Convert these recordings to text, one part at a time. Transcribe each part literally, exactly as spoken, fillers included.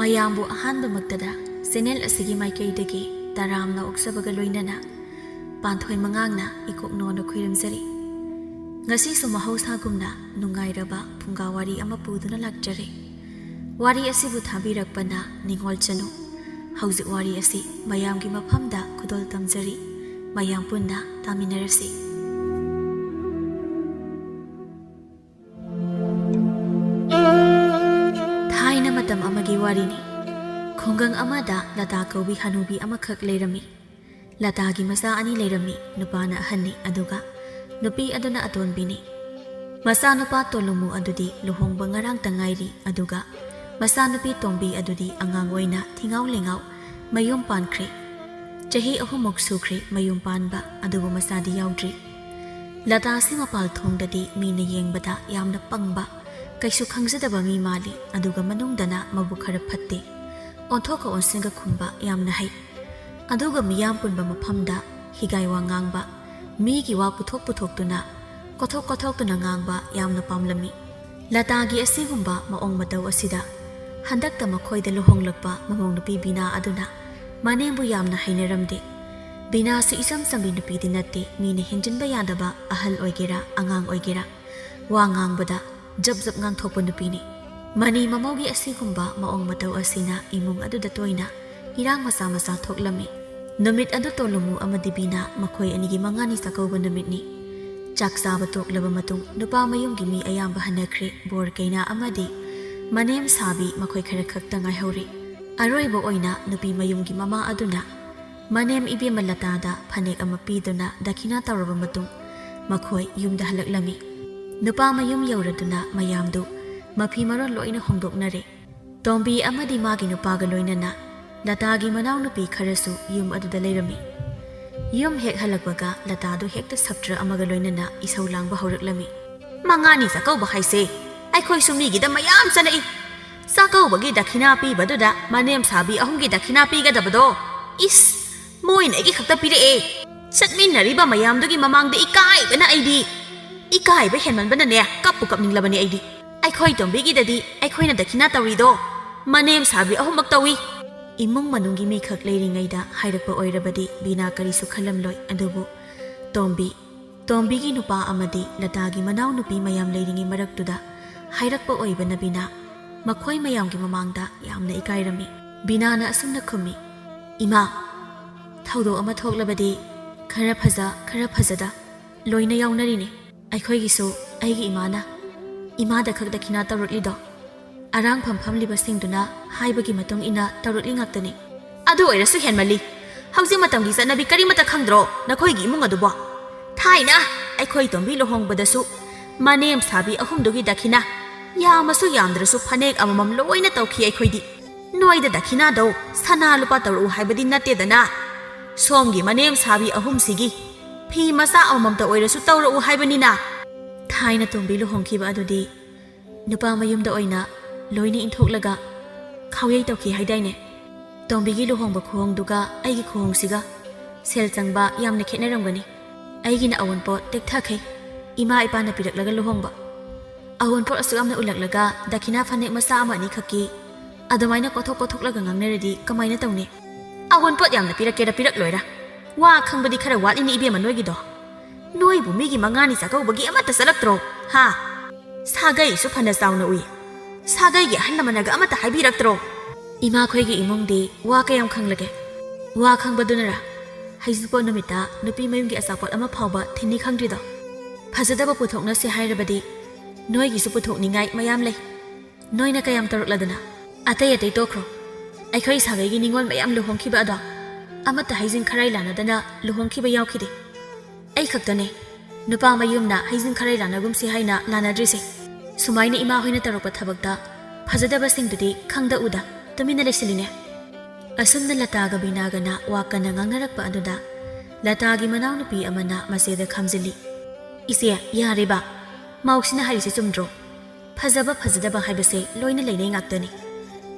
ꯃꯌꯥꯝꯕꯨ ꯑꯍꯥꯟꯕꯃꯛꯇꯗ ꯆꯦꯅꯦꯜ ꯑꯁꯤꯒꯤ ꯃꯥꯏꯀꯩꯗꯒꯤ ꯇꯔꯥꯝꯅ ꯑꯣꯛꯆꯕꯒ ꯂꯣꯏꯅꯅ ꯄꯥꯟꯊꯣꯏ ꯃꯉꯥꯡꯅ ꯏꯀꯣꯛ ꯅꯣꯟꯅ ꯈꯨꯏꯔꯝꯖꯔꯤ꯫ ꯉꯁꯤꯁꯨ ꯃꯍꯧꯁꯥꯒꯨꯝꯅ ꯅꯨꯡꯉꯥꯏꯔꯕ ꯐꯨꯡꯒꯥ ꯋꯥꯔꯤ ꯑꯃ ꯄꯨꯗꯨꯅ ꯂꯥꯛꯆꯔꯦ꯫ ꯋꯥꯔꯤ ꯑꯁꯤꯕꯨ ꯊꯥꯕꯤꯔꯛꯄꯅ ꯅꯤꯡꯉꯣꯜ ꯆꯅꯨ꯫ ꯍꯧꯖꯤꯛ ꯋꯥꯔꯤ ꯑꯁꯤ ꯃꯌꯥꯝꯒꯤ ꯃꯐꯝꯗ ꯈꯨꯗꯣꯜ ꯇꯝꯖꯔꯤ꯫ ꯃꯌꯥꯝ ꯄꯨꯟꯅ ꯇꯥꯃꯤꯟꯅꯔꯁꯤ꯫ ꯊꯥꯏꯅ ꯃꯇꯝ ꯑꯃꯒꯤ ꯋꯥꯔꯤꯅꯤ꯫ ꯈꯨꯡꯒꯪ ꯑꯃꯗ ꯂꯇꯥ ꯀꯧꯕꯤ ꯍꯅꯨꯕꯤ ꯑꯃꯈꯛ ꯂꯩꯔꯝꯃꯤ꯫ ꯂꯇꯥꯒꯤ ꯃꯆꯥ ꯑꯅꯤ ꯂꯩꯔꯝꯃꯤ, ꯅꯨꯄꯥꯅ ꯑꯍꯟꯅꯤ, ꯑꯗꯨꯒ ꯅꯨꯄꯤ ꯑꯗꯨꯅ ꯑꯇꯣꯟꯕꯤꯅꯤ꯫ ꯃꯆꯥꯅꯨꯄꯥ ꯇꯣꯂꯨꯃꯨ ꯑꯗꯨꯗꯤ ꯂꯨꯍꯣꯡꯕ ꯉꯔꯥꯡꯇ ꯉꯥꯏꯔꯤ, ꯑꯗꯨꯒ ꯃꯆꯥꯅꯨꯄꯤ ꯇꯣꯝꯕꯤ ꯑꯗꯨꯗꯤ ꯑꯉꯥꯡ ꯑꯣꯏꯅ ꯊꯤꯉꯥꯎ ꯂꯩꯉꯥꯎ ꯃꯌꯨꯝ ꯄꯥꯟꯈ꯭ꯔꯦ꯫ ꯆꯍꯤ ꯑꯍꯨꯝꯃꯨꯛ ꯁꯨꯈ꯭ꯔꯦ ꯃꯌꯨꯝ ꯄꯥꯟꯕ, ꯑꯗꯨꯕꯨ ꯃꯆꯥꯗꯤ ꯌꯥꯎꯗ꯭ꯔꯤ꯫ ꯂꯇꯥꯁꯤ ꯃꯄꯥꯜ ꯊꯣꯡꯗꯗꯤ ꯃꯤꯅ ꯌꯦꯡꯕꯗ ꯌꯥꯝꯅ ꯄꯪꯕ, ꯀꯩꯁꯨ ꯈꯪꯖꯗꯕ ꯃꯤ ꯃꯥꯜꯂꯤ, ꯑꯗꯨꯒ ꯃꯅꯨꯡꯗꯅ ꯃꯕꯨꯛ ꯈꯔ ꯐꯠꯇꯦ꯫ ꯑꯣꯟꯊꯣꯛꯀ ꯑꯣꯟꯁꯤꯟꯒ ꯈꯨꯝꯕ ꯌꯥꯝꯅ ꯍꯩ꯫ ꯑꯗꯨꯒ ꯃꯤꯌꯥꯝ ꯄꯨꯟꯕ ꯃꯐꯝꯗ ꯍꯤꯒꯥꯏ ꯋꯥ ꯉꯥꯡꯕ, ꯃꯤꯒꯤ ꯋꯥ ꯄꯨꯊꯣꯛ ꯄꯨꯊꯣꯛꯇꯨꯅ, ꯀꯣꯊꯣꯛ ꯀꯣꯊꯣꯛꯇꯨꯅ ꯉꯥꯡꯕ ꯌꯥꯝꯅ ꯄꯥꯝꯂꯝꯃꯤ꯫ ꯂꯇꯥꯒꯤ ꯑꯁꯤꯒꯨꯝꯕ ꯃꯑꯣꯡ ꯃꯇꯧ ꯑꯁꯤꯗ ꯍꯟꯗꯛꯇ ꯃꯈꯣꯏꯗ ꯂꯨꯍꯣꯡꯂꯛꯄ ꯃꯃꯧ ꯅꯨꯄꯤ ꯕꯤꯅꯥ ꯑꯗꯨꯅ ꯃꯅꯦꯝꯕꯨ ꯌꯥꯝꯅ ꯍꯩꯅꯔꯝꯗꯦ꯫ ꯕꯤꯅꯥꯁꯨ ꯏꯆꯝ ꯆꯝꯕꯤ ꯅꯨꯄꯤꯗꯤ ꯅꯠꯇꯦ, ꯃꯤꯅ ꯍꯦꯟꯖꯤꯟꯕ ꯌꯥꯗꯕ, ꯑꯍꯜ ꯑꯣꯏꯒꯦꯔꯥ ꯑꯉꯥꯡ ꯑꯣꯏꯒꯦꯔꯥ, ꯋꯥ ꯉꯥꯡꯕꯗ ꯖꯞ ꯖꯞ ꯉꯥꯡꯊꯣꯛꯄ ꯅꯨꯄꯤꯅꯤ꯫ ꯃꯅꯤ ꯃꯃꯧꯒꯤ ꯑꯁꯤꯒꯨꯝꯕ ꯃꯑꯣꯡ ꯃꯇꯧ ꯑꯁꯤꯅ ꯏꯃꯨꯡ ꯑꯗꯨꯗ ꯇꯣꯏꯅ ꯏꯔꯥꯡ ꯃꯆꯥ ꯃꯆꯥ ꯊꯣꯛꯂꯝꯃꯤ꯫ ꯅꯨꯃꯤꯠ ꯑꯗꯨ ꯇꯣꯂꯨꯃꯨ ꯑꯃꯗꯤ ꯕꯤꯅꯥ ꯃꯈꯣꯏ ꯑꯅꯤꯒꯤ ꯃꯉꯥꯅꯤ ꯆꯥꯛꯀꯧꯕ ꯅꯨꯃꯤꯠꯅꯤ꯫ ꯆꯥꯛ ꯆꯥꯕ ꯇꯣꯛꯂꯕ ꯃꯇꯨꯡ ꯅꯨꯄꯥ ꯃꯌꯨꯝꯒꯤ ꯃꯤ ꯑꯌꯥꯝꯕ ꯍꯟꯅꯈ꯭ꯔꯦ꯫ ꯕꯣꯔ ꯀꯩꯅꯥ ꯑꯃꯗꯤ ꯃꯅꯦꯝ ꯁꯥꯕꯤ ꯃꯈꯣꯏ ꯈꯔ ꯈꯛꯇ ꯉꯥꯏꯍꯧꯔꯤ꯫ ꯑꯔꯣꯏꯕ ꯑꯣꯏꯅ ꯅꯨꯄꯤ ꯃꯌꯨꯝꯒꯤ ꯃꯃꯥ ꯑꯗꯨꯅ ꯃꯅꯦꯝ ꯏꯕꯦꯝꯃ ꯂꯇꯥꯗ ꯐꯅꯦꯛ ꯑꯃ ꯄꯤꯗꯨꯅ ꯗꯈꯤꯅꯥ ꯇꯧꯔꯕ ꯃꯇꯨꯡ ꯃꯈꯣꯏ ꯌꯨꯝꯗ ꯍꯜꯂꯛꯂꯝꯃꯤ꯫ ꯅꯨꯄꯥ ꯃꯌꯨꯝ ꯌꯧꯔꯗꯨꯅ ꯃꯌꯥꯝꯗꯨ ꯃꯐꯤ ꯃꯔꯣꯟ ꯂꯣꯏꯅ ꯍꯣꯡꯗꯣꯛꯅꯔꯦ꯫ ꯇꯣꯝꯕꯤ ꯑꯃꯗꯤ ꯃꯥꯒꯤ ꯅꯨꯄꯥꯒ ꯂꯣꯏꯅꯅ ꯂꯇꯥꯒꯤ ꯃꯅꯥꯎꯅꯨꯄꯤ ꯈꯔꯁꯨ ꯌꯨꯝ ꯑꯗꯨꯗ ꯂꯩꯔꯝꯃꯤ꯫ ꯌꯨꯝ ꯍꯦꯛ ꯍꯜꯂꯛꯄꯒ ꯂꯇꯥꯗꯨ ꯍꯦꯛꯇ ꯁꯞꯇ꯭ꯔ ꯑꯃꯒ ꯂꯣꯏꯅꯅ ꯏꯁꯧ ꯂꯥꯡꯕ ꯍꯧꯔꯛꯂꯝꯃꯤ꯫ "ꯃꯉꯥꯅꯤ ꯆꯥꯛꯀꯧꯕ ꯍꯥꯏꯁꯦ ꯑꯩꯈꯣꯏꯁꯨ ꯃꯤꯒꯤꯗ ꯃꯌꯥꯝ ꯆꯠꯂꯛꯏ꯫ ꯆꯥꯛꯀꯧꯕꯒꯤ ꯗꯈꯤꯅꯥ ꯄꯤꯕꯗꯨꯗ ꯃꯅꯦꯝ ꯁꯥꯕꯤ ꯑꯍꯨꯝꯒꯤ ꯗꯈꯤꯅꯥ ꯄꯤꯒꯗꯕꯗꯣ, ꯏꯁ, ꯃꯣꯏꯅ ꯑꯩꯒꯤ ꯈꯛꯇ ꯄꯤꯔꯛꯑꯦ꯫ ꯆꯠꯃꯤꯟꯅꯔꯤꯕ ꯃꯌꯥꯝꯗꯨꯒꯤ ꯃꯃꯥꯡꯗ ꯏꯀꯥꯏꯕꯅ ꯑꯩꯗꯤ, ꯏꯀꯥꯏꯕ ꯍꯦꯟꯃꯟꯕꯅꯅꯦ ꯀꯞꯄꯨ ꯀꯞꯅꯤꯡꯂꯕꯅꯤ ꯑꯩꯗꯤ꯫ ꯑꯩꯈꯣꯏ ꯇꯣꯝꯕꯤꯒꯤꯗꯗꯤ ꯑꯩꯈꯣꯏꯅ ꯗꯈꯤꯅꯥ ꯇꯧꯔꯤꯗꯣ ꯃꯅꯦꯝ ꯁꯥꯕꯤ ꯑꯍꯨꯝꯃꯛ ꯇꯧꯏ꯫ ꯏꯃꯨꯡ ꯃꯅꯨꯡꯒꯤ ꯃꯤꯈꯛ ꯂꯩꯔꯤꯉꯩꯗ ꯍꯥꯏꯔꯛꯄ ꯑꯣꯏꯔꯕꯗꯤ ꯕꯤꯅꯥ ꯀꯔꯤꯁꯨ ꯈꯜꯂꯝꯂꯣꯏ꯫ ꯑꯗꯨꯕꯨ ꯇꯣꯝꯕꯤ, ꯇꯣꯝꯕꯤꯒꯤ ꯅꯨꯄꯥ ꯑꯃꯗꯤ ꯂꯇꯥꯒꯤ ꯃꯅꯥꯎꯅꯨꯄꯤ ꯃꯌꯥꯝ ꯂꯩꯔꯤꯉꯩ ꯃꯔꯛꯇꯨꯗ ꯍꯥꯏꯔꯛꯄ ꯑꯣꯏꯕꯅ ꯕꯤꯅꯥ ꯃꯈꯣꯏ ꯃꯌꯥꯝꯒꯤ ꯃꯃꯥꯡꯗ ꯌꯥꯝꯅ ꯏꯀꯥꯏꯔꯝꯃꯤ꯫ ꯕꯤꯅꯥꯅ ꯑꯁꯨꯝꯅ ꯈꯨꯝꯃꯤ, "ꯏꯃꯥ, ꯊꯧꯗꯣꯛ ꯑꯃ ꯊꯣꯛꯂꯕꯗꯤ ꯈꯔ ꯐꯖ, ꯈꯔ ꯐꯖꯗ ꯂꯣꯏꯅ ꯌꯥꯎꯅꯔꯤꯅꯤ꯫ ꯑꯩꯈꯣꯏꯒꯤꯁꯨ ꯑꯩꯒꯤ ꯏꯃꯥꯅ ꯏꯃꯥꯗ ꯈꯛ ꯗꯈꯤꯅꯥ ꯇꯧꯔꯛꯂꯤꯗꯣ ꯑꯔꯥꯡꯐꯝ ꯐꯝꯂꯤꯕꯁꯤꯡꯗꯨꯅ ꯍꯥꯏꯕꯒꯤ ꯃꯇꯨꯡ ꯏꯟꯅ ꯇꯧꯔꯛꯂꯤ ꯉꯥꯛꯇꯅꯤ꯫" "ꯑꯗꯨ ꯑꯣꯏꯔꯁꯨ ꯍꯦꯟꯃꯜꯂꯤ꯫ ꯍꯧꯖꯤꯛ ꯃꯇꯝꯒꯤ ꯆꯠꯅꯕꯤ ꯀꯔꯤꯃꯠꯇ ꯈꯪꯗ꯭ꯔꯣ ꯅꯈꯣꯏꯒꯤ ꯏꯃꯨꯡ ꯑꯗꯨꯕꯣ? ꯊꯥꯏꯅ ꯑꯩꯈꯣꯏ ꯇꯣꯝꯕꯤ ꯂꯨꯍꯣꯡꯕꯗꯁꯨ ꯃꯅꯦꯝ ꯁꯥꯕꯤ ꯑꯍꯨꯝꯗꯨꯒꯤ ꯗꯈꯤꯅꯥ ꯌꯥꯝꯃꯁꯨ ꯌꯥꯝꯗ꯭ꯔꯁꯨ ꯐꯅꯦꯛ ꯑꯃꯃꯝ ꯂꯣꯏꯅ ꯇꯧꯈꯤ ꯑꯩꯈꯣꯏꯗꯤ꯫ ꯅꯣꯏꯗ ꯗꯈꯤꯅꯥꯗꯣ ꯁꯅꯥ ꯂꯨꯄꯥ ꯇꯧꯔꯛꯎ ꯍꯥꯏꯕꯗꯤ ꯅꯠꯇꯦꯗꯅ꯫ ꯁꯣꯝꯒꯤ ꯃꯅꯦꯝ ꯁꯥꯕꯤ ꯑꯍꯨꯝꯁꯤꯒꯤ ꯐꯤ ꯃꯆꯥ ꯑꯃꯃꯝꯇ ꯑꯣꯏꯔꯁꯨ ꯇꯧꯔꯛꯎ ꯍꯥꯏꯕꯅꯤꯅ꯫" ꯊꯥꯏꯅ ꯇꯣꯝꯕꯤ ꯂꯨꯍꯣꯡꯈꯤꯕ ꯑꯗꯨꯗꯤ ꯅꯨꯄꯥ ꯃꯌꯨꯝꯗ ꯑꯣꯏꯅ ꯂꯣꯏꯅ ꯏꯟꯊꯣꯛꯂꯒ ꯈꯥꯎꯌꯩ ꯇꯧꯈꯤ ꯍꯥꯏꯗꯥꯏꯅꯦ? ꯇꯣꯝꯕꯤꯒꯤ ꯂꯨꯍꯣꯡꯕ ꯈꯨꯍꯣꯡꯗꯨꯒ ꯑꯩꯒꯤ ꯈꯨꯍꯣꯡꯁꯤꯒ ꯁꯦꯜ ꯆꯪꯕ ꯌꯥꯝꯅ ꯈꯦꯠꯅꯔꯝꯒꯅꯤ꯫ ꯑꯩꯒꯤꯅ ꯑꯋꯨꯟꯄꯣꯠ ꯇꯦꯛꯊꯈꯩ ꯏꯃꯥ ꯏꯄꯥꯅ ꯄꯤꯔꯛꯂꯒ ꯂꯨꯍꯣꯡꯕ꯫ ꯑꯋꯨꯟꯄꯣꯠ ꯑꯁꯨꯛ ꯌꯥꯝꯅ ꯎꯠꯂꯛꯂꯒ ꯗꯈꯤꯅꯥ ꯐꯅꯦꯛ ꯃꯆꯥ ꯑꯃ ꯑꯅꯤꯈꯛꯀꯤ ꯑꯗꯨꯃꯥꯏꯅ ꯀꯣꯊꯣꯛ ꯀꯣꯊꯣꯛꯂꯒ ꯉꯥꯡꯅꯔꯗꯤ ꯀꯃꯥꯏꯅ ꯇꯧꯅꯤ? ꯑꯋꯨꯟꯄꯣꯠ ꯌꯥꯝꯅ ꯄꯤꯔꯛꯀꯦꯔꯥ ꯄꯤꯔꯛꯂꯣꯏꯔꯥ? ꯋꯥ ꯈꯪꯕꯗꯤ ꯈꯔ ꯋꯥꯠꯂꯤꯅꯦ ꯏꯕꯦꯝꯃ ꯅꯣꯏꯒꯤꯗꯣ꯫ ꯅꯣꯏꯕꯨ ꯃꯤꯒꯤ ꯃꯉꯥꯅꯤ ꯆꯥꯛꯀꯧꯕꯒꯤ ꯑꯃꯠꯇ ꯆꯠꯂꯛꯇ꯭ꯔꯣ? ꯍꯥ? ꯁꯥꯒꯩꯁꯨ ꯐꯅ ꯆꯥꯎꯅ ꯎꯏ꯫ ꯁꯥꯒꯩꯒꯤ ꯑꯍꯜ ꯂꯃꯟꯅꯒ ꯑꯃꯠꯇ ꯍꯥꯏꯕꯤꯔꯛꯇ꯭ꯔꯣ? ꯏꯃꯥꯈꯣꯏꯒꯤ ꯏꯃꯨꯡꯗꯤ ꯋꯥ ꯀꯌꯥꯝ ꯈꯪꯂꯒꯦ? ꯋꯥ ꯈꯪꯕꯗꯨꯅꯔꯥ ꯍꯩꯖꯤꯡꯄꯣꯠ ꯅꯨꯃꯤꯠꯇ ꯅꯨꯄꯤ ꯃꯌꯨꯝꯒꯤ ꯑꯆꯥꯄꯣꯠ ꯑꯃ ꯐꯥꯎꯕ ꯊꯤꯟꯅꯤ ꯈꯪꯗ꯭ꯔꯤꯗꯣ? ꯐꯖꯗꯕ ꯄꯨꯊꯣꯛꯅꯁꯦ ꯍꯥꯏꯔꯕꯗꯤ ꯅꯣꯏꯒꯤꯁꯨ ꯄꯨꯊꯣꯛꯅꯤꯡꯉꯥꯏ ꯃꯌꯥꯝ ꯂꯩ꯫ ꯅꯣꯏꯅ ꯀꯌꯥꯝ ꯇꯧꯔꯛꯂꯗꯅ? ꯑꯇꯩ ꯑꯇꯩ ꯇꯣꯛꯈ꯭ꯔꯣ꯫ ꯑꯩꯈꯣꯏ ꯁꯥꯒꯩꯒꯤ ꯅꯤꯉꯣꯜ ꯃꯌꯥꯝ ꯂꯨꯍꯣꯡꯈꯤꯕ ꯑꯗꯣ ꯑꯃꯠꯇ ꯍꯩꯖꯤꯡ ꯈꯔꯥꯏ ꯂꯥꯟꯅꯗꯅ ꯂꯨꯍꯣꯡꯈꯤꯕ ꯌꯥꯎꯈꯤꯗꯦ꯫ ꯑꯩ ꯈꯛꯇꯅꯦ ꯅꯨꯄꯥ ꯃꯌꯨꯝꯅ ꯍꯩꯖꯤꯡ ꯈꯔꯥꯏ ꯂꯥꯟꯅꯒꯨꯝꯁꯤ ꯍꯥꯏꯅ ꯂꯥꯟꯅꯗ꯭ꯔꯤꯁꯦ꯫ ꯁꯨꯃꯥꯏꯅ ꯏꯃꯥ ꯍꯣꯏꯅ ꯇꯧꯔꯛꯄ ꯊꯕꯛꯇ ꯐꯖꯗꯕꯁꯤꯡꯗꯨꯗꯤ ꯈꯪꯗ ꯎꯗ ꯇꯨꯃꯤꯟꯅ ꯂꯩꯁꯤꯜꯂꯤꯅꯦ꯫ ꯑꯁꯨꯝꯅ ꯂꯇꯥꯒ ꯕꯤꯅꯥꯒꯅ ꯋꯥ ꯀꯟꯅ ꯉꯥꯡꯅꯔꯛꯄ ꯑꯗꯨꯗ ꯂꯇꯥꯒꯤ ꯃꯅꯥꯎꯅꯨꯄꯤ ꯑꯃꯅ ꯃꯆꯦꯗ ꯈꯥꯝꯖꯤꯜꯂꯤ꯫ "ꯏꯆꯦ, ꯌꯥꯔꯦꯕ꯫ ꯃꯧꯁꯤꯅ ꯍꯥꯏꯔꯤꯁꯦ ꯆꯨꯝꯗ꯭ꯔꯣ? ꯐꯖꯕ ꯐꯖꯗꯕ ꯍꯥꯏꯕꯁꯦ ꯂꯣꯏꯅ ꯂꯩꯅꯩ ꯉꯥꯛꯇꯅꯤ꯫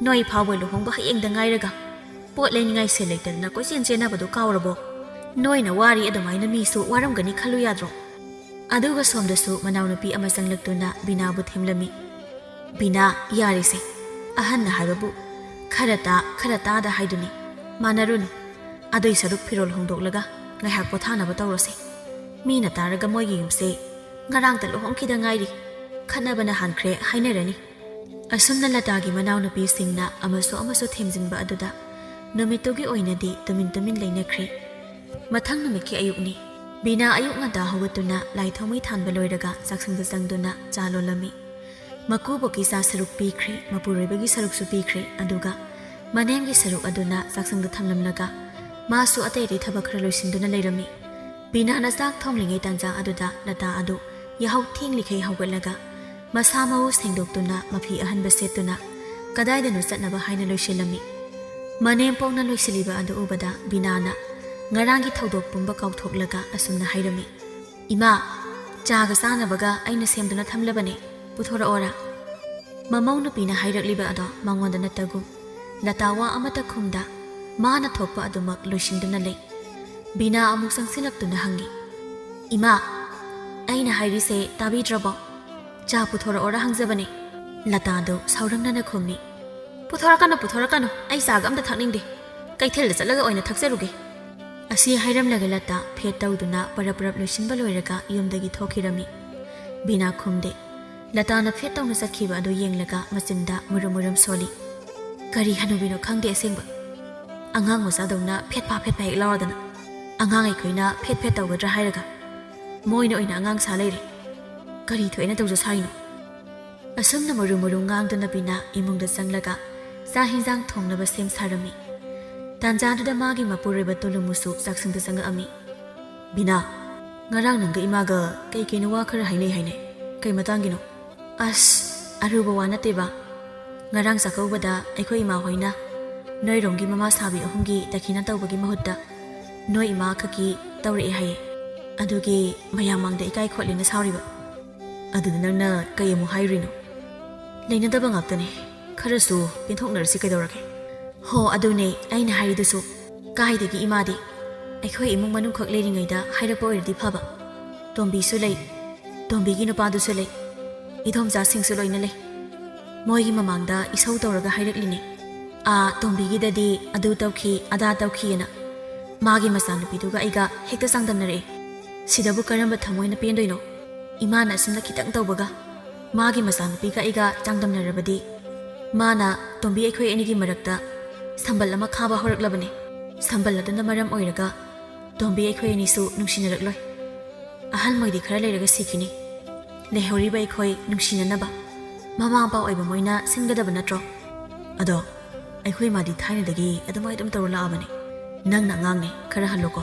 ꯅꯣꯏ ꯐꯥꯎꯕ ꯂꯨꯍꯣꯡꯕ ꯍꯌꯦꯡꯗ ꯉꯥꯏꯔꯒ ꯄꯣꯠ ꯂꯩꯅꯤꯡꯉꯥꯏ ꯁꯦꯜ ꯂꯩꯇꯗꯅ ꯀꯣꯏꯆꯦꯟ ꯆꯦꯟꯅꯕꯗꯣ ꯀꯥꯎꯔꯕꯣ? ꯅꯣꯏꯅ ꯋꯥꯔꯤ ꯑꯗꯨꯃꯥꯏꯅ ꯃꯤꯁꯨ ꯋꯥꯔꯝꯒꯅꯤ ꯈꯜꯂꯨ ꯌꯥꯗ꯭ꯔꯣ?" ꯑꯗꯨꯒ ꯁꯣꯝꯗꯁꯨ ꯃꯅꯥꯎꯅꯨꯄꯤ ꯑꯃ ꯆꯪꯂꯛꯇꯨꯅ ꯕꯤꯅꯥꯕꯨ ꯊꯦꯝꯂꯝꯃꯤ꯫ "ꯕꯤꯅꯥ, ꯌꯥꯔꯦꯁꯦ꯫ ꯑꯍꯟꯅ ꯍꯥꯏꯕꯕꯨ ꯈꯔ ꯇꯥ, ꯈꯔ ꯇꯥꯗ ꯍꯥꯏꯗꯨꯅꯤ꯫ ꯃꯥꯟꯅꯔꯨꯅꯨ꯫ ꯑꯗꯨꯏ ꯁꯔꯨꯛ ꯐꯤꯔꯣꯜ ꯍꯣꯡꯗꯣꯛꯂꯒ ꯉꯥꯏꯍꯥꯛ ꯄꯣꯊꯥꯅꯕ ꯇꯧꯔꯁꯦ꯫ ꯃꯤꯅ ꯇꯥꯔꯒ ꯃꯣꯏꯒꯤ ꯌꯨꯝꯁꯦ ꯉꯔꯥꯡꯇ ꯂꯨꯍꯣꯡꯈꯤꯗ ꯉꯥꯏꯔꯤ, ꯈꯠꯅꯕꯅ ꯍꯥꯟꯈ꯭ꯔꯦ ꯍꯥꯏꯅꯔꯅꯤ꯫ ꯑꯁꯨꯝꯅ ꯂꯇꯥꯒꯤ ꯃꯅꯥꯎꯅꯨꯄꯤꯁꯤꯡꯅ ꯑꯃꯁꯨ ꯑꯃꯁꯨ ꯊꯦꯝꯖꯤꯟꯕ ꯑꯗꯨꯗ ꯅꯨꯃꯤꯠꯇꯨꯒꯤ ꯑꯣꯏꯅꯗꯤ ꯇꯨꯃꯤꯟ ꯇꯨꯃꯤꯟ ꯂꯩꯅꯈ꯭ꯔꯦ꯫ ꯃꯊꯪ ꯅꯨꯃꯤꯠꯀꯤ ꯑꯌꯨꯛꯅꯤ꯫ ꯕꯤꯅꯥ ꯑꯌꯨꯛ ꯉꯟꯇꯥ ꯍꯧꯒꯠꯇꯨꯅ ꯂꯥꯏ ꯊꯥꯎꯃꯩ ꯊꯥꯟꯕ ꯂꯣꯏꯔꯒ ꯆꯥꯛꯁꯪꯗ ꯆꯪꯗꯨꯅ ꯆꯥ ꯂꯣꯜꯂꯝꯃꯤ꯫ ꯃꯀꯨꯕꯣꯛꯀꯤ ꯆꯥ ꯁꯔꯨꯛ ꯄꯤꯈ꯭ꯔꯦ, ꯃꯄꯨꯔꯣꯏꯕꯒꯤ ꯁꯔꯨꯛꯁꯨ ꯄꯤꯈ꯭ꯔꯦ, ꯑꯗꯨꯒ ꯃꯅꯦꯝꯒꯤ ꯁꯔꯨꯛ ꯑꯗꯨꯅ ꯆꯥꯛꯁꯪꯗ ꯊꯝꯂꯝꯂꯒ ꯃꯥꯁꯨ ꯑꯇꯩ ꯑꯇꯩ ꯊꯕꯛ ꯈꯔ ꯂꯣꯏꯁꯤꯟꯗꯨꯅ ꯂꯩꯔꯝꯃꯤ꯫ ꯕꯤꯅꯥꯅ ꯆꯥꯛ ꯊꯣꯡꯂꯤꯉꯩ ꯇꯥꯟꯖꯥ ꯑꯗꯨꯗ ꯂꯇꯥ ꯑꯗꯨ ꯌꯥꯍꯧ ꯊꯦꯡꯂꯤꯈꯩ ꯍꯧꯒꯠꯂꯒ ꯃꯁꯥ ꯃꯎ ꯁꯦꯡꯗꯣꯛꯇꯨꯅ ꯃꯐꯤ ꯑꯍꯟꯕ ꯁꯦꯠꯇꯨꯅ ꯀꯗꯥꯏꯗꯅꯣ ꯆꯠꯅꯕ ꯍꯥꯏꯅ ꯂꯣꯏꯁꯤꯜꯂꯝꯃꯤ꯫ ꯃꯅꯦꯝꯄꯣꯛꯅ ꯂꯣꯏꯁꯤꯜꯂꯤꯕ ꯑꯗꯨ ꯎꯕꯗ ꯕꯤꯅꯥꯅ ꯉꯔꯥꯡꯒꯤ ꯊꯧꯗꯣꯛ ꯄꯨꯝꯕ ꯀꯥꯎꯊꯣꯛꯂꯒ ꯑꯁꯨꯝꯅ ꯍꯥꯏꯔꯝꯃꯤ, "ꯏꯃꯥ, ꯆꯥꯒ ꯆꯥꯅꯕꯒ ꯑꯩꯅ ꯁꯦꯝꯗꯨꯅ ꯊꯝꯂꯕꯅꯦ, ꯄꯨꯊꯣꯔꯛꯑꯣꯔꯥ?" ꯃꯃꯧ ꯅꯨꯄꯤꯅ ꯍꯥꯏꯔꯛꯂꯤꯕ ꯑꯗꯣ ꯃꯉꯣꯟꯗ ꯅꯠꯇꯒꯨꯝ ꯂꯇꯥ ꯋꯥ ꯑꯃꯠꯇ ꯈꯨꯝꯗ ꯃꯥꯅ ꯊꯣꯛꯄ ꯑꯗꯨꯃꯛ ꯂꯣꯏꯁꯤꯟꯗꯨꯅ ꯂꯩ꯫ ꯕꯤꯅꯥ ꯑꯃꯨꯛ ꯆꯪꯁꯤꯜꯂꯛꯇꯨꯅ ꯍꯪꯉꯤ, "ꯏꯃꯥ, ꯑꯩꯅ ꯍꯥꯏꯔꯤꯁꯦ ꯇꯥꯕꯤꯗ꯭ꯔꯕꯣ? ꯆꯥ ꯄꯨꯊꯣꯔꯛꯑꯣꯔꯥ ꯍꯪꯖꯕꯅꯦ?" ꯂꯇꯥꯗꯨ ꯁꯥꯎꯔꯪꯅꯅ ꯈꯨꯝꯃꯤ, "ꯄꯨꯊꯣꯔꯛꯀꯅꯨ, ꯄꯨꯊꯣꯔꯛꯀꯅꯨ, ꯑꯩ ꯆꯥꯒ ꯑꯝꯇ ꯊꯛꯅꯤꯡꯗꯦ꯫ ꯀꯩꯊꯦꯜꯗ ꯆꯠꯂꯒ ꯑꯣꯏꯅ ꯊꯛꯆꯔꯨꯒꯦ꯫" ꯑꯁꯤ ꯍꯥꯏꯔꯝꯂꯒ ꯂꯇꯥ ꯐꯦꯠ ꯇꯧꯗꯨꯅ ꯄꯔꯞ ꯄꯔꯞ ꯂꯣꯏꯁꯤꯟꯕ ꯂꯣꯏꯔꯒ ꯌꯨꯝꯗꯒꯤ ꯊꯣꯛꯈꯤꯔꯝꯃꯤ꯫ ꯕꯤꯅꯥ ꯈꯨꯝꯗꯦ꯫ ꯂꯇꯥꯅ ꯐꯦꯠ ꯇꯧꯅ ꯆꯠꯈꯤꯕ ꯑꯗꯨ ꯌꯦꯡꯂꯒ ꯃꯆꯤꯟꯗ ꯃꯨꯔꯨꯝ ꯃꯨꯔꯨꯝ ꯁꯣꯜꯂꯤ꯫ ꯀꯔꯤ ꯍꯅꯨꯕꯤꯅꯣ ꯈꯪꯗꯦ ꯑꯁꯦꯡꯕ꯫ ꯑꯉꯥꯡ ꯃꯆꯥꯗꯧꯅ ꯐꯦꯠ ꯐꯥ ꯐꯦꯠ ꯐꯥ ꯍꯦꯛ ꯂꯥꯎꯔꯗꯅ꯫ ꯑꯉꯥꯡ ꯑꯩꯈꯣꯏꯅ ꯐꯦꯠ ꯐꯦꯠ ꯇꯧꯒꯗ꯭ꯔꯥ ꯍꯥꯏꯔꯒ ꯃꯣꯏꯅ ꯑꯣꯏꯅ ꯑꯉꯥꯡ ꯁꯥ ꯂꯩꯔꯦ꯫ ꯀꯔꯤ ꯊꯣꯛꯑꯦꯅ ꯇꯧꯖ ꯁꯥꯔꯤꯅꯣ? ꯑꯁꯨꯝꯅ ꯃꯨꯔꯨꯝ ꯃꯨꯔꯨꯝ ꯉꯥꯡꯗꯨꯅ ꯕꯤꯅꯥ ꯏꯃꯨꯡꯗ ꯆꯪꯂꯒ ꯆꯥꯛ ꯍꯤꯟꯖꯥꯡ ꯊꯣꯡꯅꯕ ꯁꯦꯝ ꯁꯥꯔꯝꯃꯤ꯫ ꯇꯥꯟꯖꯥꯗꯨꯗ ꯃꯥꯒꯤ ꯃꯄꯨꯔꯣꯏꯕ ꯇꯣꯂꯨꯃꯨꯁꯨ ꯆꯥꯛꯁꯪꯗ ꯆꯪꯉꯛꯑꯝꯃꯤ꯫ "ꯕꯤꯅꯥ, ꯉꯔꯥꯡ ꯅꯪꯒ ꯏꯃꯥꯒ ꯀꯩ ꯀꯩꯅꯣ ꯋꯥ ꯈꯔ ꯍꯥꯏꯅꯩ ꯍꯥꯏꯅꯦ꯫ ꯀꯩ ꯃꯇꯥꯡꯒꯤꯅꯣ?" "ꯑꯁ, ꯑꯔꯨꯕ ꯋꯥ ꯅꯠꯇꯦꯕ꯫ ꯉꯔꯥꯡ ꯆꯥꯛꯀꯧꯕꯗ ꯑꯩꯈꯣꯏ ꯏꯃꯥ ꯍꯣꯏꯅ ꯅꯣꯏꯔꯣꯝꯒꯤ ꯃꯃꯥ ꯁꯥꯕꯤ ꯑꯍꯨꯝꯒꯤ ꯗꯈꯤꯅꯥ ꯇꯧꯕꯒꯤ ꯃꯍꯨꯠꯇ ꯅꯣꯏ ꯏꯃꯥ ꯈꯛꯀꯤ ꯇꯧꯔꯛꯑꯦ ꯍꯥꯏꯌꯦ꯫ ꯑꯗꯨꯒꯤ ꯃꯌꯥꯝ ꯃꯥꯡꯗ ꯏꯀꯥꯏ ꯈꯣꯠꯂꯦꯅ ꯁꯥꯎꯔꯤꯕ꯫ ꯑꯗꯨꯗ ꯅꯪꯅ ꯀꯩ ꯑꯃꯨꯛ ꯍꯥꯏꯔꯨꯔꯤꯅꯣ? ꯂꯩꯅꯗꯕ ꯉꯥꯛꯇꯅꯦ, ꯈꯔꯁꯨ ꯄꯦꯟꯊꯣꯛꯅꯔꯁꯤ ꯀꯩꯗꯧꯔꯒꯦ?" "ꯍꯣ, ꯑꯗꯨꯅꯦ ꯑꯩꯅ ꯍꯥꯏꯔꯤꯗꯨꯁꯨ꯫ ꯀꯥꯏꯗꯒꯤ ꯏꯃꯥꯗꯤ? ꯑꯩꯈꯣꯏ ꯏꯃꯨꯡ ꯃꯅꯨꯡꯈꯛ ꯂꯩꯔꯤꯉꯩꯗ ꯍꯥꯏꯔꯛꯄ ꯑꯣꯏꯔꯗꯤ ꯐꯕ꯫ ꯇꯣꯝꯕꯤꯁꯨ ꯂꯩ, ꯇꯣꯝꯕꯤꯒꯤ ꯅꯨꯄꯥꯗꯨꯁꯨ ꯂꯩ, ꯏꯗꯣꯝꯆꯥꯁꯤꯡꯁꯨ ꯂꯣꯏꯅ ꯂꯩ꯫ ꯃꯣꯏꯒꯤ ꯃꯃꯥꯡꯗ ꯏꯁꯧ ꯇꯧꯔꯒ ꯍꯥꯏꯔꯛꯂꯤꯅꯦ꯫ "ꯑꯥ, ꯇꯣꯝꯕꯤꯒꯤꯗꯗꯤ ꯑꯗꯨ ꯇꯧꯈꯤ, ꯑꯗꯥ ꯇꯧꯈꯤꯑꯅ꯫ ꯃꯥꯒꯤ ꯃꯆꯥꯅꯨꯄꯤꯗꯨꯒ ꯑꯩꯒ ꯍꯦꯛꯇ ꯆꯥꯡꯗꯝꯅꯔꯛꯑꯦ꯫ ꯁꯤꯗꯕꯨ ꯀꯔꯝꯕ ꯊꯃꯣꯏꯅ ꯄꯦꯟꯗꯣꯏꯅꯣ? ꯏꯃꯥꯅ ꯑꯁꯨꯝꯅ ꯈꯤꯇꯪ ꯇꯧꯕꯒ ꯃꯥꯒꯤ ꯃꯆꯥꯅꯨꯄꯤꯒ ꯑꯩꯒ ꯆꯥꯡꯗꯝꯅꯔꯕꯗꯤ ꯃꯥꯅ ꯇꯣꯝꯕꯤ ꯑꯩꯈꯣꯏ ꯑꯅꯤꯒꯤ ꯃꯔꯛꯇ ꯁꯝꯕꯜ ꯑꯃ ꯈꯥꯕ ꯍꯧꯔꯛꯂꯕꯅꯤ꯫ ꯁꯝꯕꯜ ꯑꯗꯨꯅ ꯃꯔꯝ ꯑꯣꯏꯔꯒ ꯇꯣꯝꯕꯤ ꯑꯩꯈꯣꯏ ꯑꯅꯤꯁꯨ ꯅꯨꯡꯁꯤꯅꯔꯛꯂꯣꯏ꯫ ꯑꯍꯜꯃꯩꯗꯤ ꯈꯔ ꯂꯩꯔꯒ ꯁꯤꯈꯤꯅꯤ꯫ ꯂꯩꯍꯧꯔꯤꯕ ꯑꯩꯈꯣꯏ ꯅꯨꯡꯁꯤꯅꯅꯕ ꯃꯃꯥ ꯃꯄꯥ ꯑꯣꯏꯕ ꯃꯣꯏꯅ ꯁꯤꯟꯒꯗꯕ ꯅꯠꯇ꯭ꯔꯣ? ꯑꯗꯣ ꯑꯩꯈꯣꯏ ꯃꯥꯗꯤ ꯊꯥꯏꯅꯗꯒꯤ ꯑꯗꯨꯃꯥꯏ ꯑꯗꯨꯝ ꯇꯧꯔ ꯂꯥꯛꯑꯕꯅꯤ꯫ ꯅꯪꯅ ꯑꯉꯥꯡꯅꯦ, ꯈꯔ ꯍꯜꯂꯨꯀꯣ꯫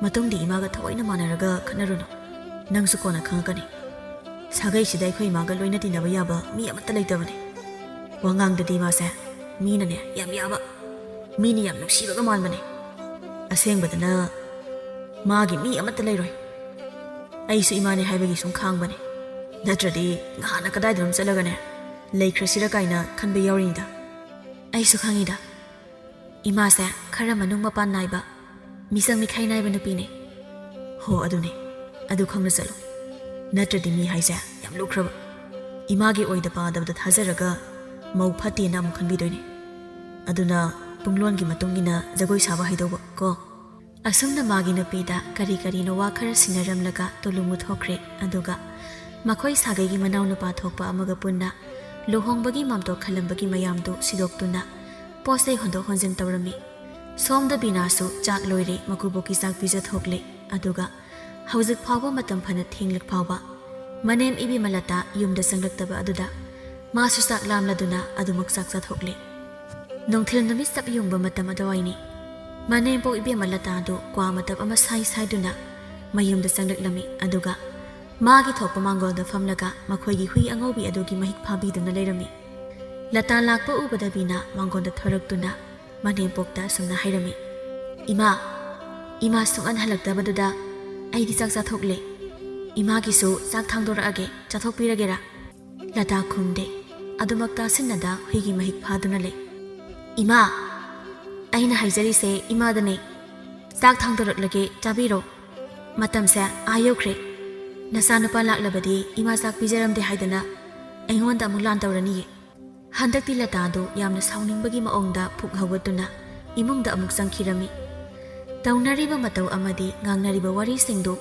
ꯃꯇꯨꯡꯗꯤ ꯏꯃꯥꯒ ꯊꯑꯣꯏꯅ ꯃꯥꯟꯅꯔꯒ ꯈꯠꯅꯔꯨꯅꯨ꯫ ꯅꯪꯁꯨ ꯀꯣꯟꯅ ꯈꯪꯉꯛꯀꯅꯤ꯫ ꯁꯥꯒꯩꯁꯤꯗ ꯑꯩꯈꯣꯏ ꯏꯃꯥꯒ ꯂꯣꯏꯅ ꯇꯤꯟꯅꯕ ꯌꯥꯕ ꯃꯤ ꯑꯃꯠꯇ ꯂꯩꯇꯕꯅꯤ꯫ ꯋꯥꯉꯥꯡꯗꯗꯤ ꯃꯥꯁꯦ ꯃꯤꯅꯅꯦ ꯌꯥꯝ ꯌꯥꯕ, ꯃꯤꯅ ꯌꯥꯝ ꯅꯨꯡꯁꯤꯕꯒ ꯃꯥꯟꯕꯅꯦ꯫ ꯑꯁꯦꯡꯕꯗꯅ ꯃꯥꯒꯤ ꯃꯤ ꯑꯃꯠꯇ ꯂꯩꯔꯣꯏ꯫ ꯑꯩꯁꯨ ꯏꯃꯥꯅꯦ ꯍꯥꯏꯕꯒꯤ ꯁꯨꯝ ꯈꯥꯡꯕꯅꯦ꯫ ꯅꯠꯇ꯭ꯔꯗꯤ ꯉꯍꯥꯟꯅ ꯀꯗꯥꯏꯗꯅꯣꯝ ꯆꯠꯂꯒꯅꯦ ꯂꯩꯈ꯭ꯔꯁꯤꯔ ꯀꯥꯏꯅ ꯈꯟꯕ ꯌꯥꯎꯔꯤꯅꯤꯗ꯫ ꯑꯩꯁꯨ ꯈꯪꯉꯤꯗ꯫ ꯏꯃꯥꯁꯦ ꯈꯔ ꯃꯅꯨꯡ ꯃꯄꯥꯟ ꯅꯥꯏꯕ, ꯃꯤꯆꯪ ꯃꯤꯈꯥꯏ ꯅꯥꯏꯕ ꯅꯨꯄꯤꯅꯦ꯫ ꯍꯣ, ꯑꯗꯨꯅꯦ꯫ ꯑꯗꯨ ꯈꯪꯅ ꯆꯠꯂꯨ꯫ ꯅꯠꯇ꯭ꯔꯗꯤ ꯃꯤ ꯍꯥꯏꯁꯦ ꯌꯥꯝ ꯂꯨꯈ꯭ꯔꯕ꯫ ꯏꯃꯥꯒꯤ ꯑꯣꯏꯗ ꯄꯥꯗꯕꯗ ꯊꯥꯖꯔꯒ ꯃꯧ ꯐꯠꯇꯦꯅ ꯑꯃꯨꯛ ꯈꯟꯕꯤꯗꯣꯏꯅꯦ꯫ ꯑꯗꯨꯅ ꯄꯨꯡꯂꯣꯟꯒꯤ ꯃꯇꯨꯡ ꯏꯟꯅ ꯖꯒꯣꯏ ꯁꯥꯕ ꯍꯩꯗꯧꯕ ꯀꯣ꯫ ꯑꯁꯨꯝꯅ ꯃꯥꯒꯤ ꯅꯨꯄꯤꯗ ꯀꯔꯤ ꯀꯔꯤꯅꯣ ꯋꯥ ꯈꯔ ꯁꯤꯟꯅꯔꯝꯂꯒ ꯇꯣꯂꯨ ꯃꯨꯊꯣꯛꯈ꯭ꯔꯦ꯫ ꯑꯗꯨꯒ ꯃꯈꯣꯏ ꯁꯥꯒꯩꯒꯤ ꯃꯅꯥꯎꯅꯨꯄꯥ ꯊꯣꯛꯄ ꯑꯃꯒ ꯄꯨꯟꯅ ꯂꯨꯍꯣꯡꯕꯒꯤ ꯃꯥꯝꯇꯣꯛ ꯈꯜꯂꯝꯕꯒꯤ ꯃꯌꯥꯝꯗꯨ ꯁꯤꯗꯣꯛꯇꯨꯅ ꯄꯣꯠ ꯆꯩ ꯍꯣꯟꯗꯣꯛ ꯍꯣꯟꯖꯤꯟ ꯇꯧꯔꯝꯃꯤ꯫ ꯁꯣꯝꯗ ꯕꯤꯅꯥꯁꯨ ꯆꯥꯛ ꯂꯣꯏꯔꯦ, ꯃꯀꯨꯕꯣꯛꯀꯤ ꯆꯥꯛ ꯄꯤꯖꯊꯣꯛꯂꯦ꯫ ꯑꯗꯨꯒ ꯍꯧꯖꯤꯛ ꯐꯥꯎꯕ ꯃꯇꯝ ꯐꯅ ꯊꯦꯡꯂꯛ ꯐꯥꯎꯕ ꯃꯅꯦꯝ ꯏꯕꯦꯝꯃ ꯂꯇꯥ ꯌꯨꯝꯗ ꯆꯪꯂꯛꯇꯕ ꯑꯗꯨꯗ ꯃꯥꯁꯨ ꯆꯥꯛ ꯂꯥꯝꯂꯗꯨꯅ ꯑꯗꯨꯃꯛ ꯆꯥꯛ ꯆꯥꯊꯣꯛꯂꯦ꯫ ꯅꯨꯡꯊꯤꯜ ꯅꯨꯃꯤꯠ ꯆꯞ ꯌꯨꯡꯕ ꯃꯇꯝ ꯑꯗꯨꯋꯥꯏꯅꯤ꯫ ꯃꯅꯦꯝꯄꯣꯛ ꯏꯕꯦꯝꯃ ꯂꯇꯥꯗꯨ ꯀ꯭ꯋꯥ ꯃꯇꯞ ꯑꯃ ꯁꯥꯏ ꯁꯥꯏꯗꯨꯅ ꯃꯌꯨꯝꯗ ꯆꯪꯂꯛꯂꯝꯃꯤ꯫ ꯑꯗꯨꯒ ꯃꯥꯒꯤ ꯊꯣꯛꯄ ꯃꯥꯡꯒꯣꯜꯗ ꯐꯝꯂꯒ ꯃꯈꯣꯏꯒꯤ ꯍꯨꯏ ꯑꯉꯧꯕꯤ ꯑꯗꯨꯒꯤ ꯃꯍꯤꯛ ꯐꯥꯕꯤꯗꯨꯅ ꯂꯩꯔꯝꯃꯤ꯫ ꯂꯇꯥ ꯂꯥꯛꯄ ꯎꯕꯗ ꯕꯤꯅꯥ ꯃꯥꯡꯒꯣꯜꯗ ꯊꯣꯔꯛꯇꯨꯅ ꯃꯅꯦꯝꯄꯣꯛꯇ ꯑꯁꯨꯝꯅ ꯍꯥꯏꯔꯝꯃꯤ, "ꯏꯃꯥ, ꯏꯃꯥ ꯁꯨꯡꯍꯟ ꯍꯜꯂꯛꯇꯕꯗꯨꯗ ꯑꯩꯗꯤ ꯆꯥꯛ ꯆꯥꯊꯣꯛꯂꯦ꯫ ꯏꯃꯥꯒꯤꯁꯨ ꯆꯥꯛ ꯊꯥꯡꯗꯣꯔꯛꯑꯒꯦ, ꯆꯥꯊꯣꯛꯄꯤꯔꯒꯦꯔꯥ?" ꯂꯇꯥ ꯈꯨꯝꯗꯦ꯫ ꯑꯗꯨꯃꯛ ꯇꯥꯁꯤꯟꯅꯗ ꯍꯨꯏꯒꯤ ꯃꯍꯤꯛ ꯐꯥꯗꯨꯅ ꯂꯩ꯫ "ꯏꯃꯥ, ꯑꯩꯅ ꯍꯥꯏꯖꯔꯤꯁꯦ ꯏꯃꯥꯗꯅꯦ꯫ ꯆꯥꯛ ꯊꯥꯡꯗꯣꯔꯛꯂꯒꯦ, ꯆꯥꯕꯤꯔꯣ꯫ ꯃꯇꯝꯁꯦ ꯑꯥ ꯌꯧꯈ꯭ꯔꯦ꯫ ꯅꯆꯥꯅꯨꯄꯥ ꯂꯥꯛꯂꯕꯗꯤ ꯏꯃꯥ ꯆꯥꯛ ꯄꯤꯖꯔꯝꯗꯦ ꯍꯥꯏꯗꯅ ꯑꯩꯉꯣꯟꯗ ꯑꯃꯨꯛ ꯂꯥꯟ ꯇꯧꯔꯅꯤꯌꯦ꯫ ꯍꯟꯗꯛꯇꯤ ꯂꯇꯥꯗꯨ ꯌꯥꯝꯅ ꯁꯥꯎꯅꯤꯡꯕꯒꯤ ꯃꯑꯣꯡꯗ ꯐꯨꯛ ꯍꯧꯒꯠꯇꯨꯅ ꯏꯃꯨꯡꯗ ꯑꯃꯨꯛ ꯆꯪꯈꯤꯔꯝꯃꯤ꯫ ꯇꯧꯅꯔꯤꯕ ꯃꯇꯧ ꯑꯃꯗꯤ ꯉꯥꯡꯅꯔꯤꯕ ꯋꯥꯔꯤꯁꯤꯡꯗꯨ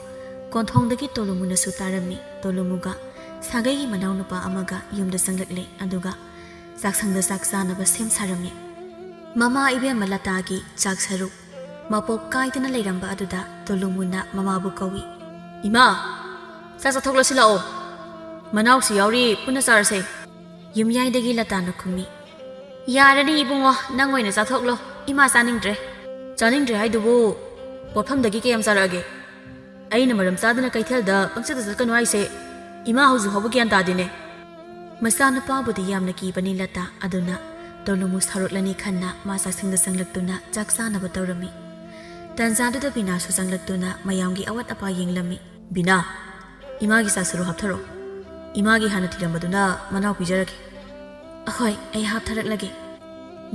ꯀꯣꯟꯊꯣꯡꯗꯒꯤ ꯇꯣꯂꯨꯃꯨꯅꯁꯨ ꯇꯥꯔꯝꯃꯤ꯫ ꯇꯣꯂꯨꯃꯨꯒ ꯁꯥꯒꯩꯒꯤ ꯃꯅꯥꯎꯅꯨꯄꯥ ꯑꯃꯒ ꯌꯨꯝꯗ ꯆꯪꯂꯛꯂꯦ, ꯑꯗꯨꯒ ꯆꯥꯛꯁꯪꯗ ꯆꯥꯛ ꯆꯥꯅꯕ ꯁꯦꯝ ꯁꯥꯔꯝꯃꯤ꯫ ꯃꯃꯥ ꯏꯕꯦꯝꯃ ꯂꯇꯥꯒꯤ ꯆꯥꯛ ꯁꯔꯨꯛ ꯃꯄꯣꯞ ꯀꯥꯏꯗꯅ ꯂꯩꯔꯝꯕ ꯑꯗꯨꯗ ꯇꯣꯂꯨꯃꯨꯅ ꯃꯃꯥꯕꯨ ꯀꯧꯏ꯫ "ꯏꯃꯥ, ꯆꯥꯛ ꯆꯥꯊꯣꯛꯂꯁꯤ ꯂꯥꯛꯑꯣ꯫ ꯃꯅꯥꯎꯁꯨ ꯌꯥꯎꯔꯤ, ꯄꯨꯟꯅ ꯆꯥꯔꯁꯦ꯫" ꯌꯨꯝꯌꯥꯏꯗꯒꯤ ꯂꯇꯥꯅ ꯈꯨꯝꯃꯤ꯫ "ꯌꯥꯔꯅꯤ ꯏꯕꯨꯡꯉꯣ, ꯅꯪ ꯑꯣꯏꯅ ꯆꯥꯊꯣꯛꯂꯣ, ꯏꯃꯥ ꯆꯥꯅꯤꯡꯗ꯭ꯔꯦ꯫" "ꯆꯥꯅꯤꯡꯗ꯭ꯔꯦ ꯍꯥꯏꯗꯨꯕꯨ ꯄꯣꯠꯐꯝꯗꯒꯤ ꯀꯌꯥꯝ ꯆꯥꯔꯛꯑꯒꯦ? ꯑꯩꯅ ꯃꯔꯝ ꯆꯥꯗꯅ ꯀꯩꯊꯦꯜꯗ ꯄꯪꯆꯠꯇ ꯆꯠꯀꯅꯨ ꯍꯥꯏꯁꯦ ꯏꯃꯥ ꯍꯧꯖꯤꯛ ꯐꯥꯎꯕ ꯒ꯭ꯌꯥꯟ ꯇꯥꯗꯦꯅꯦ꯫" ꯃꯆꯥꯅꯨꯄꯥꯕꯨꯗꯤ ꯌꯥꯝꯅ ꯀꯤꯕꯅꯤ ꯂꯇꯥ, ꯑꯗꯨꯅ ꯇꯣꯂꯨꯃꯨ ꯁꯥꯎꯔꯛꯂꯅꯤ ꯈꯟꯅ ꯃꯥ ꯆꯥꯛꯁꯪꯗ ꯆꯪꯂꯛꯇꯨꯅ ꯆꯥꯛ ꯆꯥꯅꯕ ꯇꯧꯔꯝꯃꯤ꯫ ꯇꯟꯖꯥꯗꯨꯗ ꯕꯤꯅꯥꯁꯨ ꯆꯪꯂꯛꯇꯨꯅ ꯃꯌꯥꯝꯒꯤ ꯑꯋꯥꯠ ꯑꯄꯥ ꯌꯦꯡꯂꯝꯃꯤ꯫ "ꯕꯤꯅꯥ, ꯏꯃꯥꯒꯤ ꯆꯥꯛ ꯁꯔꯨ ꯍꯥꯞꯊꯔꯣ꯫ ꯏꯃꯥꯒꯤ ꯍꯥꯟꯅ ꯊꯤꯔꯝꯕꯗꯨꯅ ꯃꯅꯥꯎ ꯄꯤꯖꯔꯒꯦ꯫" "ꯑꯍꯣꯏ, ꯑꯩ ꯍꯥꯞꯊꯔꯛꯂꯒꯦ꯫"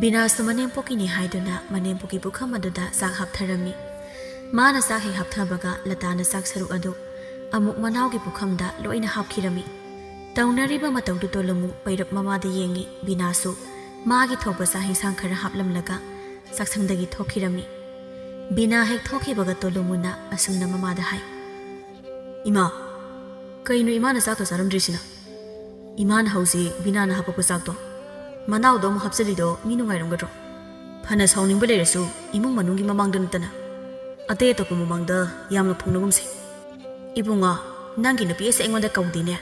ꯕꯤꯅꯥꯁꯨ ꯃꯅꯦꯝꯄꯣꯛꯀꯤꯅꯤ ꯍꯥꯏꯗꯨꯅ ꯃꯅꯦꯝꯄꯣꯛꯀꯤ ꯄꯨꯈꯝ ꯑꯗꯨꯗ ꯆꯥꯛ ꯍꯥꯞꯊꯔꯝꯃꯤ꯫ ꯃꯥꯅ ꯆꯥꯛ ꯍꯦꯛ ꯍꯥꯞꯊꯕꯒ ꯂꯇꯥꯅ ꯆꯥꯛ ꯁꯔꯨꯛ ꯑꯗꯨ ꯑꯃꯨꯛ ꯃꯅꯥꯎꯒꯤ ꯄꯨꯈꯝꯗ ꯂꯣꯏꯅ ꯍꯥꯞꯈꯤꯔꯝꯃꯤ꯫ ꯇꯧꯅꯔꯤꯕ ꯃꯇꯧꯗꯨ ꯇꯣꯂꯨꯃꯨ ꯄꯩꯔꯞ ꯃꯃꯥꯗ ꯌꯦꯡꯉꯤ꯫ ꯕꯤꯅꯥꯁꯨ ꯃꯥꯒꯤ ꯊꯣꯛꯄ ꯆꯥꯛ ꯍꯦꯟꯁꯥꯡ ꯈꯔ ꯍꯥꯞꯂꯝꯂꯒ ꯆꯥꯛꯁꯪꯗꯒꯤ ꯊꯣꯛꯈꯤꯔꯝꯃꯤ꯫ ꯕꯤꯅꯥ ꯍꯦꯛ ꯊꯣꯛꯈꯤꯕꯒ ꯇꯣꯂꯨꯃꯨꯅ ꯑꯁꯨꯝꯅ ꯃꯃꯥꯗ ꯍꯥꯏ, "ꯏꯃꯥ, ꯀꯩꯅꯣ ꯏꯃꯥꯅ ꯆꯥꯛꯀ ꯆꯥꯔꯝꯗ꯭ꯔꯤꯁꯤꯅ? ꯏꯃꯥꯅ ꯍꯧꯖꯤꯛ ꯕꯤꯅꯥꯅ ꯍꯥꯄꯛꯄ ꯆꯥꯛꯇꯣ ꯃꯅꯥꯎꯗꯣ ꯑꯃꯨꯛ ꯍꯥꯞꯆꯤꯜꯂꯤꯗꯣ ꯃꯤ ꯅꯨꯡꯉꯥꯏꯔꯝꯒꯗ꯭ꯔꯣ? ꯐꯅ ꯁꯥꯎꯅꯤꯡꯕ ꯂꯩꯔꯁꯨ ꯏꯃꯨꯡ ꯃꯅꯨꯡꯒꯤ ꯃꯃꯥꯡꯗ ꯅꯠꯇꯅ ꯑꯇꯩ ꯑꯇꯣꯞꯄ ꯃꯃꯥꯡꯗ ꯌꯥꯝꯅ ꯐꯣꯡꯅꯒꯨꯝꯁꯦ꯫" "ꯏꯕꯨꯡꯉꯣ, ꯅꯪꯒꯤ ꯅꯨꯄꯤ ꯑꯁꯦ ꯑꯩꯉꯣꯟꯗ ꯀꯧꯗꯦꯅꯦ꯫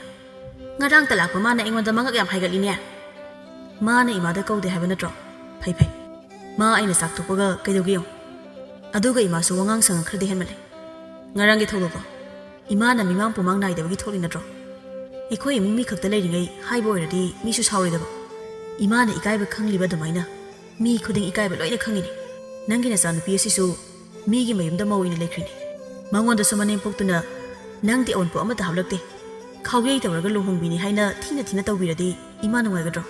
ꯉꯔꯥꯡꯇ ꯂꯥꯛꯄ ꯃꯥꯅ ꯑꯩꯉꯣꯟꯗ ꯃꯉꯛ ꯌꯥꯝ ꯍꯥꯏꯒꯠꯂꯤꯅꯦ꯫ ꯃꯥꯅ ꯏꯃꯥꯗ ꯀꯧꯗꯦ ꯍꯥꯏꯕ ꯅꯠꯇ꯭ꯔꯣ? ꯐꯩ ꯐꯩ꯫ ꯃꯥ ꯑꯩꯅ ꯆꯥꯛ ꯇꯣꯛꯄꯒ ꯀꯩꯗꯧꯒꯦ ꯌꯦꯡꯉꯨ꯫ ꯑꯗꯨꯒ ꯏꯃꯥꯁꯨ ꯋꯥꯉꯥꯡ ꯁꯉꯥꯡ ꯈꯔꯗꯤ ꯍꯦꯟꯃꯜꯂꯦ꯫ ꯉꯔꯥꯡꯒꯤ ꯊꯧꯗꯣꯛꯇꯣ ꯏꯃꯥꯅ ꯃꯤꯃꯥꯡ ꯄꯨꯃꯥꯡ ꯅꯥꯏꯗꯕꯒꯤ ꯊꯣꯛꯂꯤ ꯅꯠꯇ꯭ꯔꯣ? ꯑꯩꯈꯣꯏ ꯏꯃꯨꯡ ꯃꯤ ꯈꯛꯇ ꯂꯩꯔꯤꯉꯩ ꯍꯥꯏꯕ ꯑꯣꯏꯔꯗꯤ ꯃꯤꯁꯨ ꯁꯥꯎꯔꯣꯏꯗꯕ꯫ ꯏꯃꯥꯅ ꯏꯀꯥꯏꯕ ꯈꯪꯂꯤꯕ ꯑꯗꯨꯃꯥꯏꯅ ꯃꯤ ꯈꯨꯗꯤꯡ ꯏꯀꯥꯏꯕ ꯂꯣꯏꯅ ꯈꯪꯉꯤꯅꯦ꯫ ꯅꯪꯒꯤ ꯅꯆꯥꯅꯨꯄꯤ ꯑꯁꯤꯁꯨ ꯃꯤꯒꯤ ꯃꯌꯨꯝꯗ ꯃꯧ ꯑꯣꯏꯅ ꯂꯩꯈ꯭ꯔꯤꯅꯦ꯫ ꯃꯉꯣꯟꯗꯁꯨ ꯃꯅꯦꯝꯄꯣꯛꯇꯨꯅ ꯅꯪꯗꯤ ꯑꯑꯣꯟꯄꯣ ꯑꯃꯠꯇ ꯍꯥꯞꯂꯛꯇꯦ, ꯈꯥꯎꯌꯩ ꯇꯧꯔꯒ ꯂꯨꯍꯣꯡꯕꯤꯅꯤ ꯍꯥꯏꯅ ꯊꯤꯅ ꯊꯤꯅ ꯇꯧꯕꯤꯔꯗꯤ ꯏꯃꯥ ꯅꯨꯡꯉꯥꯏꯒꯗ꯭ꯔꯣ?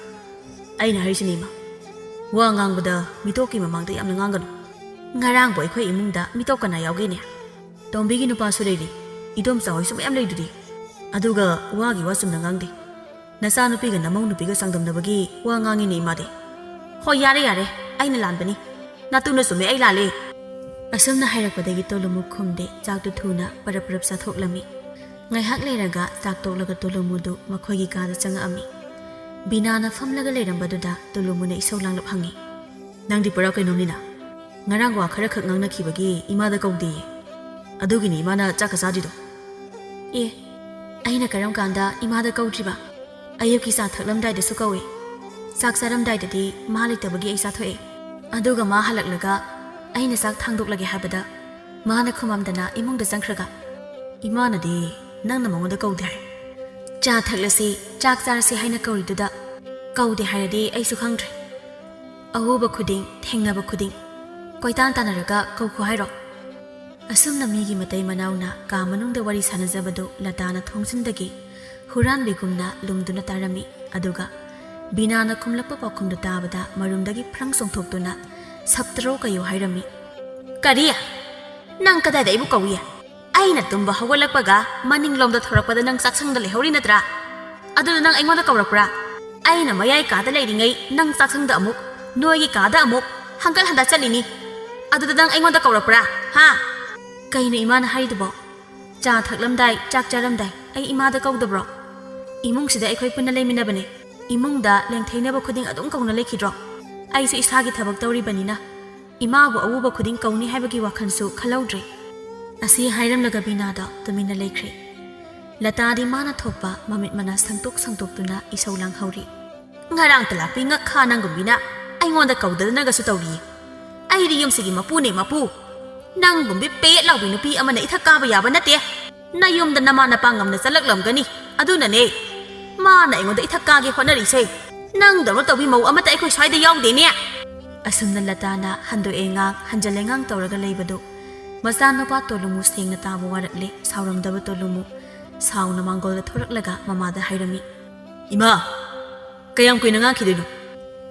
ꯑꯩꯅ ꯍꯥꯏꯔꯤꯁꯤꯅꯤ ꯏꯃꯥ, ꯋꯥ ꯉꯥꯡꯕꯗ ꯃꯤꯇꯣꯞꯀꯤ ꯃꯃꯥꯡꯗ ꯌꯥꯝꯅ ꯉꯥꯡꯒꯅꯨ꯫ ꯉꯔꯥꯡꯕꯨ ꯑꯩꯈꯣꯏ ꯏꯃꯨꯡꯗ ꯃꯤꯇꯣꯞ ꯀꯅꯥ ꯌꯥꯎꯒꯦꯅꯦ? ꯇꯣꯝꯕꯤꯒꯤ ꯅꯨꯄꯥꯁꯨ ꯂꯩꯔꯤ, ꯏꯗꯣꯝꯆꯥ ꯍꯣꯏꯁꯨ ꯃꯌꯥꯝ ꯂꯩꯗꯨꯗꯤ꯫ ꯑꯗꯨꯒ ꯋꯥꯒꯤ ꯋꯥ ꯆꯨꯝꯅ ꯉꯥꯡꯗꯦ꯫ ꯅꯆꯥꯅꯨꯄꯤꯒ ꯅꯃꯧ ꯅꯨꯄꯤꯒ ꯆꯥꯡꯗꯝꯅꯕꯒꯤ ꯋꯥ ꯉꯥꯡꯉꯤꯅꯦ ꯏꯃꯥꯗꯤ꯫ ꯍꯣꯏ, ꯌꯥꯔꯦ, ꯌꯥꯔꯦ, ꯑꯩꯅ ꯂꯥꯟꯕꯅꯤ꯫ ꯅꯥꯇꯨꯅ ꯆꯨꯝꯃꯦ, ꯑꯩ ꯂꯥꯜꯂꯦ꯫ ꯑꯁꯨꯝꯅ ꯍꯥꯏꯔꯛꯄꯗꯒꯤ ꯇꯣꯂꯨꯃꯨ ꯈꯨꯝꯗꯦ꯫ ꯆꯥꯛꯇꯨ ꯊꯨꯅ ꯄꯔꯞ ꯄꯔꯞ ꯆꯥꯊꯣꯛꯂꯝꯃꯤ꯫ ꯉꯥꯏꯍꯥꯛ ꯂꯩꯔꯒ ꯆꯥꯛ ꯇꯣꯛꯂꯒ ꯇꯣꯂꯨꯃꯨꯗꯨ ꯃꯈꯣꯏꯒꯤ ꯀꯥꯗ ꯆꯪꯉꯛꯑꯝꯃꯤ꯫ ꯕꯤꯅꯥꯅ ꯐꯝꯂꯒ ꯂꯩꯔꯝꯕꯗꯨꯗ ꯇꯣꯂꯨꯃꯨꯅ ꯏꯁꯧ ꯂꯥꯡꯂꯞ ꯍꯪꯉꯤ, "ꯅꯪꯗꯤ ꯄꯨꯔꯥ ꯀꯩꯅꯣꯝꯅꯤꯅ꯫ ꯉꯔꯥꯡ ꯋꯥ ꯈꯔ ꯈꯛ ꯉꯥꯡꯅꯈꯤꯕꯒꯤ ꯏꯃꯥꯗ ꯀꯧꯗꯦꯌꯦ꯫ ꯑꯗꯨꯒꯤꯅꯤ ꯏꯃꯥꯅ ꯆꯥꯛꯀ ꯆꯥꯗ꯭ꯔꯤꯗꯣ꯫" "ꯑꯦ, ꯑꯩꯅ ꯀꯔꯝ ꯀꯥꯟꯗ ꯏꯃꯥꯗ ꯀꯧꯗ꯭ꯔꯤꯕ? ꯑꯌꯨꯛꯀꯤ ꯆꯥ ꯊꯛꯂꯝꯗꯥꯏꯗꯁꯨ ꯀꯧꯏ꯫ ꯆꯥꯛ ꯆꯥꯔꯝꯗꯥꯏꯗꯗꯤ ꯃꯥ ꯂꯩꯇꯕꯒꯤ ꯑꯩ ꯆꯥꯊꯣꯛꯑꯦ꯫ ꯑꯗꯨꯒ ꯃꯥ ꯍꯜꯂꯛꯂꯒ ꯑꯩꯅ ꯆꯥꯛ ꯊꯥꯡꯗꯣꯛꯂꯒꯦ ꯍꯥꯏꯕꯗ ꯃꯥꯅ ꯈꯨꯝꯃꯝꯗꯅ ꯏꯃꯨꯡꯗ ꯆꯪꯈ꯭ꯔꯒ ꯏꯃꯥꯅꯗꯤ ꯅꯪꯅ ꯃꯉꯣꯟꯗ ꯀꯧꯗꯦ ꯍꯥꯏ꯫ ꯆꯥ ꯊꯛꯂꯁꯤ, ꯆꯥꯛ ꯆꯥꯔꯁꯤ ꯍꯥꯏꯅ ꯀꯧꯔꯤꯗꯨꯗ ꯀꯧꯗꯦ ꯍꯥꯏꯔꯗꯤ ꯑꯩꯁꯨ ꯈꯪꯗ꯭ꯔꯦ꯫ ꯑꯎꯕ ꯈꯨꯗꯤꯡ, ꯊꯦꯡꯅꯕ ꯈꯨꯗꯤꯡ ꯀꯣꯏꯇꯥꯟ ꯇꯥꯟꯅꯔꯒ ꯀꯧꯈꯣ ꯍꯥꯏꯔꯣ?" ꯑꯁꯨꯝꯅ ꯃꯤꯒꯤ ꯃꯇꯩ ꯃꯅꯥꯎꯅ ꯀꯥ ꯃꯅꯨꯡꯗ ꯋꯥꯔꯤ ꯁꯥꯟꯅꯖꯕꯗꯨ ꯂꯇꯥꯅ ꯊꯣꯡꯖꯤꯟꯗꯒꯤ ꯍꯨꯔꯥꯟꯕꯤꯒꯨꯝꯅ ꯂꯨꯝꯗꯨꯅ ꯇꯥꯔꯝꯃꯤ꯫ ꯑꯗꯨꯒ ꯕꯤꯅꯥꯅ ꯈꯨꯝꯂꯛꯄ ꯄꯥꯎꯈꯨꯝꯗꯨ ꯇꯥꯕꯗ ꯃꯔꯨꯝꯗꯒꯤ ꯐ꯭ꯔꯪ ꯆꯣꯡꯊꯣꯛꯇꯨꯅ, "ꯁꯞꯇ꯭ꯔꯣ ꯀꯩꯌꯣ ꯍꯥꯏꯔꯝꯃꯤ꯫" "ꯀꯔꯤ? ꯅꯪ ꯀꯗꯥꯏꯗ ꯑꯩꯕꯨ ꯀꯧꯏ? ꯑꯩꯅ ꯇꯨꯝꯕ ꯍꯧꯒꯠꯂꯛꯄꯒ ꯃꯅꯤꯡꯂꯣꯝꯗ ꯊꯣꯔꯛꯄꯗ ꯅꯪ ꯆꯥꯛꯁꯪꯗ ꯂꯩꯍꯧꯔꯤ ꯅꯠꯇ꯭ꯔꯥ? ꯑꯗꯨꯗ ꯅꯪ ꯑꯩꯉꯣꯟꯗ ꯀꯧꯔꯛꯄ꯭ꯔꯥ? ꯑꯩꯅ ꯃꯌꯥꯏ ꯀꯥꯗ ꯂꯩꯔꯤꯉꯩ ꯅꯪ ꯆꯥꯛꯁꯪꯗ ꯑꯃꯨꯛ, ꯅꯣꯏꯒꯤ ꯀꯥꯗ ꯑꯃꯨꯛ ꯍꯪꯀꯠ ꯍꯟꯗ ꯆꯠꯂꯤꯅꯤ꯫ ꯑꯗꯨꯗ ꯅꯪ ꯑꯩꯉꯣꯟꯗ ꯀꯧꯔꯛꯄ꯭ꯔꯥ? ꯍꯥ?" "ꯀꯩꯅꯣ ꯏꯃꯥꯅ ꯍꯥꯏꯔꯤꯗꯨꯕꯣ? ꯆꯥ ꯊꯛꯂꯝꯗꯥꯏ, ꯆꯥꯛ ꯆꯥꯔꯝꯗꯥꯏ ꯑꯩ ꯏꯃꯥꯗ ꯀꯧꯗꯕ꯭ꯔꯣ? ꯏꯃꯨꯡꯁꯤꯗ ꯑꯩꯈꯣꯏ ꯄꯨꯟꯅ ꯂꯩꯃꯤꯟꯅꯕꯅꯦ꯫ ꯏꯃꯨꯡꯗ ꯂꯦꯡꯊꯩꯅꯕ ꯈꯨꯗꯤꯡ ꯑꯗꯨꯝ ꯀꯧꯅ ꯂꯩꯈꯤꯗ꯭ꯔꯣ? ꯑꯩꯁꯨ ꯏꯁꯥꯒꯤ ꯊꯕꯛ ꯇꯧꯔꯤꯕꯅꯤꯅ ꯏꯃꯥꯕꯨ ꯑꯎꯕ ꯈꯨꯗꯤꯡ ꯀꯧꯅꯤ ꯍꯥꯏꯕꯒꯤ ꯋꯥꯈꯜꯁꯨ ꯈꯜꯍꯧꯗ꯭ꯔꯦ꯫" ꯑꯁꯤ ꯍꯥꯏꯔꯝꯂꯒ ꯕꯤꯅꯥꯗꯣ ꯇꯨꯃꯤꯟꯅ ꯂꯩꯈ꯭ꯔꯦ꯫ ꯂꯇꯥꯗꯤ ꯃꯥꯅ ꯊꯣꯛꯄ ꯃꯃꯤꯠ ꯃꯅꯥ ꯁꯪꯇꯣꯛ ꯁꯪꯇꯣꯛꯇꯨꯅ ꯏꯁꯧ ꯂꯥꯡꯍꯧꯔꯤ꯫ "ꯉꯔꯥꯡ ꯇꯂꯥꯛꯄꯤ ꯉꯛꯈꯥ ꯅꯪꯒꯨꯝꯕꯤꯅ ꯑꯩꯉꯣꯟꯗ ꯀꯧꯗꯗꯅꯒꯁꯨ ꯇꯧꯔꯤꯌꯦ꯫ ꯑꯩꯗꯤ ꯌꯨꯝꯁꯤꯒꯤ ꯃꯄꯨꯅꯦ, ꯃꯄꯨ꯫ ꯅꯪꯒꯨꯝꯕꯤ ꯄꯦꯠ ꯂꯥꯎꯕꯤ ꯅꯨꯄꯤ ꯑꯃꯅ ꯏꯊꯛ ꯀꯥꯕ ꯌꯥꯕ ꯅꯠꯇꯦ꯫ ꯅꯌꯨꯝꯗ ꯅꯃꯥ ꯅꯄꯥ ꯉꯝꯅ ꯆꯠꯂꯛꯂꯝꯒꯅꯤ꯫ ꯑꯗꯨꯅꯅꯦ ꯃꯥꯅ ꯑꯩꯉꯣꯟꯗ ꯏꯊꯛ ꯀꯥꯒꯦ ꯍꯣꯠꯅꯔꯤꯁꯦ꯫ ꯅꯪꯗꯧꯅ ꯇꯧꯕꯤ ꯃꯧ ꯑꯃꯠꯇ ꯑꯩꯈꯣꯏ ꯁ꯭ꯋꯥꯏꯗ ꯌꯥꯎꯗꯦꯅꯦ꯫" ꯑꯁꯨꯝꯅ ꯂꯇꯥꯅ ꯍꯟꯗꯣꯛꯑꯦ ꯉꯥꯡ, ꯍꯟꯖꯜꯂꯦ ꯉꯥꯡ ꯇꯧꯔꯒ ꯂꯩꯕꯗꯨ ꯃꯆꯥꯅꯨꯄꯥ ꯇꯣꯂꯨꯃꯨ ꯁꯦꯡꯅ ꯇꯥꯕ ꯋꯥꯔꯛꯂꯦ꯫ ꯁꯥꯎꯔꯝꯗꯕ ꯇꯣꯂꯨꯃꯨ ꯁꯥꯎꯅ ꯃꯥꯡꯒꯣꯜꯗ ꯊꯣꯔꯛꯂꯒ ꯃꯃꯥꯗ ꯍꯥꯏꯔꯝꯃꯤ, "ꯏꯃꯥ, ꯀꯌꯥꯝ ꯀꯨꯏꯅ ꯉꯥꯡꯈꯤꯗꯣꯏꯅꯣ?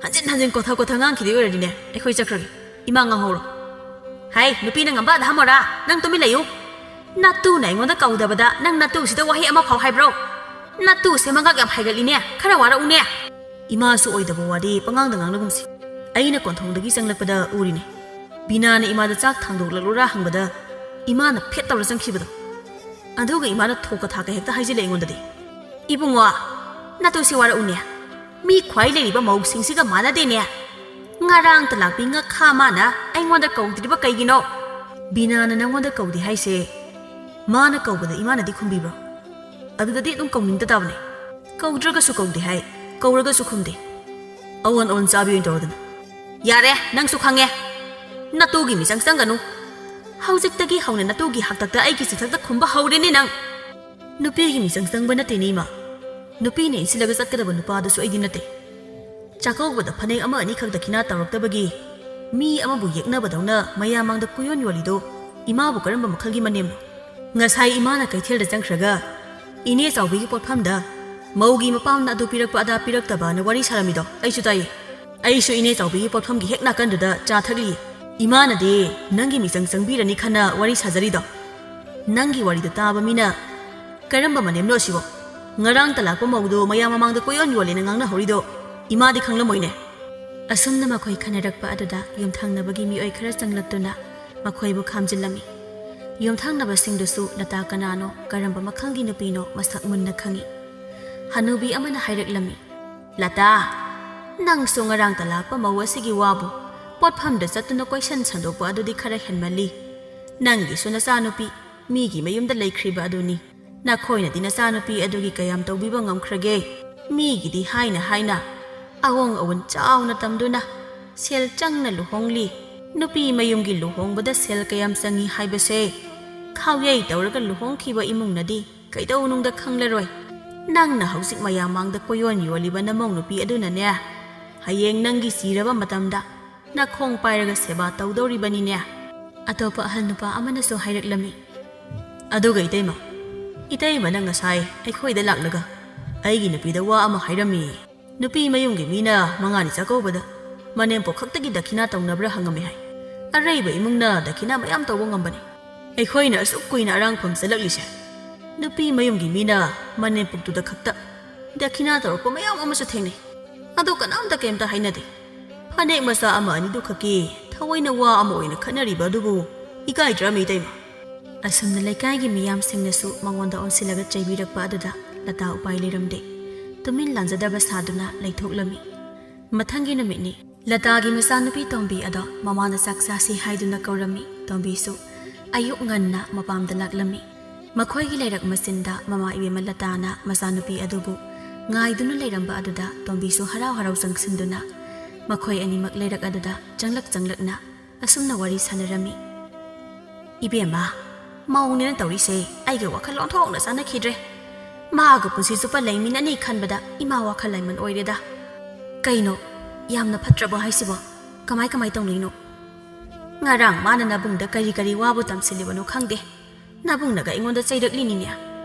ꯍꯟꯖꯤꯟ ꯍꯟꯖꯤꯟ ꯀꯣꯊ ꯀꯣꯊ ꯉꯥꯡꯈꯤꯗꯣꯏ ꯑꯣꯏꯔꯗꯤꯅꯦ, ꯑꯩꯈꯣꯏ ꯆꯠꯈ꯭ꯔꯒꯦ꯫ ꯏꯃꯥ ꯉꯥꯡꯍꯧꯔꯣ꯫" "ꯍꯥꯏ, ꯅꯨꯄꯤꯅ ꯉꯝꯕꯥꯗ ꯍꯥꯃꯣꯔꯥ, ꯅꯪ ꯇꯨꯃꯤꯟ ꯂꯩꯌꯨ꯫ ꯅꯇꯨꯅ ꯑꯩꯉꯣꯟꯗ ꯀꯧꯗꯕꯗ ꯅꯪ ꯅꯇꯨꯁꯤꯗ ꯋꯥꯍꯩ ꯑꯃ ꯐꯥꯎ ꯍꯥꯏꯕ꯭ꯔꯣ? ꯅꯇꯨꯁꯦ ꯃꯉꯛ ꯌꯥꯝ ꯍꯥꯏꯒꯠꯂꯤꯅꯦ, ꯈꯔ ꯋꯥꯔꯛꯎꯅꯦ꯫ ꯏꯃꯥꯁꯨ ꯑꯣꯏꯗꯕ ꯋꯥꯗꯤ ꯄꯉꯥꯡꯗ ꯉꯥꯡꯅꯒꯨꯝꯁꯤ꯫ ꯑꯩꯅ ꯀꯣꯟꯊꯣꯡꯗꯒꯤ ꯆꯪꯂꯛꯄꯗ ꯎꯔꯤꯅꯦ꯫ ꯕꯤꯅꯥꯅ ꯏꯃꯥꯗ ꯆꯥꯛ ꯊꯥꯡꯗꯣꯛꯂꯛꯂꯨꯔꯥ ꯍꯪꯕꯗ ꯏꯃꯥꯅ ꯐꯦꯠ ꯇꯧꯔ ꯆꯪꯈꯤꯕꯗꯣ꯫ ꯑꯗꯨꯒ ꯏꯃꯥꯅ ꯊꯣꯛꯀ ꯊꯥꯛꯀ ꯍꯦꯛꯇ ꯍꯥꯏꯖꯤꯜꯂꯦ ꯑꯩꯉꯣꯟꯗꯗꯤ꯫ "ꯏꯕꯨꯡꯉꯣ, ꯅꯇꯨꯁꯤ ꯋꯥꯔꯛꯎꯅꯦ꯫ ꯃꯤ ꯈ꯭ꯋꯥꯏ ꯂꯩꯔꯤꯕ ꯃꯧꯁꯤꯡꯁꯤꯒ ꯃꯥꯟꯅꯗꯦꯅꯦ꯫ ꯉꯔꯥꯡꯇ ꯂꯥꯛꯄꯤ ꯉꯥꯈꯥ ꯃꯥꯅ ꯑꯩꯉꯣꯟꯗ ꯀꯧꯗ꯭ꯔꯤꯕ ꯀꯩꯒꯤꯅꯣ?" "ꯕꯤꯅꯥꯅ ꯅꯪꯉꯣꯟꯗ ꯀꯧꯗꯦ ꯍꯥꯏꯁꯦ ꯃꯥꯅ ꯀꯧꯕꯗ ꯏꯃꯥꯅꯗꯤ ꯈꯨꯝꯕꯤꯕ꯭ꯔꯣ? ꯑꯗꯨꯗꯗꯤ ꯑꯗꯨꯝ ꯀꯧꯅꯤꯡꯗ ꯇꯥꯕꯅꯦ꯫ ꯀꯧꯗ꯭ꯔꯒꯁꯨ ꯀꯧꯗꯦ ꯍꯥꯏ, ꯀꯧꯔꯒꯁꯨ ꯈꯨꯝꯗꯦ꯫ ꯑꯋꯣꯟ ꯑꯋꯣꯟ ꯆꯥꯕꯤ ꯑꯣꯏꯅ ꯇꯧꯔꯗꯅ꯫ ꯌꯥꯔꯦ, ꯅꯪꯁꯨ ꯈꯪꯉꯦ꯫ ꯅꯇꯨꯒꯤ ꯃꯤꯆꯪ ꯆꯪꯒꯅꯨ꯫ ꯍꯧꯖꯤꯛꯇꯒꯤ ꯍꯧꯅ ꯅꯇꯨꯒꯤ ꯍꯥꯛꯇꯛꯇ ꯑꯩꯒꯤ ꯆꯤꯊꯛꯇ ꯈꯨꯝꯕ ꯍꯧꯔꯦꯅꯦ ꯅꯪ꯫ ꯅꯨꯄꯤꯒꯤ ꯃꯤꯆꯪ ꯆꯪꯕ ꯅꯠꯇꯦꯅꯦ ꯏꯃꯥ꯫ ꯅꯨꯄꯤꯅ ꯏꯟꯁꯤꯜꯂꯒ ꯆꯠꯀꯗꯕ ꯅꯨꯄꯥꯗꯨꯁꯨ ꯑꯩꯗꯤ ꯅꯠꯇꯦ꯫ ꯆꯥꯛꯀꯧꯕꯗ ꯐꯅꯦꯛ ꯑꯃ ꯑꯅꯤꯈꯛ ꯗꯈꯤꯅꯥ ꯇꯧꯔꯛꯇꯕꯒꯤ ꯃꯤ ꯑꯃꯕꯨ ꯌꯦꯛꯅꯕꯗꯧꯅ ꯃꯌꯥꯝ ꯃꯥꯡꯗ ꯀꯨꯌꯣꯟ ꯌꯣꯜꯂꯤꯗꯣ ꯏꯃꯥꯕꯨ ꯀꯔꯝꯕ ꯃꯈꯜꯒꯤ ꯃꯅꯦꯝꯅꯣ?" ꯉꯁꯥꯏ ꯏꯃꯥꯅ ꯀꯩꯊꯦꯜꯗ ꯆꯪꯈ꯭ꯔꯒ ꯏꯅꯦ ꯆꯥꯎꯕꯤꯒꯤ ꯄꯣꯠꯐꯝꯗ ꯃꯧꯒꯤ ꯃꯄꯥꯝꯅ ꯑꯗꯨ ꯄꯤꯔꯛꯄ ꯑꯗꯥ ꯄꯤꯔꯛꯇꯕꯅ ꯋꯥꯔꯤ ꯁꯥꯔꯝꯃꯤꯗꯣ ꯑꯩꯁꯨ ꯇꯥꯏꯌꯦ꯫ ꯑꯩꯁꯨ ꯏꯅꯦ ꯆꯥꯎꯕꯤꯒꯤ ꯄꯣꯠꯐꯝꯒꯤ ꯍꯦꯛ ꯅꯥꯀꯟꯗꯨꯗ ꯆꯥ ꯊꯛꯂꯤ꯫ ꯏꯃꯥꯅꯗꯤ ꯅꯪꯒꯤ ꯃꯤꯆꯪ ꯆꯪꯕꯤꯔꯅꯤ ꯈꯟꯅ ꯋꯥꯔꯤ ꯁꯥꯖꯔꯤꯗꯣ꯫ ꯅꯪꯒꯤ ꯋꯥꯔꯤꯗꯣ ꯇꯥꯕ ꯃꯤꯅ "ꯀꯔꯝꯕ ꯃꯅꯦꯝꯅꯣ ꯑꯁꯤꯕꯣ? ꯉꯔꯥꯡꯇ ꯂꯥꯛꯄ ꯃꯧꯗꯣ ꯃꯌꯥꯝ ꯃꯃꯥꯡꯗ ꯀꯣꯏꯌꯣꯟ ꯌꯣꯜꯂꯦꯅ ꯉꯥꯡꯅꯍꯧꯔꯤꯗꯣ ꯏꯃꯥꯗꯤ ꯈꯪꯂꯝꯃꯣꯏꯅꯦ?" ꯑꯁꯨꯝꯅ ꯃꯈꯣꯏ ꯈꯟꯅꯔꯛꯄ ꯑꯗꯨꯗ ꯌꯨꯝꯊꯪꯅꯕꯒꯤ ꯃꯤꯑꯣꯏ ꯈꯔ ꯆꯪꯂꯛꯇꯨꯅ ꯃꯈꯣꯏꯕꯨ ꯈꯥꯝꯖꯤꯜꯂꯝꯃꯤ꯫ ꯌꯨꯝꯊꯪꯅꯕꯁꯤꯡꯗꯨꯁꯨ ꯂꯇꯥ ꯀꯅꯥꯅꯣ, ꯀꯔꯝꯕ ꯃꯈꯜꯒꯤ ꯅꯨꯄꯤꯅꯣ ꯃꯁꯛ ꯃꯨꯟꯅ ꯈꯪꯏ꯫ ꯍꯅꯨꯕꯤ ꯑꯃꯅ ꯍꯥꯏꯔꯛꯂꯝꯃꯤ, "ꯂꯇꯥ, ꯅꯪꯁꯨ ꯉꯔꯥꯡꯇ ꯂꯥꯛꯄ ꯃꯧ ꯑꯁꯤꯒꯤ ꯋꯥꯕꯨ ꯄꯣꯠꯐꯝꯗ ꯆꯠꯇꯨꯅ ꯀꯣꯏꯁꯟ ꯁꯟꯗꯣꯛꯄ ꯑꯗꯨꯗꯤ ꯈꯔ ꯍꯦꯟꯃꯜꯂꯤ꯫ ꯅꯪꯒꯤꯁꯨ ꯅꯆꯥꯅꯨꯄꯤ ꯃꯤꯒꯤ ꯃꯌꯨꯝꯗ ꯂꯩꯈ꯭ꯔꯤꯕ ꯑꯗꯨꯅꯤ꯫ ꯅꯈꯣꯏꯅꯗꯤ ꯅꯆꯥꯅꯨꯄꯤ ꯑꯗꯨꯒꯤ ꯀꯌꯥꯝ ꯇꯧꯕꯤꯕ ꯉꯝꯈ꯭ꯔꯒꯦ? ꯃꯤꯒꯤꯗꯤ ꯍꯥꯏꯅ ꯍꯥꯏꯅ ꯑꯋꯣꯡ ꯑꯋꯨꯟ ꯆꯥꯎꯅ ꯇꯝꯗꯨꯅ ꯁꯦꯜ ꯆꯪꯅ ꯂꯨꯍꯣꯡꯂꯤ꯫ ꯅꯨꯄꯤ ꯃꯌꯨꯝꯒꯤ ꯂꯨꯍꯣꯡꯕꯗ ꯁꯦꯜ ꯀꯌꯥꯝ ꯆꯪꯏ ꯍꯥꯏꯕꯁꯦ ꯈꯥꯎꯌꯩ ꯇꯧꯔꯒ ꯂꯨꯍꯣꯡꯈꯤꯕ ꯏꯃꯨꯡꯅꯗꯤ ꯀꯩꯗꯧꯅꯨꯡꯗ ꯈꯪꯂꯔꯣꯏ꯫ ꯅꯪꯅ ꯍꯧꯖꯤꯛ ꯃꯌꯥꯝ ꯃꯥꯡꯗ ꯀꯣꯏꯌꯣꯟ ꯌꯣꯜꯂꯤꯕ ꯅꯃꯧ ꯅꯨꯄꯤ ꯑꯗꯨꯅꯅꯦ, ꯍꯌꯦꯡ ꯅꯪꯒꯤ ꯁꯤꯔꯕ ꯃꯇꯝꯗ ꯅꯈꯣꯡ ꯄꯥꯏꯔꯒ ꯁꯦꯕꯥ ꯇꯧꯗꯧꯔꯤꯕꯅꯤꯅꯦ꯫" ꯑꯇꯣꯞꯄ ꯑꯍꯜ ꯅꯨꯄꯥ ꯑꯃꯅꯁꯨ ꯍꯥꯏꯔꯛꯂꯝꯃꯤ, "ꯑꯗꯨꯒ ꯏꯇꯩꯃ, ꯏꯇꯩꯃꯅ ꯉꯁꯥꯏ ꯑꯩꯈꯣꯏꯗ ꯂꯥꯛꯂꯒ ꯑꯩꯒꯤ ꯅꯨꯄꯤꯗ ꯋꯥ ꯑꯃ ꯍꯥꯏꯔꯝꯃꯤ꯫ ꯅꯨꯄꯤ ꯃꯌꯨꯝꯒꯤ ꯃꯤꯅ ꯃꯉꯥꯅꯤ ꯆꯥꯛꯀꯧꯕꯗ ꯃꯅꯦꯝꯄꯣꯛ ꯈꯛꯇꯒꯤ ꯗꯈꯤꯅꯥ ꯇꯧꯅꯕ꯭ꯔꯥ ꯍꯪꯉꯝꯃꯤ ꯍꯥꯏ꯫ ꯑꯔꯩꯕ ꯏꯃꯨꯡꯅ ꯗꯈꯤꯅꯥ ꯃꯌꯥꯝ ꯇꯧꯕ ꯉꯝꯕꯅꯤ꯫ ꯑꯩꯈꯣꯏꯅ ꯑꯁꯨꯛ ꯀꯨꯏꯅ ꯑꯔꯥꯡꯐꯝ ꯆꯠꯂꯛꯂꯤꯁꯦ ꯅꯨꯄꯤ ꯃꯌꯨꯝꯒꯤ ꯃꯤꯅ ꯃꯅꯦꯝꯄꯣꯛꯇꯨꯗ ꯈꯛꯇ ꯗꯈꯤꯅꯥ ꯇꯧꯔꯛꯄ ꯃꯌꯥꯝ ꯑꯃꯁꯨ ꯊꯦꯡꯅꯩ꯫ ꯑꯗꯣ ꯀꯅꯥꯝꯇ ꯀꯩꯝꯇ ꯍꯥꯏꯅꯗꯦ꯫ ꯐꯅꯦꯛ ꯃꯆꯥ ꯑꯃ ꯑꯅꯤꯗꯨ ꯈꯛꯀꯤ ꯊꯑꯣꯏꯅ ꯋꯥ ꯑꯃ ꯑꯣꯏꯅ ꯈꯠꯅꯔꯤꯕ ꯑꯗꯨꯕꯨ ꯏꯀꯥꯏꯗ꯭ꯔꯥ, ꯃꯩꯇꯩꯃ? ꯑꯁꯨꯝꯅ ꯂꯩꯀꯥꯏꯒꯤ ꯃꯤꯌꯥꯝꯁꯤꯡꯅꯁꯨ ꯃꯉꯣꯟꯗ ꯑꯣꯟꯁꯤꯜꯂꯒ ꯆꯩꯕꯤꯔꯛꯄ ꯑꯗꯨꯗ ꯂꯇꯥ ꯎꯄꯥꯏ ꯂꯩꯔꯝꯗꯦ꯫ ꯇꯨꯃꯤꯟ ꯂꯥꯟꯖꯗꯕ ꯁꯥꯗꯨꯅ ꯂꯩꯊꯣꯛꯂꯝꯃꯤ꯫ ꯃꯊꯪꯒꯤ ꯅꯨꯃꯤꯠꯅꯤ꯫ ꯂꯇꯥꯒꯤ ꯃꯆꯥꯅꯨꯄꯤ ꯇꯣꯝꯕꯤ ꯑꯗꯣ ꯃꯃꯥꯅ ꯆꯥꯛ ꯆꯥꯁꯤ ꯍꯥꯏꯗꯨꯅ ꯀꯧꯔꯝꯃꯤ꯫ ꯇꯣꯝꯕꯤꯁꯨ ꯑꯌꯨꯛ ꯉꯟꯅ ꯃꯄꯥꯝꯗ ꯂꯥꯛꯂꯝꯃꯤ꯫ ꯃꯈꯣꯏꯒꯤ ꯂꯩꯔꯛ ꯃꯆꯤꯟꯗ ꯃꯃꯥ ꯏꯕꯦꯝꯃ ꯂꯇꯥꯅ ꯃꯆꯥꯅꯨꯄꯤ ꯑꯗꯨꯕꯨ ꯉꯥꯏꯗꯨꯅ ꯂꯩꯔꯝꯕ ꯑꯗꯨꯗ ꯇꯣꯝꯕꯤꯁꯨ ꯍꯔꯥꯎ ꯍꯔꯥꯎ ꯆꯪꯁꯤꯟꯗꯨꯅ ꯃꯈꯣꯏ ꯑꯅꯤꯃꯛ ꯂꯩꯔꯛ ꯑꯗꯨꯗ ꯆꯪꯂꯛ ꯆꯪꯂꯛꯅ ꯑꯁꯨꯝꯅ ꯋꯥꯔꯤ ꯁꯥꯟꯅꯔꯝꯃꯤ꯫ "ꯏꯕꯦꯝꯃ, ꯃꯧꯅꯦꯅ ꯇꯧꯔꯤꯁꯦ ꯑꯩꯒ ꯋꯥꯈꯜ ꯑꯣꯟꯊꯣꯛꯅ ꯆꯥꯟꯅꯈꯤꯗ꯭ꯔꯦ꯫ ꯃꯥꯒ ꯄꯨꯟꯁꯤ ꯆꯨꯞꯄ ꯂꯩꯃꯤꯟꯅꯅꯤ ꯈꯟꯕꯗ ꯏꯃꯥ ꯋꯥꯈꯜ ꯂꯩꯃꯟ ꯑꯣꯏꯔꯦꯗ꯫ ꯀꯩꯅꯣ, ꯌꯥꯝꯅ ꯐꯠꯇ꯭ꯔꯕꯣ ꯍꯥꯏꯁꯤꯕꯣ? ꯀꯃꯥꯏ ꯀꯃꯥꯏ ꯇꯧꯅꯩꯅꯣ? ꯉꯔꯥꯡ ꯃꯥꯅ ꯅꯕꯨꯡꯗ ꯀꯔꯤ ꯀꯔꯤ ꯋꯥꯕꯨ ꯇꯝꯁꯤꯜꯂꯤꯕꯅꯣ ꯈꯪꯗꯦ꯫ ꯅꯕꯨꯡꯅꯒ ꯑꯩꯉꯣꯟꯗ ꯆꯩꯔꯛꯂꯤꯅꯤꯅꯦ꯫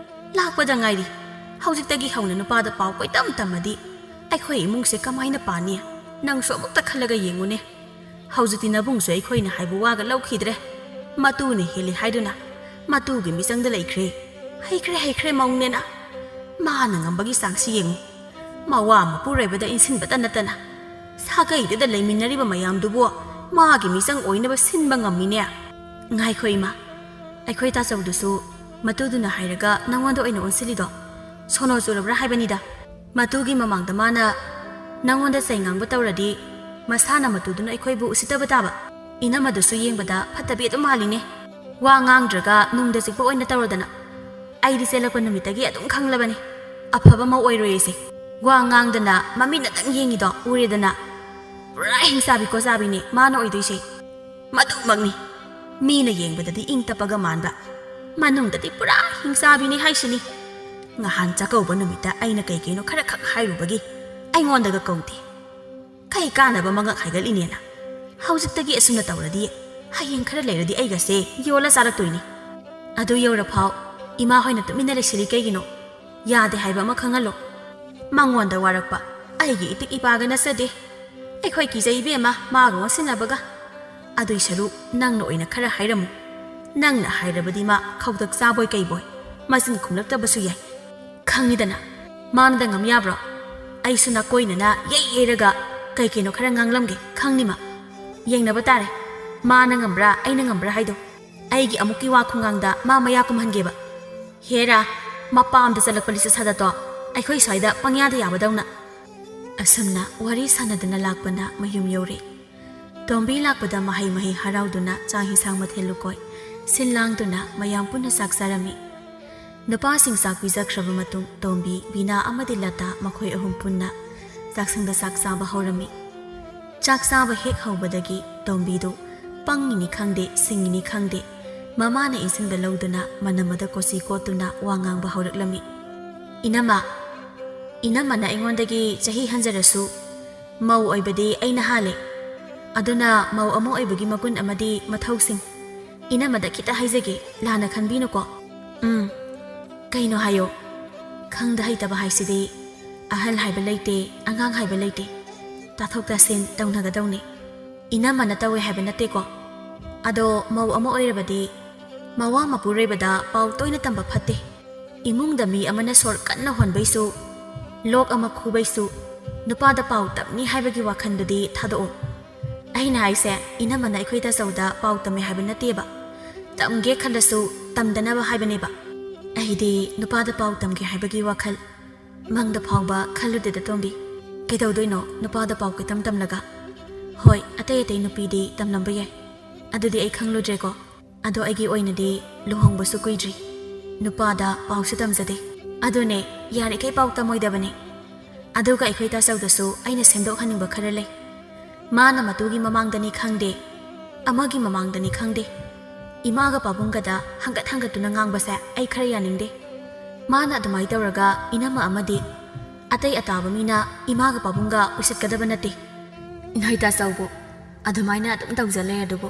ꯂꯥꯛꯄꯗ ꯉꯥꯏꯔꯤ꯫ ꯍꯧꯖꯤꯛꯇꯒꯤ ꯍꯧꯅ ꯅꯨꯄꯥꯗ ꯄꯥꯎ ꯀꯣꯏꯇꯝ ꯇꯝꯃꯗꯤ ꯑꯩꯈꯣꯏ ꯏꯃꯨꯡꯁꯦ ꯀꯃꯥꯏꯅ ꯄꯥꯅꯤ? ꯅꯪꯁꯨ ꯑꯃꯨꯛꯇ ꯈꯜꯂꯒ ꯌꯦꯡꯉꯨꯅꯦ꯫ ꯍꯧꯖꯤꯛꯇꯤ ꯅꯕꯨꯡꯁꯨ ꯑꯩꯈꯣꯏꯅ ꯍꯥꯏꯕ ꯋꯥꯒ ꯂꯧꯈꯤꯗ꯭ꯔꯦ꯫ ꯃꯇꯨꯅ ꯍꯦꯜꯂꯤ ꯍꯥꯏꯗꯨꯅ ꯃꯇꯨꯒꯤ ꯃꯤꯆꯪꯗ ꯂꯩꯈ꯭ꯔꯦ꯫ ꯍꯩꯈ꯭ꯔꯦ, ꯍꯩꯈ꯭ꯔꯦ ꯃꯧꯅꯦꯅ꯫ ꯃꯥꯅ ꯉꯝꯕꯒꯤ ꯆꯥꯡꯁꯤ ꯌꯦꯡꯉꯨ꯫ ꯃꯋꯥ ꯃꯄꯨꯔꯣꯏꯕꯗ ꯏꯟꯁꯤꯟꯕꯇ ꯅꯠꯇꯅ ꯁꯥꯒꯩꯗꯨꯗ ꯂꯩꯃꯤꯟꯅꯔꯤꯕ ꯃꯌꯥꯝꯗꯨꯕꯨ ꯃꯥꯒꯤ ꯃꯤꯆꯪ ꯑꯣꯏꯅꯕ ꯁꯤꯟꯕ ꯉꯝꯃꯤꯅꯦ꯫ ꯉꯥꯏꯈꯣ ꯏꯃꯥ, ꯑꯩꯈꯣꯏ ꯇꯥꯆꯧꯗꯨꯁꯨ ꯃꯇꯨꯗꯨꯅ ꯍꯥꯏꯔꯒ ꯅꯪꯉꯣꯟꯗ ꯑꯣꯏꯅ ꯑꯣꯟꯁꯤꯜꯂꯤꯗꯣ ꯁꯣꯅꯣ ꯆꯨꯔꯕ꯭ꯔꯥ ꯍꯥꯏꯕꯅꯤꯗ꯫ ꯃꯇꯨꯒꯤ ꯃꯃꯥꯡꯗ ꯃꯥꯅ ꯅꯪꯉꯣꯟꯗ ꯆꯩ ꯉꯥꯡꯕ ꯇꯧꯔꯗꯤ ꯃꯁꯥꯅ ꯃꯇꯨꯗꯨꯅ ꯑꯩꯈꯣꯏꯕꯨ ꯎꯁꯤꯠꯇꯕ ꯇꯥꯕ꯫ ꯏꯅꯝꯃꯗꯨꯁꯨ ꯌꯦꯡꯕꯗ ꯐꯠꯇꯕꯤ ꯑꯗꯨꯝ ꯃꯥꯜꯂꯤꯅꯦ꯫ ꯋꯥ ꯉꯥꯡꯗ꯭ꯔꯒ ꯅꯨꯡꯗ ꯆꯤꯛꯄ ꯑꯣꯏꯅ ꯇꯧꯔꯗꯅ꯫ ꯑꯩꯗꯤ ꯆꯦꯜꯂꯛꯄ ꯅꯨꯃꯤꯠꯇꯒꯤ ꯑꯗꯨꯝ ꯈꯪꯂꯕꯅꯤ꯫ ꯑꯐꯕ ꯃꯧ ꯑꯣꯏꯔꯣꯏ ꯑꯩꯁꯦ꯫ ꯋꯥ ꯉꯥꯡꯗꯅ ꯃꯃꯤꯠꯅꯗꯪ ꯌꯦꯡꯉꯤꯗꯣ ꯎꯔꯦꯗꯅ꯫ ꯄꯨꯔꯥ ꯍꯤꯡꯆꯥꯕꯤ ꯈꯣꯆꯥꯕꯤꯅꯦ ꯃꯥꯅ ꯑꯣꯏꯗꯣꯏꯁꯦ꯫ ꯃꯗꯨꯃꯛꯅꯤ꯫ ꯃꯤꯅ ꯌꯦꯡꯕꯗꯗꯤ ꯏꯪ ꯇꯞꯄꯒ ꯃꯥꯟꯕ, ꯃꯅꯨꯡꯗꯗꯤ ꯄꯨꯔꯥ ꯍꯤꯡꯆꯥꯕꯤꯅꯤ ꯍꯥꯏꯁꯤꯅꯤ꯫ ꯉꯍꯥꯟ ꯆꯥꯛꯀꯧꯕ ꯅꯨꯃꯤꯠꯇ ꯑꯩꯅ ꯀꯩ ꯀꯩꯅꯣ ꯈꯔ ꯈꯛ ꯍꯥꯏꯔꯨꯕꯒꯤ ꯑꯩꯉꯣꯟꯗꯒ ꯀꯧꯗꯦ꯫ ꯀꯩ ꯀꯥꯟꯅꯕ ꯃꯉꯛ ꯍꯥꯏꯒꯠꯂꯤꯅꯦꯅ꯫ ꯍꯧꯖꯤꯛꯇꯒꯤ ꯑꯁꯨꯝꯅ ꯇꯧꯔꯗꯤ ꯍꯌꯦꯡ ꯈꯔ ꯂꯩꯔꯗꯤ ꯑꯩꯒꯁꯦ ꯌꯣꯜꯂ ꯆꯥꯔꯛꯇꯣꯏꯅꯤ꯫ ꯑꯗꯨ ꯌꯧꯔꯐꯥꯎ ꯏꯃꯥ ꯍꯣꯏꯅ ꯇꯨꯃꯤꯟꯅ ꯂꯩꯁꯤꯜꯂꯤ ꯀꯩꯒꯤꯅꯣ? ꯌꯥꯗꯦ ꯍꯥꯏꯕ ꯑꯃ ꯈꯪꯍꯜꯂꯣ꯫ ꯃꯉꯣꯟꯗ ꯋꯥꯔꯛꯄ ꯑꯩꯒꯤ ꯏꯄꯤꯛ ꯏꯄꯥꯒ ꯅꯠꯆꯗꯦ꯫ ꯑꯩꯈꯣꯏ ꯀꯤꯖꯩ ꯏꯕꯦꯝꯃ ꯃꯥꯒ ꯑꯣꯟꯁꯤꯟꯅꯕꯒ꯫ ꯑꯗꯨꯏ ꯁꯔꯨꯛ ꯅꯪꯅ ꯑꯣꯏꯅ ꯈꯔ ꯍꯥꯏꯔꯝꯃꯨ꯫ ꯅꯪꯅ ꯍꯥꯏꯔꯕꯗꯤ ꯃꯥ ꯈꯧꯇꯛ ꯆꯥꯕꯣꯏ ꯀꯩꯕꯣꯏ꯫ ꯃꯁꯤꯅ ꯈꯨꯝꯂꯛꯇꯕꯁꯨ ꯌꯥꯏ꯫ ꯈꯪꯉꯤꯗꯅ, ꯃꯥꯅꯗ ꯉꯝ ꯌꯥꯕ꯭ꯔꯣ? ꯑꯩꯁꯨ ꯅꯥꯀꯣꯏꯅꯅ ꯌꯩ ꯌꯩꯔꯒ ꯀꯩ ꯀꯩꯅꯣ ꯈꯔ ꯉꯥꯡꯂꯝꯒꯦ, ꯈꯪꯅꯤꯃ꯫ ꯌꯦꯡꯅꯕ ꯇꯥꯔꯦ, ꯃꯥꯅ ꯉꯝꯕ꯭ꯔꯥ ꯑꯩꯅ ꯉꯝꯕ꯭ꯔꯥ ꯍꯥꯏꯗꯣ꯫ ꯑꯩꯒꯤ ꯑꯃꯨꯛꯀꯤ ꯋꯥ ꯈꯨꯉꯥꯡꯗ ꯃꯥ ꯃꯌꯥ ꯀꯨꯝꯍꯟꯒꯦꯕ꯫ ꯍꯦꯔꯥ, ꯃꯄꯥꯝꯗ ꯆꯠꯂꯛꯄ ꯂꯤꯆꯠ ꯁꯥꯗꯠꯇꯣ ꯑꯩꯈꯣꯏ ꯁ꯭ꯋꯥꯏꯗ ꯄꯪꯌꯥꯗ ꯌꯥꯕꯗꯧꯅ꯫ ꯑꯁꯨꯝꯅ ꯋꯥꯔꯤ ꯁꯥꯟꯅꯗꯨꯅ ꯂꯥꯛꯄꯅ ꯃꯌꯨꯝ ꯌꯧꯔꯦ꯫ ꯇꯣꯝꯕꯤ ꯂꯥꯛꯄꯗ ꯃꯍꯩ ꯃꯍꯩ ꯍꯔꯥꯎꯗꯨꯅ ꯆꯥꯛ ꯍꯤꯟꯁꯥꯡ ꯃꯊꯦꯜ ꯂꯨꯀꯣꯏ ꯁꯤꯜ ꯂꯥꯡꯗꯨꯅ ꯃꯌꯥꯝ ꯄꯨꯟꯅ ꯆꯥꯛ ꯆꯥꯔꯝꯃꯤ꯫ ꯅꯨꯄꯥꯁꯤꯡ ꯆꯥꯛ ꯄꯤꯖꯈ꯭ꯔꯕ ꯃꯇꯨꯡ ꯇꯣꯝꯕꯤ, ꯕꯤꯅꯥ ꯑꯃꯗꯤ ꯂꯇꯥ ꯃꯈꯣꯏ ꯑꯍꯨꯝ ꯄꯨꯟꯅ ꯆꯥꯛꯁꯪꯗ ꯆꯥꯛ ꯆꯥꯕ ꯍꯧꯔꯝꯃꯤ꯫ ꯆꯥꯛ ꯆꯥꯕ ꯍꯦꯛ ꯍꯧꯕꯗꯒꯤ ꯇꯣꯝꯕꯤꯗꯨ ꯄꯪꯉꯤꯅꯤ ꯈꯪꯗꯦ, ꯁꯤꯡꯉꯤꯅꯤ ꯈꯪꯗꯦ, ꯃꯃꯥꯅ ꯏꯟꯁꯤꯟꯕ ꯂꯧꯗꯨꯅ ꯃꯅꯝ ꯑꯗ ꯀꯣꯆꯤ ꯀꯣꯠꯇꯨꯅ ꯋꯥ ꯉꯥꯡꯕ ꯍꯧꯔꯛꯂꯝꯃꯤ꯫ "ꯏꯅꯝꯃ, ꯏꯅꯝꯃꯅ ꯑꯩꯉꯣꯟꯗꯒꯤ ꯆꯍꯤ ꯍꯟꯖꯔꯁꯨ, ꯃꯧ ꯑꯣꯏꯕꯗꯤ ꯑꯩꯅ ꯍꯥꯜꯂꯦ꯫ ꯑꯗꯨꯅ ꯃꯧ ꯑꯃ ꯑꯣꯏꯕꯒꯤ ꯃꯒꯨꯟ ꯑꯃꯗꯤ ꯃꯊꯧꯁꯤꯡ꯫ ꯏꯅꯝꯃꯗ ꯈꯤꯇ ꯍꯥꯏꯖꯒꯦ, ꯂꯥꯟꯅ ꯈꯟꯕꯤꯅꯨꯀꯣ꯫" "ꯎꯝ, ꯀꯩꯅꯣ ꯍꯥꯏꯌꯣ꯫" "ꯈꯪꯗ ꯍꯩꯇꯕ ꯍꯥꯏꯁꯤꯗꯤ ꯑꯍꯜ ꯍꯥꯏꯕ ꯂꯩꯇꯦ, ꯑꯉꯥꯡ ꯍꯥꯏꯕ ꯂꯩꯇꯦ꯫ ꯇꯥꯊꯣꯛ ꯇꯥꯁꯤꯟ ꯇꯧꯅꯒꯗꯧꯅꯦ꯫ ꯏꯅꯝꯃꯅ ꯇꯧꯋꯦ ꯍꯥꯏꯕ ꯅꯠꯇꯦꯀꯣ꯫ ꯑꯗꯣ ꯃꯧ ꯑꯃ ꯑꯣꯏꯔꯕꯗꯤ ꯃꯋꯥ ꯃꯄꯨꯔꯣꯏꯕꯗ ꯄꯥꯎ ꯇꯣꯏꯅ ꯇꯝꯕ ꯐꯠꯇꯦ꯫ ꯏꯃꯨꯡꯗ ꯃꯤ ꯑꯃꯅ ꯁꯣꯔ ꯀꯟꯅ ꯍꯣꯟꯕꯩꯁꯨ, ꯂꯣꯛ ꯑꯃ ꯈꯨꯕꯩꯁꯨ, ꯅꯨꯄꯥꯗ ꯄꯥꯎ ꯇꯝꯅꯤ ꯍꯥꯏꯕꯒꯤ ꯋꯥꯈꯜꯗꯨꯗꯤ ꯊꯥꯗꯣꯛꯑꯣ꯫ ꯑꯩꯅ ꯍꯥꯏꯁꯦ, ꯏꯅꯝꯃꯅ ꯑꯩꯈꯣꯏ ꯇꯥꯆꯧꯗ ꯄꯥꯎ ꯇꯝꯃꯦ ꯍꯥꯏꯕ ꯅꯠꯇꯦꯕ꯫ ꯇꯝꯒꯦ ꯈꯜꯂꯁꯨ ꯇꯝꯗꯅꯕ ꯍꯥꯏꯕꯅꯦꯕ꯫ ꯑꯩꯗꯤ ꯅꯨꯄꯥꯗ ꯄꯥꯎ ꯇꯝꯒꯦ ꯍꯥꯏꯕꯒꯤ ꯋꯥꯈꯜ ꯃꯪꯗ ꯐꯥꯎꯕ ꯈꯜꯂꯨꯗꯦꯗ ꯇꯣꯝꯕꯤ꯫ ꯀꯩꯗꯧꯗꯣꯏꯅꯣ ꯅꯨꯄꯥꯗ ꯄꯥꯎ ꯀꯩꯇꯝ ꯇꯝꯂꯒ? ꯍꯣꯏ, ꯑꯇꯩ ꯑꯇꯩ ꯅꯨꯄꯤꯗꯤ ꯇꯝꯂꯝꯕ ꯌꯥꯏ, ꯑꯗꯨꯗꯤ ꯑꯩ ꯈꯪꯂꯨꯗ꯭ꯔꯦꯀꯣ꯫ ꯑꯗꯣ ꯑꯩꯒꯤ ꯑꯣꯏꯅꯗꯤ ꯂꯨꯍꯣꯡꯕꯁꯨ ꯀꯨꯏꯗ꯭ꯔꯤ, ꯅꯨꯄꯥꯗ ꯄꯥꯎꯁꯨ ꯇꯝꯖꯗꯦ꯫ ꯑꯗꯨꯅꯦ, ꯌꯥꯔꯤꯈꯩ ꯄꯥꯎ ꯇꯝꯃꯣꯏꯗꯕꯅꯦ꯫ ꯑꯗꯨꯒ ꯑꯩꯈꯣꯏ ꯇꯥꯆꯧꯗꯁꯨ ꯑꯩꯅ ꯁꯦꯝꯗꯣꯛꯍꯟꯅꯤꯡꯕ ꯈꯔ ꯂꯩ꯫ ꯃꯥꯅ ꯃꯇꯨꯒꯤ ꯃꯃꯥꯡꯗꯅꯤ ꯈꯪꯗꯦ, ꯑꯃꯒꯤ ꯃꯃꯥꯡꯗꯅꯤ ꯈꯪꯗꯦ, ꯏꯃꯥꯒ ꯄꯥꯕꯨꯡꯒꯗ ꯍꯪꯒꯠ ꯍꯪꯒꯠꯇꯨꯅ ꯉꯥꯡꯕꯁꯦ ꯑꯩ ꯈꯔ ꯌꯥꯅꯤꯡꯗꯦ꯫ ꯃꯥꯅ ꯑꯗꯨꯃꯥꯏꯅ ꯇꯧꯔꯒ ꯏꯅꯝꯃ ꯑꯃꯗꯤ ꯑꯇꯩ ꯑꯇꯥꯕ ꯃꯤꯅ ꯏꯃꯥꯒ ꯄꯥꯕꯨꯡꯒ ꯎꯁꯤꯠꯀꯗꯕ ꯅꯠꯇꯦ꯫ ꯅꯣꯏ ꯇꯥꯆꯧꯕꯨ ꯑꯗꯨꯃꯥꯏꯅ ꯑꯗꯨꯝ ꯇꯧꯖ ꯂꯩꯔꯗꯨꯕꯨ꯫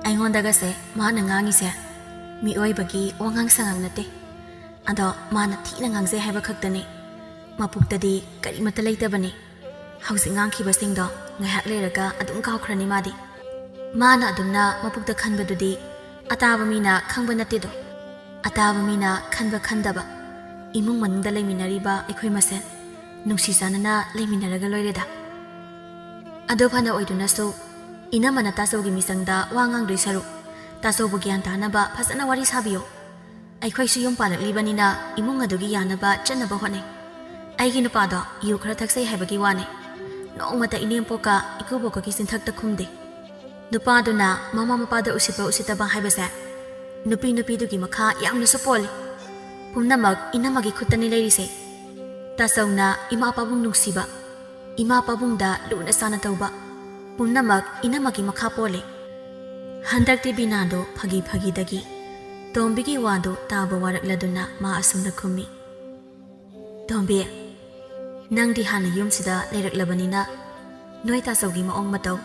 ꯑꯩꯉꯣꯟꯗꯒꯁꯦ ꯃꯥꯅ ꯉꯥꯡꯉꯤꯁꯦ ꯃꯤꯑꯣꯏꯕꯒꯤ ꯋꯥꯉꯥꯡ ꯁꯉꯥꯡ ꯅꯠꯇꯦ꯫ ꯑꯗꯣ ꯃꯥꯅ ꯊꯤꯅ ꯉꯥꯡꯖꯩ ꯍꯥꯏꯕ ꯈꯛꯇꯅꯤ, ꯃꯄꯨꯛꯇꯗꯤ ꯀꯔꯤꯃꯠꯇ ꯂꯩꯇꯕꯅꯤ꯫ ꯍꯧꯖꯤꯛ ꯉꯥꯡꯈꯤꯕꯁꯤꯡꯗꯣ ꯉꯥꯏꯍꯥꯛ ꯂꯩꯔꯒ ꯑꯗꯨꯝ ꯀꯥꯎꯈ꯭ꯔꯅꯤ ꯃꯥꯗꯤ꯫ ꯃꯥꯅ ꯑꯗꯨꯝꯅ ꯃꯄꯨꯛꯇ ꯈꯟꯕꯗꯨꯗꯤ ꯑꯇꯥꯕ ꯃꯤꯅ ꯈꯪꯕ ꯅꯠꯇꯦꯗꯣ꯫ ꯑꯇꯥꯕ ꯃꯤꯅ ꯈꯟꯕ ꯈꯟꯗꯕ, ꯏꯃꯨꯡ ꯃꯅꯨꯡꯗ ꯂꯩꯃꯤꯟꯅꯔꯤꯕ ꯑꯩꯈꯣꯏ ꯃꯁꯦꯟ ꯅꯨꯡꯁꯤ ꯆꯥꯟꯅꯅ ꯂꯩꯃꯤꯟꯅꯔꯒ ꯂꯣꯏꯔꯦꯗ꯫ ꯑꯗꯨ ꯐꯅ ꯑꯣꯏꯗꯨꯅꯁꯨ, ꯏꯅꯝꯃꯅ ꯇꯥꯆꯧꯒꯤ ꯃꯤꯆꯪꯗ ꯋꯥ ꯉꯥꯡꯗꯣꯏ ꯁꯔꯨꯛ, ꯇꯥꯆꯧꯕꯨ ꯒ꯭ꯌꯥꯟ ꯇꯥꯅꯕ ꯐꯖꯅ ꯋꯥꯔꯤ ꯁꯥꯕꯤꯌꯣ꯫ ꯑꯩꯈꯣꯏꯁꯨ ꯌꯨꯝ ꯄꯥꯜꯂꯛꯂꯤꯕꯅꯤꯅ ꯏꯃꯨꯡ ꯑꯗꯨꯒꯤ ꯌꯥꯅꯕ ꯆꯠꯅꯕ ꯍꯣꯠꯅꯩ꯫ ꯑꯩꯒꯤ ꯅꯨꯄꯥꯗꯣ ꯌꯨ ꯈꯔ ꯊꯛꯆꯩ ꯍꯥꯏꯕꯒꯤ ꯋꯥꯅꯤ꯫ ꯅꯣꯡꯃꯇ ꯏꯅꯦꯝꯄꯣꯛꯀ ꯏꯀꯨꯕꯣꯛꯀꯒꯤ ꯆꯤꯟꯊꯛꯇ ꯈꯨꯝꯗꯦ꯫ ꯅꯨꯄꯥꯗꯨꯅ ꯃꯃꯥ ꯃꯄꯥꯗ ꯎꯁꯤꯠꯄ ꯎꯁꯤꯠꯇꯕ ꯍꯥꯏꯕꯁꯦ ꯅꯨꯄꯤ ꯅꯨꯄꯤꯗꯨꯒꯤ ꯃꯈꯥ ꯌꯥꯝꯅꯁꯨ ꯄꯣꯜꯂꯤ꯫ ꯄꯨꯝꯅꯃꯛ ꯏꯅꯝꯃꯒꯤ ꯈꯨꯠꯇꯅꯤ ꯂꯩꯔꯤꯁꯦ꯫ ꯇꯥꯆꯧꯅ ꯏꯃꯥ ꯄꯥꯕꯨꯡ ꯅꯨꯡꯁꯤꯕ, ꯏꯃꯥ ꯄꯥꯕꯨꯡꯗ ꯂꯨꯅ ꯆꯥꯟꯅ ꯇꯧꯕ, ꯄꯨꯝꯅꯃꯛ ꯏꯅꯝꯃꯒꯤ ꯃꯈꯥ ꯄꯣꯜꯂꯦ꯫ ꯍꯟꯗꯛꯇꯤ ꯕꯤꯅꯥꯗꯣ ꯐꯥꯒꯤ ꯐꯥꯒꯤꯗꯒꯤ ꯇꯣꯝꯕꯤꯒꯤ ꯋꯥꯗꯨ ꯇꯥꯕ ꯋꯥꯔꯛꯂꯗꯨꯅ ꯃꯥ ꯑꯁꯨꯝꯅ ꯈꯨꯝꯃꯤ, "ꯇꯣꯝꯕꯤ, ꯅꯪꯗꯤ ꯍꯥꯟꯅ ꯌꯨꯝꯁꯤꯗ ꯂꯩꯔꯛꯂꯕꯅꯤꯅ ꯅꯣꯏ ꯇꯥꯆꯧꯒꯤ ꯃꯑꯣꯡ ꯃꯇꯧ,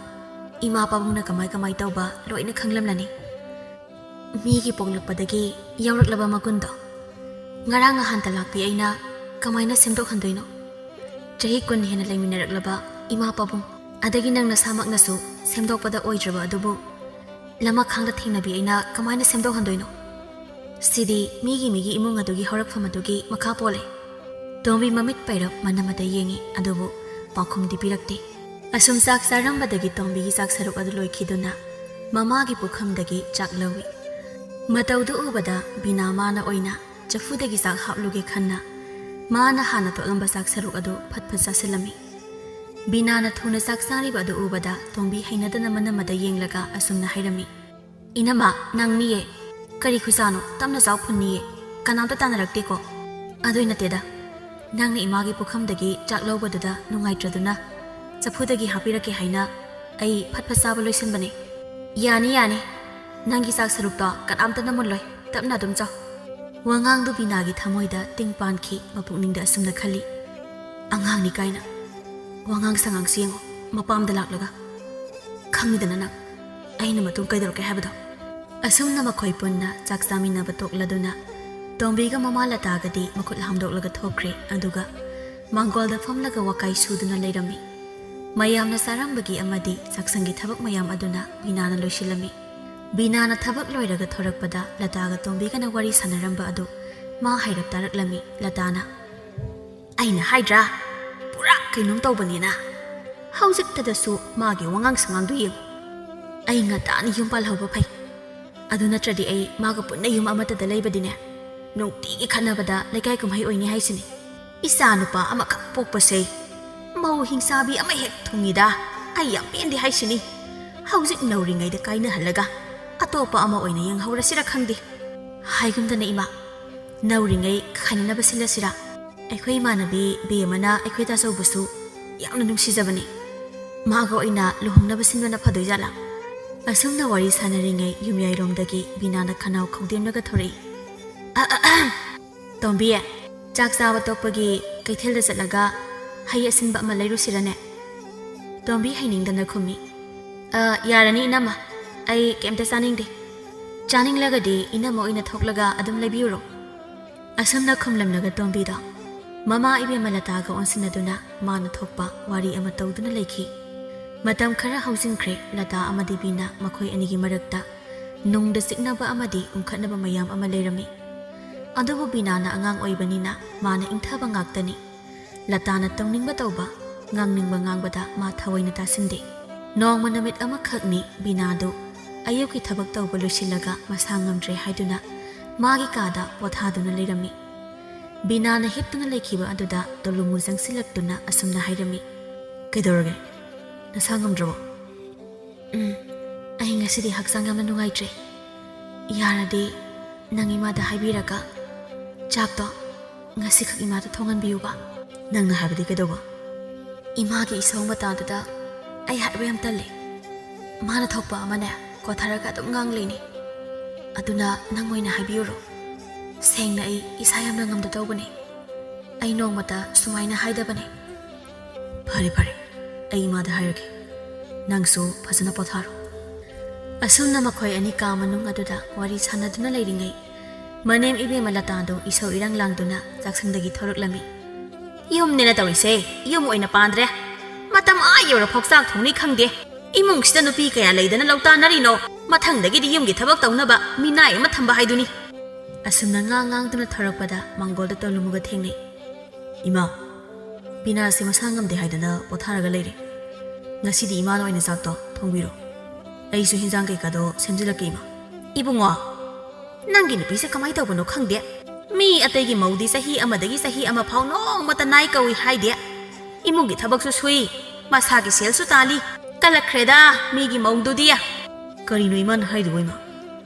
ꯏꯃꯥ ꯄꯥꯕꯨꯡꯅ ꯀꯃꯥꯏ ꯀꯃꯥꯏ ꯇꯧꯕ ꯂꯣꯏꯅ ꯈꯪꯂꯝꯂꯅꯤ꯫ ꯃꯤꯒꯤ ꯄꯣꯛꯂꯛꯄꯗꯒꯤ ꯌꯥꯎꯔꯛꯂꯕ ꯃꯒꯨꯟꯗꯣ ꯉꯔꯥꯡ ꯅꯍꯥꯟꯇ ꯂꯥꯛꯄꯤ ꯑꯩꯅ ꯀꯃꯥꯏꯅ ꯁꯦꯝꯗꯣꯛꯍꯟꯗꯣꯏꯅꯣ? ꯆꯍꯤ ꯀꯨꯟ ꯍꯦꯟꯅ ꯂꯩꯃꯤꯟꯅꯔꯛꯂꯕ ꯏꯃꯥ ꯄꯥꯕꯨꯡ, ꯑꯗꯒꯤ ꯅꯪ ꯅꯁꯥꯃꯛꯅꯁꯨ ꯁꯦꯝꯗꯣꯛꯄꯗ ꯑꯣꯏꯗ꯭ꯔꯕ ꯑꯗꯨꯕꯨ ꯂꯃꯈꯥꯡꯗ ꯊꯦꯡꯅꯕꯤ ꯑꯩꯅ ꯀꯃꯥꯏꯅ ꯁꯦꯝꯗꯣꯛꯍꯟꯗꯣꯏꯅꯣ? ꯁꯤꯗꯤ ꯃꯤꯒꯤ ꯃꯤꯒꯤ ꯏꯃꯨꯡ ꯑꯗꯨꯒꯤ ꯍꯧꯔꯛꯐꯝ ꯑꯗꯨꯒꯤ ꯃꯈꯥ ꯄꯣꯜꯂꯦ꯫" ꯇꯣꯝꯕꯤ ꯃꯃꯤꯠ ꯄꯩꯔꯞ ꯃꯅꯝ ꯑꯃꯗ ꯌꯦꯡꯉꯤ, ꯑꯗꯨꯕꯨ ꯄꯥꯎꯈꯨꯝꯗꯤ ꯄꯤꯔꯛꯇꯦ꯫ ꯑꯁꯨꯝ ꯆꯥꯛ ꯆꯥꯔꯝꯕꯗꯒꯤ ꯇꯣꯝꯕꯤꯒꯤ ꯆꯥꯛ ꯁꯔꯨꯛ ꯑꯗꯨ ꯂꯣꯏꯈꯤꯗꯨꯅ ꯃꯃꯥꯒꯤ ꯄꯨꯈꯝꯗꯒꯤ ꯆꯥꯛ ꯂꯧꯏ꯫ ꯃꯇꯧꯗꯨ ꯎꯕꯗ ꯕꯤꯅꯥ ꯃꯥꯅ ꯑꯣꯏꯅ ꯆꯐꯨꯗꯒꯤ ꯆꯥꯛ ꯍꯥꯞꯂꯨꯒꯦ ꯈꯟꯅ ꯃꯥꯅ ꯍꯥꯟꯅ ꯇꯣꯠꯂꯝꯕ ꯆꯥꯛ ꯁꯔꯨꯛ ꯑꯗꯨ ꯐꯠ ꯐꯠ ꯆꯥꯁꯤꯜꯂꯝꯃꯤ꯫ ꯕꯤꯅꯥꯅ ꯊꯨꯅ ꯆꯥꯛ ꯆꯥꯔꯤꯕ ꯑꯗꯨ ꯎꯕꯗ ꯇꯣꯝꯕꯤ ꯍꯩꯅꯗꯅ ꯃꯅꯝ ꯑꯗ ꯌꯦꯡꯂꯒ ꯑꯁꯨꯝꯅ ꯍꯥꯏꯔꯝꯃꯤ, "ꯏꯅꯝꯃ, ꯅꯪ ꯃꯤꯌꯦ꯫ ꯀꯔꯤ ꯈꯨꯆꯥꯅꯣ? ꯇꯞꯅ ꯆꯥꯎ ꯐꯨꯟꯅꯤꯌꯦ꯫ ꯀꯅꯥꯝꯇ ꯇꯥꯟꯅꯔꯛꯇꯦꯀꯣ?" "ꯑꯗꯨꯏ ꯅꯠꯇꯦꯗ꯫ ꯅꯪꯅ ꯏꯃꯥꯒꯤ ꯄꯨꯈꯝꯗꯒꯤ ꯆꯥꯛ ꯂꯧꯕꯗꯨꯗ ꯅꯨꯡꯉꯥꯏꯇ꯭ꯔꯗꯨꯅ ꯆꯐꯨꯗꯒꯤ ꯍꯥꯞꯄꯤꯔꯛꯀꯦ ꯍꯥꯏꯅ ꯑꯩ ꯐꯠ ꯐꯠ ꯆꯥꯕ ꯂꯣꯏꯁꯤꯟꯕꯅꯦ꯫" "ꯌꯥꯅꯤ, ꯌꯥꯅꯤ꯫ ꯅꯪꯒꯤ ꯆꯥꯛ ꯁꯔꯨꯛꯇꯣ ꯀꯅꯥꯝꯇꯅ ꯃꯨꯜꯂꯣꯏ꯫ ꯇꯞꯅ ꯑꯗꯨꯝ ꯆꯥꯎ꯫" ꯋꯥꯉꯥꯡꯗꯨ ꯕꯤꯅꯥꯒꯤ ꯊꯃꯣꯏꯗ ꯇꯤꯡ ꯄꯥꯟꯈꯤ꯫ ꯃꯄꯨꯛꯅꯤꯡꯗ ꯑꯁꯨꯝꯅ ꯈꯜꯂꯤ, "ꯑꯉꯥꯡꯅꯤ ꯀꯥꯏꯅ꯫ ꯋꯥꯉꯥꯡ ꯁꯉꯥꯡꯁꯤ ꯌꯦꯡꯉꯣ, ꯃꯄꯥꯝꯗ ꯂꯥꯛꯂꯒ꯫ ꯈꯪꯉꯤꯗꯅ ꯅꯪ, ꯑꯩꯅ ꯃꯇꯨꯡ ꯀꯩꯗꯧꯔꯛꯀꯦ ꯍꯥꯏꯕꯗꯣ꯫" ꯑꯁꯨꯝꯅ ꯃꯈꯣꯏ ꯄꯨꯟꯅ ꯆꯥꯛ ꯆꯥꯃꯤꯟꯅꯕ ꯇꯣꯛꯂꯗꯨꯅ ꯇꯣꯝꯕꯤꯒ ꯃꯃꯥ ꯂꯇꯥꯒꯗꯤ ꯃꯈꯨꯠ ꯍꯥꯝꯗꯣꯛꯂꯒ ꯊꯣꯛꯈ꯭ꯔꯦ꯫ ꯑꯗꯨꯒ ꯃꯥꯡꯒꯣꯜꯗ ꯐꯝꯂꯒ ꯋꯥꯀꯥꯏ ꯁꯨꯗꯨꯅ ꯂꯩꯔꯝꯃꯤ꯫ ꯃꯌꯥꯝꯅ ꯆꯥꯔꯝꯕꯒꯤ ꯑꯃꯗꯤ ꯆꯥꯛꯁꯪꯒꯤ ꯊꯕꯛ ꯃꯌꯥꯝ ꯑꯗꯨꯅ ꯕꯤꯅꯥꯅ ꯂꯣꯏꯁꯤꯜꯂꯝꯃꯤ꯫ ꯕꯤꯅꯥꯅ ꯊꯕꯛ ꯂꯣꯏꯔꯒ ꯊꯣꯔꯛꯄꯗ ꯂꯇꯥꯒ ꯇꯣꯝꯕꯤꯒꯅ ꯋꯥꯔꯤ ꯁꯥꯟꯅꯔꯝꯕ ꯑꯗꯨ ꯃꯥ ꯍꯥꯏꯔꯞ ꯇꯥꯔꯛꯂꯝꯃꯤ꯫ ꯂꯇꯥꯅ, "ꯑꯩꯅ ꯍꯥꯏꯗ꯭ꯔꯥ, ꯄꯨꯔꯥ ꯀꯩꯅꯣꯝ ꯇꯧꯕꯅꯤꯅ꯫ ꯍꯧꯖꯤꯛꯇꯗꯁꯨ ꯃꯥꯒꯤ ꯋꯥꯉꯥꯡ ꯁꯉꯥꯡꯗꯨ ꯌꯦꯡꯉꯨ꯫ ꯑꯩ ꯉꯟꯇꯥꯅ ꯌꯨꯝ ꯄꯥꯜꯍꯧꯕ ꯐꯩ꯫ ꯑꯗꯨ ꯅꯠꯇ꯭ꯔꯗꯤ ꯑꯩ ꯃꯥꯒ ꯄꯨꯟꯅ ꯌꯨꯝ ꯑꯃꯠꯇꯗ ꯂꯩꯕꯗꯤꯅꯦ, ꯅꯨꯡꯇꯤꯒꯤ ꯈꯠꯅꯕꯗ ꯂꯩꯀꯥꯏ ꯀꯨꯝꯍꯩ ꯑꯣꯏꯅꯤ ꯍꯥꯏꯁꯤꯅꯤ꯫ ꯏꯆꯥ ꯅꯨꯄꯥ ꯑꯃꯈꯛ ꯄꯣꯛꯄꯁꯦ ꯃꯧ ꯍꯤꯡꯆꯥꯕꯤ ꯑꯃ ꯍꯦꯛ ꯊꯨꯡꯉꯤꯗ꯫ ꯑꯩ ꯌꯥꯝ ꯄꯦꯟꯗꯦ ꯍꯥꯏꯁꯤꯅꯤ꯫ ꯍꯧꯖꯤꯛ ꯅꯧꯔꯤꯉꯩꯗ ꯀꯥꯏꯅꯍꯜꯂꯒ ꯑꯇꯣꯞꯄ ꯑꯃ ꯑꯣꯏꯅ ꯌꯦꯡꯍꯧꯔꯁꯤꯔ ꯈꯪꯗꯦ꯫ ꯍꯥꯏꯒꯨꯝꯗꯅ ꯏꯃꯥ, ꯅꯧꯔꯤꯉꯩ ꯈꯥꯏꯅꯅꯕ ꯁꯤꯜꯂꯁꯤꯔꯥ? ꯑꯩꯈꯣꯏ ꯏꯃꯥꯟꯅꯕꯤ ꯕꯦꯝꯃꯅ ꯑꯩꯈꯣꯏ ꯇꯥꯆꯧꯕꯁꯨ ꯌꯥꯝꯅ ꯅꯨꯡꯁꯤꯖꯕꯅꯤ꯫ ꯃꯥꯒ ꯑꯣꯏꯅ ꯂꯨꯍꯣꯡꯅꯕ ꯁꯤꯟꯕꯅ ꯐꯗꯣꯏꯖꯥꯠꯂꯥ?" ꯑꯁꯨꯝꯅ ꯋꯥꯔꯤ ꯁꯥꯟꯅꯔꯤꯉꯩ ꯌꯨꯝꯌꯥꯏꯔꯣꯝꯗꯒꯤ ꯕꯤꯅꯥꯅ ꯈꯅꯥꯎ ꯈꯧꯗꯦꯝꯂꯒ ꯊꯣꯔꯛꯏ꯫ "ꯑ, ꯑ, ꯑ, ꯇꯣꯝꯕꯤ, ꯆꯥꯛ ꯆꯥꯕ ꯇꯣꯛꯄꯒꯤ ꯀꯩꯊꯦꯜꯗ ꯆꯠꯂꯒ ꯍꯩ ꯑꯁꯤꯟꯕ ꯑꯃ ꯂꯩꯔꯨꯁꯤꯔꯅꯦ?" ꯇꯣꯝꯕꯤ ꯍꯩꯅꯤꯡꯗꯅ ꯈꯨꯝꯃꯤ꯫ "ꯑ, ꯌꯥꯔꯅꯤ ꯏꯅꯝꯃ, ꯑꯩ ꯀꯩꯝꯇ ꯆꯥꯅꯤꯡꯗꯦ꯫ ꯆꯥꯅꯤꯡꯂꯒꯗꯤ ꯏꯅꯝꯃ ꯑꯣꯏꯅ ꯊꯣꯛꯂꯒ ꯑꯗꯨꯝ ꯂꯩꯕꯤꯌꯨꯔꯣ?" ꯑꯁꯨꯝꯅ ꯈꯨꯝꯂꯝꯂꯒ ꯇꯣꯝꯕꯤꯗꯣ ꯃꯃꯥ ꯏꯕꯦꯝꯃ ꯂꯇꯥꯒ ꯑꯣꯟꯁꯤꯟꯅꯗꯨꯅ ꯃꯥꯅ ꯊꯣꯛꯄ ꯋꯥꯔꯤ ꯑꯃ ꯇꯧꯗꯨꯅ ꯂꯩꯈꯤ꯫ ꯃꯇꯝ ꯈꯔ ꯍꯧꯖꯤꯟꯈ꯭ꯔꯦ꯫ ꯂꯇꯥ ꯑꯃꯗꯤ ꯕꯤꯅꯥ ꯃꯈꯣꯏ ꯑꯅꯤꯒꯤ ꯃꯔꯛꯇ ꯅꯨꯡꯗ ꯆꯤꯛꯅꯕ ꯑꯃꯗꯤ ꯎꯪꯈꯠꯅꯕ ꯃꯌꯥꯝ ꯑꯃ ꯂꯩꯔꯝꯃꯤ꯫ ꯑꯗꯨꯕꯨ ꯕꯤꯅꯥꯅ ꯑꯉꯥꯡ ꯑꯣꯏꯕꯅꯤꯅ ꯃꯥꯅ ꯏꯪꯊꯕ ꯉꯥꯛꯇꯅꯤ꯫ ꯂꯇꯥꯅ ꯇꯧꯅꯤꯡꯕ ꯇꯧꯕ, ꯉꯥꯡꯅꯤꯡꯕ ꯉꯥꯡꯕꯗ ꯃꯥ ꯊꯑꯣꯏꯅ ꯇꯥꯁꯤꯟꯗꯦ꯫ ꯅꯣꯡꯃ ꯅꯨꯃꯤꯠ ꯑꯃꯈꯛꯅꯤ ꯕꯤꯅꯥꯗꯨ ꯑꯌꯨꯛꯀꯤ ꯊꯕꯛ ꯇꯧꯕ ꯂꯣꯏꯁꯤꯜꯂꯒ ꯃꯁꯥ ꯉꯝꯗ꯭ꯔꯦ ꯍꯥꯏꯗꯨꯅ ꯃꯥꯒꯤ ꯀꯥꯗ ꯄꯣꯊꯥꯗꯨꯅ ꯂꯩꯔꯝꯃꯤ꯫ ꯕꯤꯅꯥꯅ ꯍꯤꯞꯇꯨꯅ ꯂꯩꯈꯤꯕ ꯑꯗꯨꯗ ꯇꯣꯂꯨꯃꯨ ꯆꯪꯁꯤꯜꯂꯛꯇꯨꯅ ꯑꯁꯨꯝꯅ ꯍꯥꯏꯔꯝꯃꯤ, "ꯀꯩꯗꯧꯔꯒꯦ? ꯅꯁꯥ ꯉꯝꯗ꯭ꯔꯕꯣ?" "ꯎꯝ, ꯑꯩ ꯉꯁꯤꯗꯤ ꯍꯛꯆꯥꯡ ꯌꯥꯝꯅ ꯅꯨꯡꯉꯥꯏꯇ꯭ꯔꯦ꯫ ꯌꯥꯔꯗꯤ ꯅꯪ ꯏꯃꯥꯗ ꯍꯥꯏꯕꯤꯔꯒ ꯆꯥꯛꯇꯣ ꯉꯁꯤꯈꯛ ꯏꯃꯥꯗ ꯊꯣꯡꯍꯟꯕꯤꯌꯨꯕ꯫" "ꯅꯪꯅ ꯍꯥꯏꯕꯗꯤ ꯀꯩꯗꯧꯕ?" "ꯏꯃꯥꯒꯤ ꯏꯁꯧ ꯃꯇꯥꯗꯨꯗ ꯑꯩ ꯍꯥꯏꯕ ꯌꯥꯝ ꯇꯜꯂꯦ꯫ ꯃꯥꯅ ꯊꯣꯛꯄ ꯑꯃꯅꯦ ꯀꯣꯊꯔꯒ ꯑꯗꯨꯝ ꯉꯥꯡ ꯂꯩꯅꯤ꯫ ꯑꯗꯨꯅ ꯅꯪ ꯑꯣꯏꯅ ꯍꯥꯏꯕꯤꯌꯨꯔꯣ? ꯁꯦꯡꯅ ꯑꯩ ꯏꯁꯥ ꯌꯥꯝꯅ ꯉꯝꯗ ꯇꯧꯕꯅꯦ꯫ ꯑꯩ ꯅꯣꯡꯃꯇ ꯁꯨꯃꯥꯏꯅ ꯍꯥꯏꯗꯕꯅꯦ꯫" "ꯐꯔꯦ ꯐꯔꯦ, ꯑꯩ ꯏꯃꯥꯗ ꯍꯥꯏꯔꯒꯦ꯫ ꯅꯪꯁꯨ ꯐꯖꯅ ꯄꯣꯊꯥꯔꯣ꯫" ꯑꯁꯨꯝꯅ ꯃꯈꯣꯏ ꯑꯅꯤ ꯀꯥ ꯃꯅꯨꯡ ꯑꯗꯨꯗ ꯋꯥꯔꯤ ꯁꯥꯟꯅꯗꯨꯅ ꯂꯩꯔꯤꯉꯩ, ꯃꯅꯦꯝ ꯏꯕꯦꯝꯃ ꯂꯇꯥꯗꯨ ꯏꯁꯧ ꯏꯔꯥꯡ ꯂꯥꯡꯗꯨꯅ ꯆꯥꯛꯁꯪꯗꯒꯤ ꯊꯣꯔꯛꯂꯝꯃꯤ꯫ "ꯌꯨꯝꯅꯦꯅ ꯇꯧꯔꯤꯁꯦ, ꯌꯨꯝ ꯑꯣꯏꯅ ꯄꯥꯟꯗ꯭ꯔꯦ꯫ ꯃꯇꯝ ꯑꯥ ꯌꯧꯔꯐꯥꯎ ꯆꯥꯛ ꯊꯣꯡꯅꯤ ꯈꯪꯗꯦ꯫ ꯏꯃꯨꯡꯁꯤꯗ ꯅꯨꯄꯤ ꯀꯌꯥ ꯂꯩꯗꯅ ꯂꯧꯇꯥꯟꯅꯔꯤꯅꯣ? ꯃꯊꯪꯗꯒꯤꯗꯤ ꯌꯨꯝꯒꯤ ꯊꯕꯛ ꯇꯧꯅꯕ ꯃꯤꯅꯥꯏ ꯑꯃ ꯊꯝꯕ ꯍꯥꯏꯗꯨꯅꯤ꯫ ꯑꯁꯨꯝꯅ ꯉꯥꯡ ꯉꯥꯡꯗꯨꯅ ꯊꯧꯔꯛꯄꯗ ꯃꯪꯒꯣꯜꯗ ꯇꯣꯂꯨꯃꯨꯒ ꯊꯦꯡꯅꯩ꯫ "ꯏꯃꯥ, ꯕꯤꯅꯥꯁꯦ ꯃꯁꯥ ꯉꯝꯗꯦ ꯍꯥꯏꯗꯅ ꯄꯣꯊꯥꯔꯒ ꯂꯩꯔꯦ꯫ ꯉꯁꯤꯗꯤ ꯏꯃꯥꯅ ꯑꯣꯏꯅ ꯆꯥꯛꯇꯣ ꯊꯣꯡꯕꯤꯔꯣ꯫ ꯑꯩꯁꯨ ꯍꯤꯟꯖꯥꯡ ꯀꯩꯀꯥꯗꯣ ꯁꯦꯝꯖꯤꯜꯂꯛꯀꯦ, ꯏꯃꯥ꯫" "ꯏꯕꯨꯡꯉꯣ, ꯅꯪꯒꯤ ꯅꯨꯄꯤꯁꯦ ꯀꯃꯥꯏ ꯇꯧꯕꯅꯣ ꯈꯪꯗꯦ꯫ ꯃꯤ ꯑꯇꯩꯒꯤ ꯃꯧꯗꯤ ꯆꯍꯤ ꯑꯃꯗꯒꯤ ꯆꯍꯤ ꯑꯃ ꯐꯥꯎ ꯅꯣꯡꯃꯇ ꯅꯥꯏ ꯀꯧꯏ ꯍꯥꯏꯗꯦ꯫ ꯏꯃꯨꯡꯒꯤ ꯊꯕꯛꯁꯨ ꯁꯨꯏ, ꯃꯁꯥꯒꯤ ꯁꯦꯜꯁꯨ ꯇꯥꯜꯂꯤ꯫ ꯀꯜꯂꯛꯈ꯭ꯔꯦꯗ ꯃꯤꯒꯤ ꯃꯧꯗꯨꯗꯤ꯫" "ꯀꯔꯤꯅꯣ ꯏꯃꯥꯅ ꯍꯥꯏꯗꯨꯕꯨ, ꯏꯃꯥ?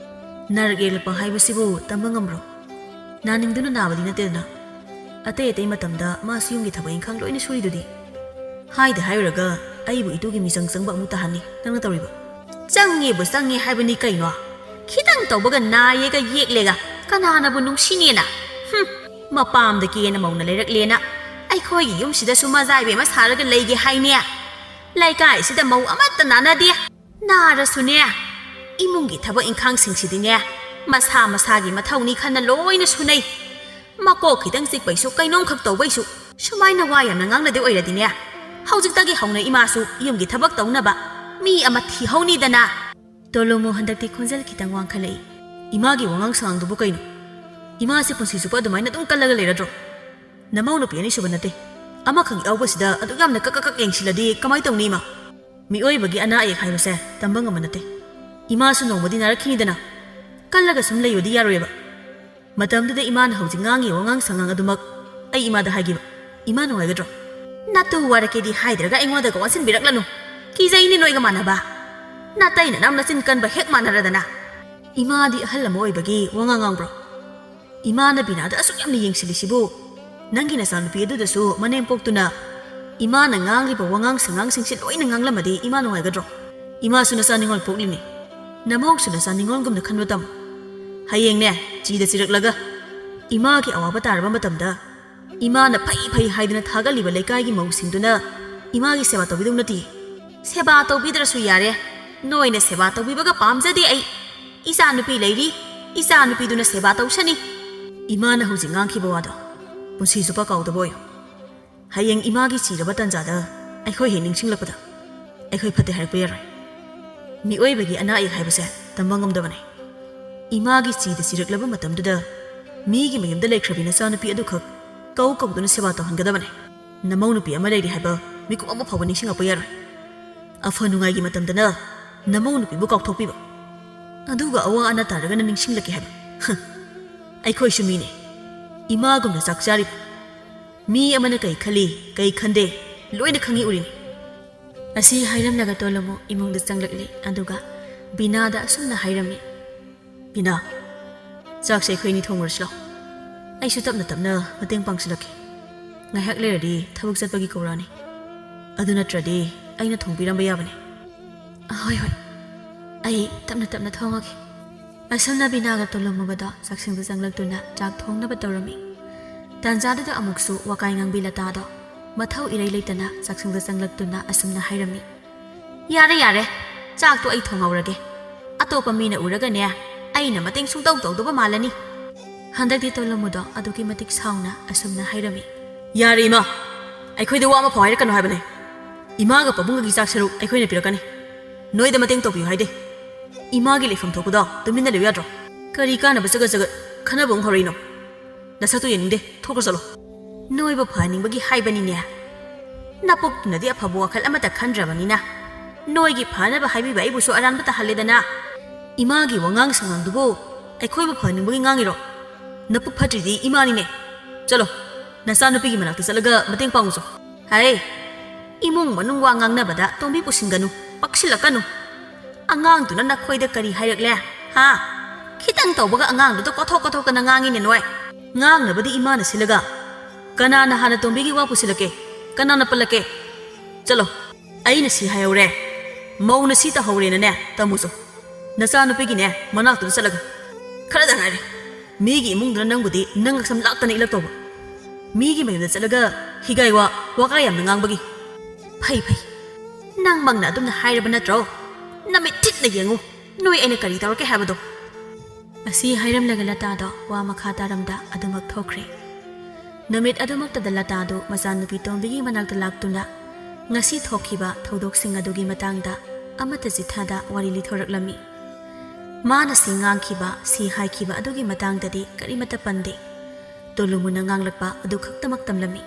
ꯅꯥꯔꯛ ꯌꯦꯛꯂꯛꯄ ꯍꯥꯏꯕꯁꯤꯕꯨ ꯇꯝꯕ ꯉꯝꯕ꯭ꯔꯣ? ꯅꯥꯅꯤꯡꯗꯨꯅ ꯅꯥꯕꯗꯤ ꯅꯠꯇꯦꯗꯅ꯫ ꯑꯇꯩ ꯑꯇꯩ ꯃꯇꯝꯗ ꯃꯥꯁꯨ ꯌꯨꯝꯒꯤ ꯊꯕꯛ ꯏꯪꯈꯥꯡ ꯂꯣꯏꯅ ꯁꯨꯔꯤꯗꯨꯗꯤ꯫ ꯍꯥꯏꯗ ꯍꯥꯏꯔꯨꯔꯒ ꯑꯩꯕꯨ ꯏꯇꯨꯒꯤ ꯃꯤꯆꯪ ꯆꯪꯕ ꯑꯃꯨꯛ ꯇꯥꯍꯟꯅꯤ ꯅꯪꯅ ꯇꯧꯔꯤꯕ꯫" "ꯆꯪꯉꯦꯕꯨ ꯆꯪꯉꯦ ꯍꯥꯏꯕꯅꯤ ꯀꯩꯅꯣ꯫ ꯈꯤꯇꯪ ꯇꯧꯕꯒ ꯅꯥꯏꯌꯦꯒ ꯌꯦꯛꯂꯦꯒ꯫ ꯀꯅꯥꯅꯕꯨ ꯅꯨꯡꯁꯤꯅꯦꯅ? ꯍꯨꯝ, ꯃꯄꯥꯝꯗ ꯀꯦꯅ ꯃꯧꯅ ꯂꯩꯔꯛꯂꯦꯅ ꯑꯩꯈꯣꯏꯒꯤ ꯌꯨꯝꯁꯤꯗꯁꯨ ꯃꯖꯥꯏꯕꯤ ꯑꯃ ꯁꯥꯔꯒ ꯂꯩꯒꯦ ꯍꯥꯏꯅꯦ? ꯂꯩꯀꯥꯏꯁꯤꯗ ꯃꯧ ꯑꯃꯠꯇ ꯅꯥꯟꯅꯗꯦ꯫ ꯅꯥꯔꯁꯨꯅꯦ, ꯏꯃꯨꯡꯒꯤ ꯊꯕꯛ ꯏꯪꯈꯥꯡꯁꯤꯡꯁꯤꯗꯤꯅꯦ, ꯃꯁꯥ ꯃꯁꯥꯒꯤ ꯃꯊꯧꯅꯤ ꯈꯟꯅ ꯂꯣꯏꯅ ꯁꯨꯅꯩ꯫ ꯃꯀꯣꯛ ꯈꯤꯇꯪ ꯆꯤꯛꯄꯩꯁꯨ, ꯀꯩꯅꯣꯝꯈꯛ ꯇꯧꯕꯩꯁꯨ ꯁꯨꯃꯥꯏꯅ ꯋꯥ ꯌꯥꯝꯅ ꯉꯥꯡꯅꯗꯦ ꯑꯣꯏꯔꯗꯤꯅꯦ, ꯍꯧꯖꯤꯛꯇꯒꯤ ꯍꯧꯅ ꯏꯃꯥꯁꯨ ꯌꯨꯝꯒꯤ ꯊꯕꯛ ꯇꯧꯅꯕ ꯃꯤ ꯑꯃ ꯊꯤꯍꯧꯅꯤꯗꯅ꯫" ꯇꯣꯂꯣꯃꯨ ꯍꯟꯗꯛꯇꯤ ꯈꯣꯟꯖꯦꯜ ꯈꯤꯇꯪ ꯋꯥꯡꯈꯠꯂꯛꯏ꯫ "ꯏꯃꯥꯒꯤ ꯋꯥꯉꯥꯡ ꯁꯉꯥꯡꯗꯨꯕꯨ ꯀꯩꯅꯣ? ꯏꯃꯥꯁꯦ ꯄꯨꯟꯁꯤ ꯆꯨꯞꯄ ꯑꯗꯨꯃꯥꯏꯅ ꯑꯗꯨꯝ ꯀꯜꯂꯒ ꯂꯩꯔꯗ꯭ꯔꯣ? ꯅꯃꯧ ꯅꯨꯄꯤ ꯑꯅꯤꯁꯨꯕ ꯅꯠꯇꯦ꯫ ꯑꯃꯈꯛ ꯌꯥꯎꯕꯁꯤꯗ ꯑꯗꯨꯛ ꯌꯥꯝꯅ ꯀꯛ ꯀꯛ ꯀꯛ ꯌꯦꯡꯁꯤꯜꯂꯗꯤ ꯀꯃꯥꯏ ꯇꯧꯅꯤ, ꯏꯃꯥ? ꯃꯤꯑꯣꯏꯕꯒꯤ ꯑꯅꯥ ꯑꯌꯦꯛ ꯍꯥꯏꯕꯁꯦ ꯇꯝꯕ ꯉꯝꯕ ꯅꯠꯇꯦ꯫ ꯏꯃꯥꯁꯨ ꯅꯣꯡꯃꯗꯤ ꯅꯥꯔꯛꯈꯤꯅꯤꯗꯅ꯫ ꯀꯜꯂꯒ ꯁꯨꯝ ꯂꯩꯕꯗꯤ ꯌꯥꯔꯣꯏꯕ꯫" ꯃꯇꯝꯗꯨꯗ ꯏꯃꯥꯅ ꯍꯧꯖꯤꯛ ꯉꯥꯡꯉꯤ ꯋꯥꯉꯥꯡ ꯁꯉꯥꯡ ꯑꯗꯨꯃꯛ ꯑꯩ ꯏꯃꯥꯗ ꯍꯥꯏꯒꯦꯕ꯫ "ꯏꯃꯥ ꯅꯨꯡꯉꯥꯏꯒꯗ꯭ꯔꯣ?" "ꯅꯇꯨ ꯋꯥꯔꯛꯀꯦꯗꯤ ꯍꯥꯏꯗ꯭ꯔꯒ ꯑꯩꯉꯣꯟꯗꯒ ꯑꯣꯟꯁꯤꯟꯕꯤꯔꯛꯂꯅꯨ꯫ ꯀꯤꯖꯩꯅꯦ ꯅꯣꯏꯒ ꯃꯥꯟꯅꯕ꯫ ꯅꯇꯩꯅ ꯅꯝ ꯅꯆꯤꯟ ꯀꯟꯕ ꯍꯦꯛ ꯃꯥꯟꯅꯔꯗꯅ꯫" ꯏꯃꯥꯗꯤ ꯑꯍꯜ ꯑꯃ ꯑꯣꯏꯕꯒꯤ ꯋꯥꯉꯥꯡ ꯉꯥꯡꯕ꯭ꯔꯣ? ꯏꯃꯥꯅ ꯕꯤꯅꯥꯗ ꯑꯁꯨꯛ ꯌꯥꯝꯅ ꯌꯦꯡꯁꯤꯜꯂꯤꯁꯤꯕꯨ, ꯅꯪꯒꯤ ꯅꯆꯥꯅꯨꯄꯤ ꯑꯗꯨꯗꯁꯨ ꯃꯅꯦꯝꯄꯣꯛꯇꯨꯅ ꯏꯃꯥꯅ ꯉꯥꯡꯂꯤꯕ ꯋꯥꯉꯥꯡ ꯁꯉꯥꯡꯁꯤꯡꯁꯤ ꯂꯣꯏꯅ ꯉꯥꯡꯂꯝꯃꯗꯤ ꯏꯃꯥ ꯅꯨꯡꯉꯥꯏꯒꯗ꯭ꯔꯣ? ꯏꯃꯥꯁꯨ ꯅꯆꯥ ꯅꯤꯉꯣꯜ ꯄꯣꯛꯂꯤꯅꯤ꯫ ꯅꯃꯧꯁꯨ ꯅꯆꯥ ꯅꯤꯉꯣꯜꯒꯨꯝꯅ ꯈꯟꯕ ꯇꯝꯃꯨ꯫ ꯍꯌꯦꯡꯅꯦ, ꯆꯤꯗ ꯆꯤꯔꯛꯂꯒ ꯏꯃꯥꯒꯤ ꯑꯋꯥꯕ ꯇꯥꯔꯕ ꯃꯇꯝꯗ ꯏꯃꯥꯅ ꯐꯩ ꯐꯩ ꯍꯥꯏꯗꯨꯅ ꯊꯥꯒꯠꯂꯤꯕ ꯂꯩꯀꯥꯏꯒꯤ ꯃꯧꯁꯤꯡꯗꯨꯅ ꯏꯃꯥꯒꯤ ꯁꯦꯕꯥ ꯇꯧꯕꯤꯗꯧ ꯅꯠꯇꯦ꯫ ꯁꯦꯕꯥ ꯇꯧꯕꯤꯗ꯭ꯔꯁꯨ ꯌꯥꯔꯦ꯫ ꯅꯣꯏꯅ ꯁꯦꯕꯥ ꯇꯧꯕꯤꯕꯒ ꯄꯥꯝꯖꯗꯦ ꯑꯩ꯫ ꯏꯆꯥ ꯅꯨꯄꯤ ꯂꯩꯔꯤ꯫ ꯏꯆꯥ ꯅꯨꯄꯤꯗꯨꯅ ꯁꯦꯕꯥ ꯇꯧꯁꯅꯤ꯫ ꯏꯃꯥꯅ ꯍꯧꯖꯤꯛ ꯉꯥꯡꯈꯤꯕ ꯋꯥꯗꯣ ꯄꯨꯟꯁꯤ ꯆꯨꯞꯄ ꯀꯥꯎꯗꯕ ꯑꯣꯏꯌꯨ꯫ ꯍꯌꯦꯡ ꯏꯃꯥꯒꯤ ꯁꯤꯔꯕ ꯇꯟꯖꯥꯗ ꯑꯩꯈꯣꯏ ꯍꯦꯛ ꯅꯤꯡꯁꯤꯡꯂꯛꯄꯗ ꯑꯩꯈꯣꯏ ꯐꯠꯇꯦ ꯍꯥꯏꯔꯛꯄ ꯌꯥꯔꯣꯏ꯫ ꯃꯤꯑꯣꯏꯕꯒꯤ ꯑꯅꯥ ꯑꯌꯦꯛ ꯍꯥꯏꯕꯁꯦ ꯇꯝꯕ ꯉꯝꯗꯕꯅꯦ꯫ ꯏꯃꯥꯒꯤ ꯆꯤꯗ ꯆꯤꯔꯛꯂꯕ ꯃꯇꯝꯗꯨꯗ ꯃꯤꯒꯤ ꯃꯌꯨꯝꯗ ꯂꯩꯈ꯭ꯔꯕꯤ ꯅꯆꯥꯅꯨꯄꯤ ꯑꯗꯨꯈꯛ ꯀꯧ ꯀꯧꯗꯨꯅ ꯁꯦꯕꯥ ꯇꯧꯍꯟꯒꯗꯕꯅꯦ꯫ ꯅꯃꯧ ꯅꯨꯄꯤ ꯑꯃ ꯂꯩꯔꯤ ꯍꯥꯏꯕ ꯃꯤꯀꯨꯞ ꯑꯃ ꯐꯥꯎꯕ ꯅꯤꯡꯁꯤꯡꯂꯛꯄ ꯌꯥꯔꯣꯏ꯫ ꯑꯐ ꯅꯨꯡꯉꯥꯏꯒꯤ ꯃꯇꯝꯗꯅ ꯅꯃꯧ ꯅꯨꯄꯤꯕꯨ ꯀꯥꯎꯊꯣꯛꯄꯤꯕ, ꯑꯗꯨꯒ ꯑꯋꯥ ꯑꯅꯥ ꯇꯥꯔꯒꯅ ꯅꯤꯡꯁꯤꯡꯂꯛꯀꯦ ꯍꯥꯏꯕ꯫ ꯍ, ꯑꯩꯈꯣꯏꯁꯨ ꯃꯤꯅꯦ, ꯏꯃꯥꯒꯨꯝꯅ ꯆꯥꯛ ꯆꯥꯔꯤꯕ꯫ ꯃꯤ ꯑꯃꯅ ꯀꯩ ꯈꯜꯂꯤ, ꯀꯩ ꯈꯟꯗꯦ, ꯂꯣꯏꯅ ꯈꯪꯉꯤ ꯎꯔꯤꯅꯤ꯫ ꯑꯁꯤ ꯍꯥꯏꯔꯝꯂꯒ ꯇꯣꯂꯣꯃꯨ ꯏꯃꯨꯡꯗ ꯆꯪꯂꯛꯂꯦ, ꯑꯗꯨꯒ ꯕꯤꯅꯥꯗ ꯑꯁꯨꯝꯅ ꯍꯥꯏꯔꯝꯃꯤ꯫ ꯕꯤꯅꯥ, ꯆꯥꯛꯁꯦ ꯑꯩꯈꯣꯏ ꯑꯅꯤ ꯊꯣꯡꯉꯨꯔꯁꯤ ꯂꯥꯎ꯫ ꯑꯩꯁꯨ ꯇꯞꯅ ꯇꯞꯅ ꯃꯇꯦꯡ ꯄꯥꯡꯁꯤꯜꯂꯛꯀꯦ꯫ ꯉꯥꯏꯍꯥꯛ ꯂꯩꯔꯗꯤ ꯊꯕꯛ ꯆꯠꯄꯒꯤ ꯀꯧꯔꯛꯑꯅꯤ꯫ ꯑꯗꯨ ꯅꯠꯇ꯭ꯔꯗꯤ ꯑꯩꯅ ꯊꯣꯡꯕꯤꯔꯝꯕ ꯌꯥꯕꯅꯦ꯫ ꯍꯣꯏ, ꯍꯣꯏ, ꯑꯩ ꯇꯞꯅ ꯇꯞꯅ ꯊꯣꯡꯉꯒꯦ꯫ ꯑꯁꯨꯝꯅ ꯕꯤꯅꯥꯒ ꯇꯣꯂꯣꯃꯨꯒꯗꯣ ꯆꯥꯛꯁꯪꯗ ꯆꯪꯂꯛꯇꯨꯅ ꯆꯥꯛ ꯊꯣꯡꯅꯕ ꯇꯧꯔꯝꯃꯤ꯫ ꯇꯥꯟꯖꯥꯗꯨꯗ ꯑꯃꯨꯛꯁꯨ ꯋꯥꯀꯥꯏ ꯉꯥꯡꯕꯤ ꯂꯇꯥꯗꯣ ꯃꯊꯧ ꯏꯔꯩ ꯂꯩꯇꯅ ꯆꯥꯛꯁꯪꯗ ꯆꯪꯂꯛꯇꯨꯅ ꯑꯁꯨꯝꯅ ꯍꯥꯏꯔꯝꯃꯤ꯫ ꯌꯥꯔꯦ, ꯌꯥꯔꯦ, ꯆꯥꯛꯇꯣ ꯑꯩ ꯊꯣꯡꯍꯧꯔꯒꯦ꯫ ꯑꯇꯣꯞꯄ ꯃꯤꯅ ꯎꯔꯒꯅꯦ, ꯑꯩꯅ ꯃꯇꯦꯡ ꯁꯨꯡꯇꯧ ꯇꯧꯗꯕ ꯃꯥꯜꯂꯅꯤ꯫ ꯍꯟꯗꯛꯇꯤ ꯇꯣꯂꯣꯃꯨꯗꯣ ꯑꯗꯨꯛꯀꯤ ꯃꯇꯤꯛ ꯁꯥꯎꯅ ꯑꯁꯨꯝꯅ ꯍꯥꯏꯔꯝꯃꯤ꯫ ꯌꯥꯔꯦ ꯏꯃꯥ, ꯑꯩꯈꯣꯏꯗ ꯋꯥ ꯑꯃ ꯐꯥꯎ ꯍꯥꯏꯔꯛꯀꯅꯨ ꯍꯥꯏꯕꯅꯦ꯫ ꯏꯃꯥꯒ ꯄꯥꯕꯨꯡꯒꯒꯤ ꯆꯥꯛ ꯁꯔꯨꯛ ꯑꯩꯈꯣꯏꯅ ꯄꯤꯔꯛꯀꯅꯤ꯫ ꯅꯣꯏꯗ ꯃꯇꯦꯡ ꯇꯧꯕꯤꯌꯨ ꯍꯥꯏꯗꯦ꯫ ꯏꯃꯥꯒꯤ ꯂꯩꯐꯝ ꯊꯣꯛꯄꯗꯣ ꯇꯨꯃꯤꯟꯅ ꯂꯩꯌꯨ ꯌꯥꯗ꯭ꯔꯣ? ꯀꯔꯤ ꯀꯥꯟꯅꯕ ꯆꯒꯠ ꯆꯒꯠ ꯈꯟꯅꯕ ꯑꯃꯨꯛ ꯍꯧꯔꯛꯏꯅꯣ? ꯅꯁꯛꯇꯨ ꯌꯦꯡꯅꯤꯡꯗꯦ, ꯊꯣꯛꯈ꯭ꯔꯣ ꯆꯠꯂꯣ꯫ ꯅꯣꯏꯕꯨ ꯐꯍꯟꯅꯤꯡꯕꯒꯤ ꯍꯥꯏꯕꯅꯤꯅꯦ꯫ ꯅꯄꯨꯛꯇꯨꯅꯗꯤ ꯑꯐꯕ ꯋꯥꯈꯜ ꯑꯃꯠꯇ ꯈꯟꯗ꯭ꯔꯕꯅꯤꯅ ꯅꯣꯏꯒꯤ ꯐꯅꯕ ꯍꯥꯏꯕꯤꯕ ꯑꯩꯕꯨꯁꯨ ꯑꯔꯥꯟꯕ ꯇꯥꯍꯜꯂꯦꯗꯅ꯫ ꯏꯃꯥꯒꯤ ꯋꯥꯉꯥꯡ ꯁꯉꯥꯡꯗꯨꯕꯨ ꯑꯩꯈꯣꯏꯕꯨ ꯐꯍꯟꯅꯤꯡꯕꯒꯤ ꯉꯥꯡꯉꯤꯔꯣ? ꯅꯄꯨꯛ ꯐꯠꯇ꯭ꯔꯤꯗꯤ ꯏꯃꯥꯅꯤꯅꯦ꯫ ꯆꯠꯂꯣ, ꯅꯆꯥꯅꯨꯄꯤꯒꯤ ꯃꯅꯥꯛꯇ ꯆꯠꯂꯒ ꯃꯇꯦꯡ ꯄꯥꯡꯉꯨꯆꯣ꯫ ꯍꯥꯏ, ꯏꯃꯨꯡ ꯃꯅꯨꯡ ꯋꯥ ꯉꯥꯡꯅꯕꯗ ꯇꯣꯝꯕꯤ ꯄꯨꯁꯤꯟꯒꯅꯨ, ꯄꯛꯁꯤꯜꯂꯛꯀꯅꯨ꯫ ꯑꯉꯥꯡꯗꯨꯅ ꯅꯈꯣꯏꯗ ꯀꯔꯤ ꯍꯥꯏꯔꯛꯂꯦ? ꯍꯥ? ꯈꯤꯇꯪ ꯇꯧꯕꯒ ꯑꯉꯥꯡꯗꯨꯗ ꯀꯣꯊꯣꯛ ꯀꯣꯊꯣꯛꯇꯅ ꯉꯥꯡꯉꯤꯅꯦ ꯅꯣꯏ꯫ ꯉꯥꯡꯅꯕꯗꯤ ꯏꯃꯥꯅ ꯁꯤꯜꯂꯒ ꯀꯅꯥꯅ ꯍꯥꯟꯅ ꯇꯣꯝꯕꯤꯒꯤ ꯋꯥ ꯄꯨꯁꯤꯜꯂꯛꯀꯦ? ꯀꯅꯥꯅ ꯄꯜꯂꯛꯀꯦ? ꯆꯠꯂꯣ, ꯑꯩꯅ ꯁꯤ ꯍꯥꯏꯍꯧꯔꯦ꯫ ꯃꯧꯅ ꯁꯤ ꯇꯧꯍꯧꯔꯦꯅꯅꯦ, ꯇꯝꯃꯨꯆꯣ꯫ ꯅꯆꯥꯅꯨꯄꯤꯒꯤꯅꯦ, ꯃꯅꯥꯛꯇꯨꯗ ꯆꯠꯂꯒ꯫ ꯈꯔꯗ ꯉꯥꯏꯔꯦ꯫ ꯃꯤꯒꯤ ꯏꯃꯨꯡꯗꯨꯅ ꯅꯪꯕꯨꯗꯤ ꯅꯪ ꯉꯛꯁꯝ ꯂꯥꯛꯇꯅ ꯏꯜꯂꯛꯇꯧꯕ꯫ ꯃꯤꯒꯤ ꯃꯌꯨꯝꯗ ꯆꯠꯂꯒ ꯍꯤꯒꯥꯏ ꯋꯥ, ꯋꯥꯀꯥ ꯌꯥꯝꯅ ꯉꯥꯡꯕꯒꯤ꯫ ꯐꯩ, ꯐꯩ꯫ ꯅꯪꯃꯛꯅ ꯑꯗꯨꯝꯅ ꯍꯥꯏꯔꯕ ꯅꯠꯇ꯭ꯔꯣ? ꯅꯃꯤꯠ ꯊꯤꯠꯅ ꯌꯦꯡꯉꯨ꯫ ꯅꯣꯏ ꯑꯩꯅ ꯀꯔꯤ ꯇꯧꯔꯛꯀꯦ ꯍꯥꯏꯕꯗꯣ꯫ ꯑꯁꯤ ꯍꯥꯏꯔꯝꯂꯒ ꯂꯇꯥꯗꯣ ꯋꯥ ꯃꯈꯥ ꯇꯥꯔꯝꯗ ꯑꯗꯨꯃꯛ ꯊꯣꯛꯈ꯭ꯔꯦ꯫ ꯅꯨꯃꯤꯠ ꯑꯗꯨꯃꯛꯇꯗ ꯂꯇꯥꯗꯨ ꯃꯆꯥꯅꯨꯄꯤ ꯇꯣꯝꯕꯤꯒꯤ ꯃꯅꯥꯛꯇ ꯂꯥꯛꯇꯨꯅ ꯉꯁꯤ ꯊꯣꯛꯈꯤꯕ ꯊꯧꯗꯣꯛꯁꯤꯡ ꯑꯗꯨꯒꯤ ꯃꯇꯥꯡꯗ ꯑꯃꯠꯇ ꯆꯤꯊꯗ ꯋꯥꯔꯤ ꯂꯤꯊꯣꯔꯛꯂꯝꯃꯤ꯫ ꯃꯥꯅ ꯁꯤ ꯉꯥꯡꯈꯤꯕ, ꯁꯤ ꯍꯥꯏꯈꯤꯕ ꯑꯗꯨꯒꯤ ꯃꯇꯥꯡꯗꯗꯤ ꯀꯔꯤꯃꯠꯇ ꯄꯟꯗꯦ꯫ ꯇꯣꯂꯨꯃꯨꯅ ꯉꯥꯡꯂꯛꯄ ꯑꯗꯨ ꯈꯛꯇꯃꯛ ꯇꯝꯂꯝꯃꯤ꯫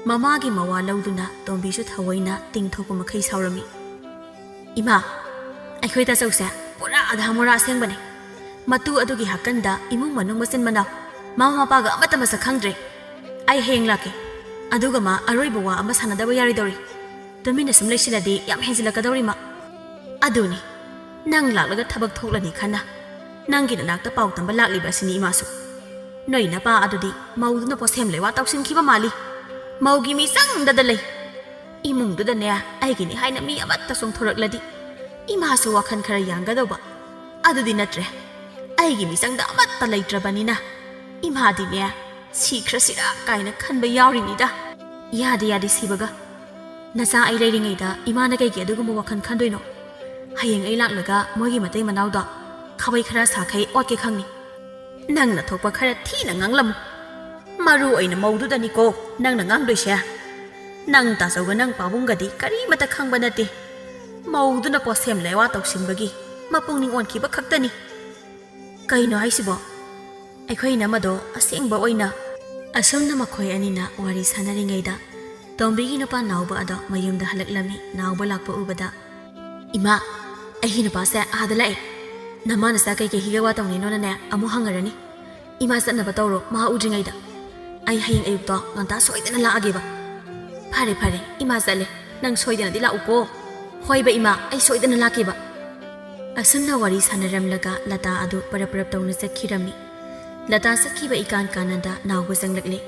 ꯃꯃꯥꯒꯤ ꯃꯋꯥ ꯂꯧꯗꯨꯅ ꯇꯣꯝꯕꯤꯁꯨ ꯊꯑꯣꯏꯅ ꯇꯤꯡꯊꯣꯛꯄ ꯃꯈꯩ ꯁꯥꯎꯔꯝꯃꯤ꯫ "ꯏꯃꯥ, ꯑꯩꯈꯣꯏ ꯇꯥꯆꯧꯁꯦ ꯄꯨꯔꯥ ꯑꯙꯥ ꯃꯣꯔꯥ ꯑꯁꯦꯡꯕꯅꯦ꯫ ꯃꯇꯨ ꯑꯗꯨꯒꯤ ꯍꯥꯀꯟꯗ ꯏꯃꯨꯡ ꯃꯅꯨꯡ ꯃꯆꯤꯟ ꯃꯅꯥꯎ, ꯃꯃꯥ ꯃꯄꯥꯒ ꯑꯃꯠꯇ ꯃꯁꯛ ꯈꯪꯗ꯭ꯔꯦ꯫ ꯑꯩ ꯍꯌꯦꯡ ꯂꯥꯛꯀꯦ꯫ ꯑꯗꯨꯒ ꯃꯥ ꯑꯔꯣꯏꯕ ꯋꯥ ꯑꯃ ꯁꯥꯟꯅꯗꯕ ꯌꯥꯔꯣꯏꯗꯧꯔꯤ꯫ ꯇꯨꯃꯤꯟꯅ ꯁꯨꯝ ꯂꯩꯁꯤꯜꯂꯗꯤ ꯌꯥꯝ ꯍꯦꯟꯖꯤꯜꯂꯛꯀꯗꯧꯔꯤ ꯃꯥ꯫ ꯑꯗꯨꯅꯤ, ꯅꯪ ꯂꯥꯛꯂꯒ ꯊꯕꯛ ꯊꯣꯛꯂꯅꯤ ꯈꯟꯅ ꯅꯪꯒꯤ ꯅꯅꯥꯛꯇ ꯄꯥꯎ ꯇꯝꯕ ꯂꯥꯛꯂꯤꯕ ꯑꯁꯤꯅꯤ ꯏꯃꯥꯁꯨ꯫ ꯅꯣꯏ ꯅꯄꯥ ꯑꯗꯨꯗꯤ ꯃꯧꯗꯨꯅ ꯄꯣꯠꯁꯦꯝ ꯂꯩꯋꯥ ꯇꯧꯁꯤꯟꯈꯤꯕ ꯃꯥꯜꯂꯤ꯫ ꯃꯧꯒꯤ ꯃꯤꯆꯪꯗꯗ ꯂꯩ꯫ ꯏꯃꯨꯡꯗꯨꯗꯅꯦ ꯑꯩꯒꯤꯅꯤ ꯍꯥꯏꯅ ꯃꯤ ꯑꯃꯠꯇ ꯆꯣꯡꯊꯣꯔꯛꯂꯗꯤ ꯏꯃꯥꯁꯨ ꯋꯥꯈꯜ ꯈꯔ ꯌꯥꯡꯒꯗꯧꯕ꯫ ꯑꯗꯨꯗꯤ ꯅꯠꯇ꯭ꯔꯦ꯫ ꯑꯩꯒꯤ ꯃꯤꯆꯪꯗ ꯑꯃꯠꯇ ꯂꯩꯇ꯭ꯔꯕꯅꯤꯅ ꯏꯃꯥꯗꯤꯅꯦ ꯁꯤꯈ꯭ꯔꯁꯤꯔꯥ ꯀꯥꯏꯅ ꯈꯟꯕ ꯌꯥꯎꯔꯤꯅꯤꯗ꯫ ꯌꯥꯗꯦ, ꯌꯥꯗꯦ ꯁꯤꯕꯒ꯫ ꯅꯆꯥ ꯑꯩ ꯂꯩꯔꯤꯉꯩꯗ ꯏꯃꯥꯅ ꯀꯩꯒꯤ ꯑꯗꯨꯒꯨꯝꯕ ꯋꯥꯈꯜ ꯈꯟꯗꯣꯏꯅꯣ? ꯍꯌꯦꯡ ꯑꯩ ꯂꯥꯛꯂꯒ ꯃꯣꯏꯒꯤ ꯃꯇꯩ ꯃꯅꯥꯎꯗꯣ ꯈꯥꯕꯩ ꯈꯔ ꯁꯥꯈꯩ ꯑꯣꯠꯀꯦ ꯈꯪꯅꯤ꯫ ꯅꯪꯅ ꯊꯣꯛꯄ ꯈꯔ ꯊꯤꯅ ꯉꯥꯡꯂꯝꯃꯨ꯫ ꯃꯔꯨ ꯑꯣꯏꯅ ꯃꯧꯗꯨꯗꯅꯤꯀꯣ ꯅꯪꯅ ꯉꯥꯡꯗꯣꯏꯁꯦ꯫ ꯅꯪ ꯇꯥꯆꯧꯒ ꯅꯪ ꯄꯥꯕꯨꯡꯒꯗꯤ ꯀꯔꯤꯃꯠꯇ ꯈꯪꯕ ꯅꯠꯇꯦ꯫ ꯃꯧꯗꯨꯅ ꯄꯣꯠꯁꯦꯝ ꯂꯩꯋꯥ ꯇꯧꯁꯤꯟꯕꯒꯤ ꯃꯄꯨꯛꯅꯤꯡ ꯑꯣꯟꯈꯤꯕ ꯈꯛꯇꯅꯤ꯫ ꯀꯩꯅꯣ ꯍꯥꯏꯁꯤꯕꯣ? ꯑꯩꯈꯣꯏ ꯏꯅꯝꯃꯗꯣ ꯑꯁꯦꯡꯕ ꯑꯣꯏꯅ꯫ ꯑꯁꯨꯝꯅ ꯃꯈꯣꯏ ꯑꯅꯤꯅ ꯋꯥꯔꯤ ꯁꯥꯟꯅꯔꯤꯉꯩꯗ ꯇꯣꯝꯕꯤꯒꯤ ꯅꯨꯄꯥ ꯅꯥꯎꯕ ꯑꯗꯣ ꯃꯌꯨꯝꯗ ꯍꯜꯂꯛꯂꯝꯃꯤ꯫ ꯅꯥꯎꯕ ꯂꯥꯛꯄ ꯎꯕꯗ, "ꯏꯃꯥ, ꯑꯩꯒꯤ ꯅꯨꯄꯥꯁꯦ ꯑꯥꯗ ꯂꯥꯛꯑꯦ꯫ ꯅꯃꯥ ꯅꯆꯥ ꯀꯩꯀꯩ ꯍꯤꯒ ꯋꯥ ꯇꯧꯅꯩꯅꯣꯅꯅꯦ ꯑꯃꯨꯛ ꯍꯪꯉꯔꯅꯤ꯫ ꯏꯃꯥ ꯆꯠꯅꯕ ꯇꯧꯔꯣ ꯃꯥ ꯎꯗ꯭ꯔꯤꯉꯩꯗ꯫ ꯑꯩ ꯍꯌꯦꯡ ꯑꯌꯨꯛꯇꯣ ꯉꯟꯇꯥ ꯁꯣꯏꯗꯅ ꯂꯥꯛꯑꯒꯦꯕ꯫" "ꯐꯔꯦ, ꯐꯔꯦ, ꯏꯃꯥ ꯆꯠꯂꯦ꯫ ꯅꯪ ꯁꯣꯏꯗꯅꯗꯤ ꯂꯥꯛꯎꯀꯣ꯫" "ꯍꯣꯏꯕ ꯏꯃꯥ, ꯑꯩ ꯁꯣꯏꯗꯅ ꯂꯥꯛꯀꯦꯕ꯫" ꯑꯁꯨꯝꯅ ꯋꯥꯔꯤ ꯁꯥꯟꯅꯔꯝꯂꯒ ꯂꯇꯥ ꯑꯗꯨ ꯄꯔꯞ ꯄꯔꯞ ꯇꯧꯅ ꯆꯠꯈꯤꯔꯝꯃꯤ꯫ ꯂꯇꯥ ꯆꯠꯈꯤꯕ ꯏꯀꯥꯟ ꯀꯥꯟꯅꯗ ꯅꯥꯎꯕ ꯆꯪꯂꯛꯂꯦ꯫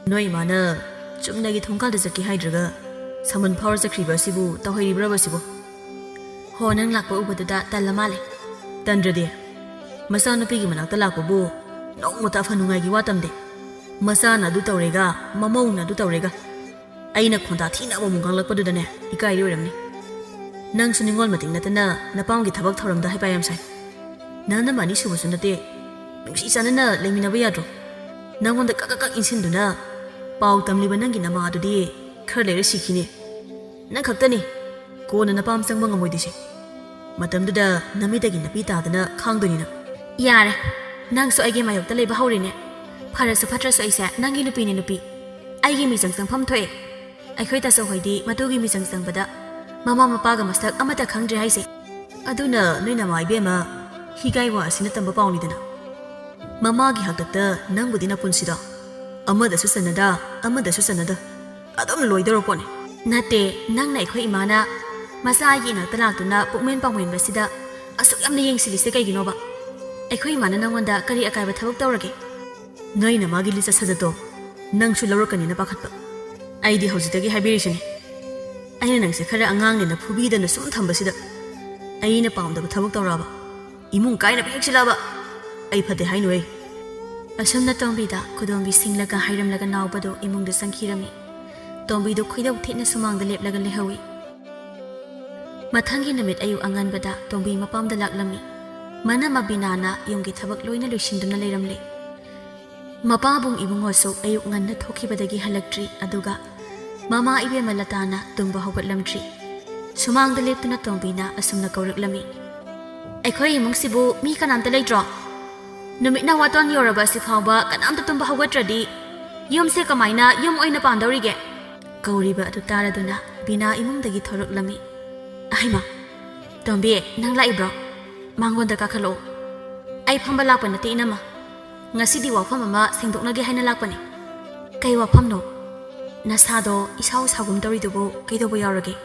"ꯅꯣꯏ ꯏꯃꯥꯅ ꯆꯨꯝꯅꯒꯤ ꯊꯣꯡꯀꯥꯜꯗ ꯆꯠꯀꯦ ꯍꯥꯏꯗ꯭ꯔꯒ ꯁꯃꯟ ꯐꯥꯎꯔ ꯆꯠꯈ꯭ꯔꯤꯕ ꯑꯁꯤꯕꯨ ꯇꯧꯍꯩꯔꯤꯕ꯭ꯔꯕ ꯁꯤꯕꯨ?" "ꯍꯣ, ꯅꯪ ꯂꯥꯛꯄ ꯎꯕꯗꯨꯗ ꯇꯜꯂ ꯃꯥꯜꯂꯦ꯫" "ꯇꯟꯗ꯭ꯔꯗꯤ? ꯃꯆꯥꯅꯨꯄꯤꯒꯤ ꯃꯅꯥꯛꯇ ꯂꯥꯛꯄꯕꯨ ꯅꯣꯡꯃꯇ ꯑꯐ ꯅꯨꯡꯉꯥꯏꯒꯤ ꯋꯥ ꯇꯝꯗꯦ꯫ ꯃꯆꯥꯅ ꯑꯗꯨ ꯇꯧꯔꯦꯒ, ꯃꯃꯧꯅ ꯑꯗꯨ ꯇꯧꯔꯦꯒ꯫ ꯑꯩꯅ ꯈꯣꯟꯗꯥ ꯊꯤꯅ ꯑꯃꯨꯛ ꯉꯥꯡꯂꯛꯄꯗꯨꯗꯅꯦ ꯏꯀꯥꯏꯔꯤ ꯑꯣꯏꯔꯝꯅꯤ꯫ ꯅꯪꯁꯨ ꯅꯤꯡꯉꯣꯜ ꯃꯇꯤꯛ ꯅꯠꯇꯅ ꯅꯄꯥꯝꯒꯤ ꯊꯕꯛ ꯊꯧꯔꯝꯗ ꯍꯩꯄꯥ ꯌꯥꯝ ꯁꯥꯏ꯫ ꯅꯪ ꯅꯃ ꯑꯅꯤ ꯁꯨꯕꯁꯨ ꯅꯠꯇꯦ꯫ ꯅꯨꯡꯁꯤ ꯆꯥꯟꯅꯅ ꯂꯩꯃꯤꯟꯅꯕ ꯌꯥꯗ꯭ꯔꯣ? ꯅꯪꯉꯣꯟꯗ ꯀꯛ ꯀꯛ ꯀꯛ ꯏꯟꯁꯤꯟꯗꯨꯅ ꯄꯥꯎ ꯇꯝꯂꯤꯕ ꯅꯪꯒꯤ ꯅꯃꯥ ꯑꯗꯨꯗꯤ ꯈꯔ ꯂꯩꯔ ꯁꯤꯈꯤꯅꯤ꯫ ꯅꯪ ꯈꯛꯇꯅꯤ ꯀꯣꯟꯅ ꯅꯄꯥꯝ ꯆꯪꯕ ꯉꯝꯃꯣꯏꯗꯣꯏꯁꯦ꯫ ꯃꯇꯝꯗꯨꯗ ꯅꯃꯤꯠꯇꯒꯤ ꯅꯥꯄꯤ ꯇꯥꯗꯅ ꯈꯥꯡꯗꯣꯏꯅꯤ ꯅꯪ꯫ ꯌꯥꯔꯦ, ꯅꯪꯁꯨ ꯑꯩꯒꯤ ꯃꯥꯌꯣꯛꯇ ꯂꯩꯕ ꯍꯧꯔꯦꯅꯦ꯫ ꯐꯔꯁꯨ ꯐꯠꯇ꯭ꯔꯁꯨ ꯑꯩꯁꯦ ꯅꯪꯒꯤ ꯅꯨꯄꯤꯅꯦ ꯅꯨꯄꯤ꯫ ꯑꯩꯒꯤ ꯃꯤꯆꯪ ꯆꯪꯐꯝ ꯊꯣꯛꯑꯦ꯫ ꯑꯩꯈꯣꯏ ꯇꯥꯆꯧ ꯍꯣꯏꯗꯤ ꯃꯇꯨꯒꯤ ꯃꯤꯆꯪ ꯆꯪꯕꯗ ꯃꯃꯥ ꯃꯄꯥꯒ ꯃꯁꯛ ꯑꯃꯠꯇ ꯈꯪꯗ꯭ꯔꯦ ꯍꯥꯏꯁꯦ꯫ ꯑꯗꯨꯅ ꯅꯣꯏ ꯅꯃꯥ ꯏꯕꯦꯝꯃ ꯍꯤꯒꯥꯏ ꯋꯥ ꯑꯁꯤꯅ ꯇꯝꯕ ꯄꯥꯎꯅꯤꯗꯅ꯫ ꯃꯃꯥꯒꯤ ꯍꯥꯛꯇꯛꯇ ꯅꯪꯕꯨꯗꯤ ꯅꯄꯨꯟꯁꯤꯗꯣ ꯑꯃꯗꯁꯨ ꯆꯟꯅꯗ, ꯑꯃꯗꯁꯨ ꯆꯟꯅꯗ ꯑꯗꯨꯝ ꯂꯣꯏꯗꯧꯔ ꯄꯣꯠꯅꯤ꯫ ꯅꯠꯇꯦ, ꯅꯪꯅ ꯑꯩꯈꯣꯏ ꯏꯃꯥꯅ ꯃꯆꯥ ꯑꯩꯒꯤ ꯏꯅꯥꯛꯇ ꯂꯥꯛꯇꯨꯅ ꯄꯨꯛꯃꯦꯟ ꯄꯥꯎꯃꯦꯟꯕꯁꯤꯗ ꯑꯁꯨꯛ ꯌꯥꯝꯅ ꯌꯦꯡꯁꯤꯜꯂꯤꯁꯦ ꯀꯩꯒꯤꯅꯣꯕ? ꯑꯩꯈꯣꯏ ꯏꯃꯥꯅ ꯅꯪꯉꯣꯟꯗ ꯀꯔꯤ ꯑꯀꯥꯏꯕ ꯊꯕꯛ ꯇꯧꯔꯒꯦ? ꯅꯣꯏꯅ ꯃꯥꯒꯤ ꯂꯤꯆꯠ ꯁꯥꯖꯠꯇꯣ ꯅꯪꯁꯨ ꯂꯧꯔꯛꯀꯅꯤꯅ ꯄꯥꯈꯠꯄ꯫ ꯑꯩꯗꯤ ꯍꯧꯖꯤꯛꯇꯒꯤ ꯍꯥꯏꯕꯤꯔꯤꯁꯤꯅꯤ꯫ ꯑꯩꯅ ꯅꯪꯁꯦ ꯈꯔ ꯑꯉꯥꯡꯅꯦꯅ ꯐꯨꯕꯤꯗꯅ ꯁꯨꯝ ꯊꯝꯕꯁꯤꯗ ꯑꯩꯅ ꯄꯥꯝꯗꯕ ꯊꯕꯛ ꯇꯧꯔꯛꯑꯕ, ꯏꯃꯨꯡ ꯀꯥꯏꯅꯕ ꯍꯦꯛ ꯁꯤꯜꯂꯛꯑꯕ ꯑꯩ ꯐꯠꯇꯦ ꯍꯥꯏꯅꯨꯍꯦ꯫ ꯑꯁꯨꯝꯅ ꯇꯣꯝꯕꯤꯗ ꯈꯨꯗꯣꯝꯕꯤ ꯁꯤꯡꯂꯒ ꯍꯥꯏꯔꯝꯂꯒ ꯅꯥꯎꯕꯗꯣ ꯏꯃꯨꯡꯗ ꯆꯪꯈꯤꯔꯝꯃꯤ꯫ ꯇꯣꯝꯕꯤꯗꯨ ꯈꯣꯏꯗꯧ ꯊꯦꯠꯅ ꯁꯨꯃꯥꯡꯗ ꯂꯦꯞꯂꯒ ꯂꯩꯍꯧꯏ꯫ ꯃꯊꯪꯒꯤ ꯅꯨꯃꯤꯠ ꯑꯌꯨꯛ ꯑꯉꯟꯕꯗ ꯇꯣꯝꯕꯤ ꯃꯄꯥꯝꯗ ꯂꯥꯛꯂꯝꯃꯤ꯫ ꯃꯅꯝꯃ ꯕꯤꯅꯥꯅ ꯌꯨꯝꯒꯤ ꯊꯕꯛ ꯂꯣꯏꯅ ꯂꯣꯏꯁꯤꯟꯗꯨꯅ ꯂꯩꯔꯝꯂꯦ꯫ ꯃꯄꯥꯕꯨꯡ ꯏꯕꯨꯡꯉꯣꯁꯨ ꯑꯌꯨꯛ ꯉꯟꯅ ꯊꯣꯛꯈꯤꯕꯗꯒꯤ ꯍꯜꯂꯛꯇ꯭ꯔꯤ, ꯑꯗꯨꯒ ꯃꯃꯥ ꯏꯕꯦꯝꯃ ꯂꯇꯥꯅ ꯇꯨꯝꯕ ꯍꯧꯒꯠꯂꯝꯗ꯭ꯔꯤ꯫ ꯁꯨꯃꯥꯡꯗ ꯂꯦꯞꯇꯨꯅ ꯇꯣꯝꯕꯤꯅ ꯑꯁꯨꯝꯅ ꯀꯧꯔꯛꯂꯝꯃꯤ, "ꯑꯩꯈꯣꯏ ꯏꯃꯨꯡꯁꯤꯕꯨ ꯃꯤ ꯀꯅꯥꯝꯇ ꯂꯩꯇ꯭ꯔꯣ? ꯅꯨꯃꯤꯠꯅ ꯋꯥꯇꯣꯟ ꯌꯧꯔꯕ ꯑꯁꯤ ꯐꯥꯎꯕ ꯀꯅꯥꯝꯇ ꯇꯨꯝꯕ ꯍꯧꯒꯠꯇ꯭ꯔꯗꯤ ꯌꯨꯝꯁꯦ ꯀꯃꯥꯏꯅ ꯌꯨꯝ ꯑꯣꯏꯅ ꯄꯥꯟꯗꯧꯔꯤꯒꯦ?" ꯀꯧꯔꯤꯕ ꯑꯗꯨ ꯇꯥꯔꯗꯨꯅ ꯕꯤꯅꯥ ꯏꯃꯨꯡꯗꯒꯤ ꯊꯣꯔꯛꯂꯝꯃꯤ꯫ "ꯑꯍꯩꯃ, ꯇꯣꯝꯕꯤ, ꯅꯪ ꯂꯥꯛꯏꯕ꯭ꯔꯣ? ꯃꯥꯡꯒꯣꯟꯗ ꯀꯥꯈꯠꯂꯛꯑꯣ꯫ ꯑꯩ ꯐꯝꯕ ꯂꯥꯛꯄ ꯅꯠꯇꯦ ꯏꯅꯝꯃ꯫ ꯉꯁꯤꯗꯤ ꯋꯥꯐꯝ ꯑꯃ ꯁꯦꯡꯗꯣꯛꯅꯒꯦ ꯍꯥꯏꯅ ꯂꯥꯛꯄꯅꯤ꯫" "ꯀꯩ ꯋꯥꯐꯝꯅꯣ? ꯅꯁꯥꯗꯣ ꯏꯁꯥꯎ ꯁꯥꯎꯒꯨꯝ ꯇꯧꯔꯤꯗꯨꯕꯨ ꯀꯩꯗꯧꯕ ꯌꯥꯎꯔꯒꯦ?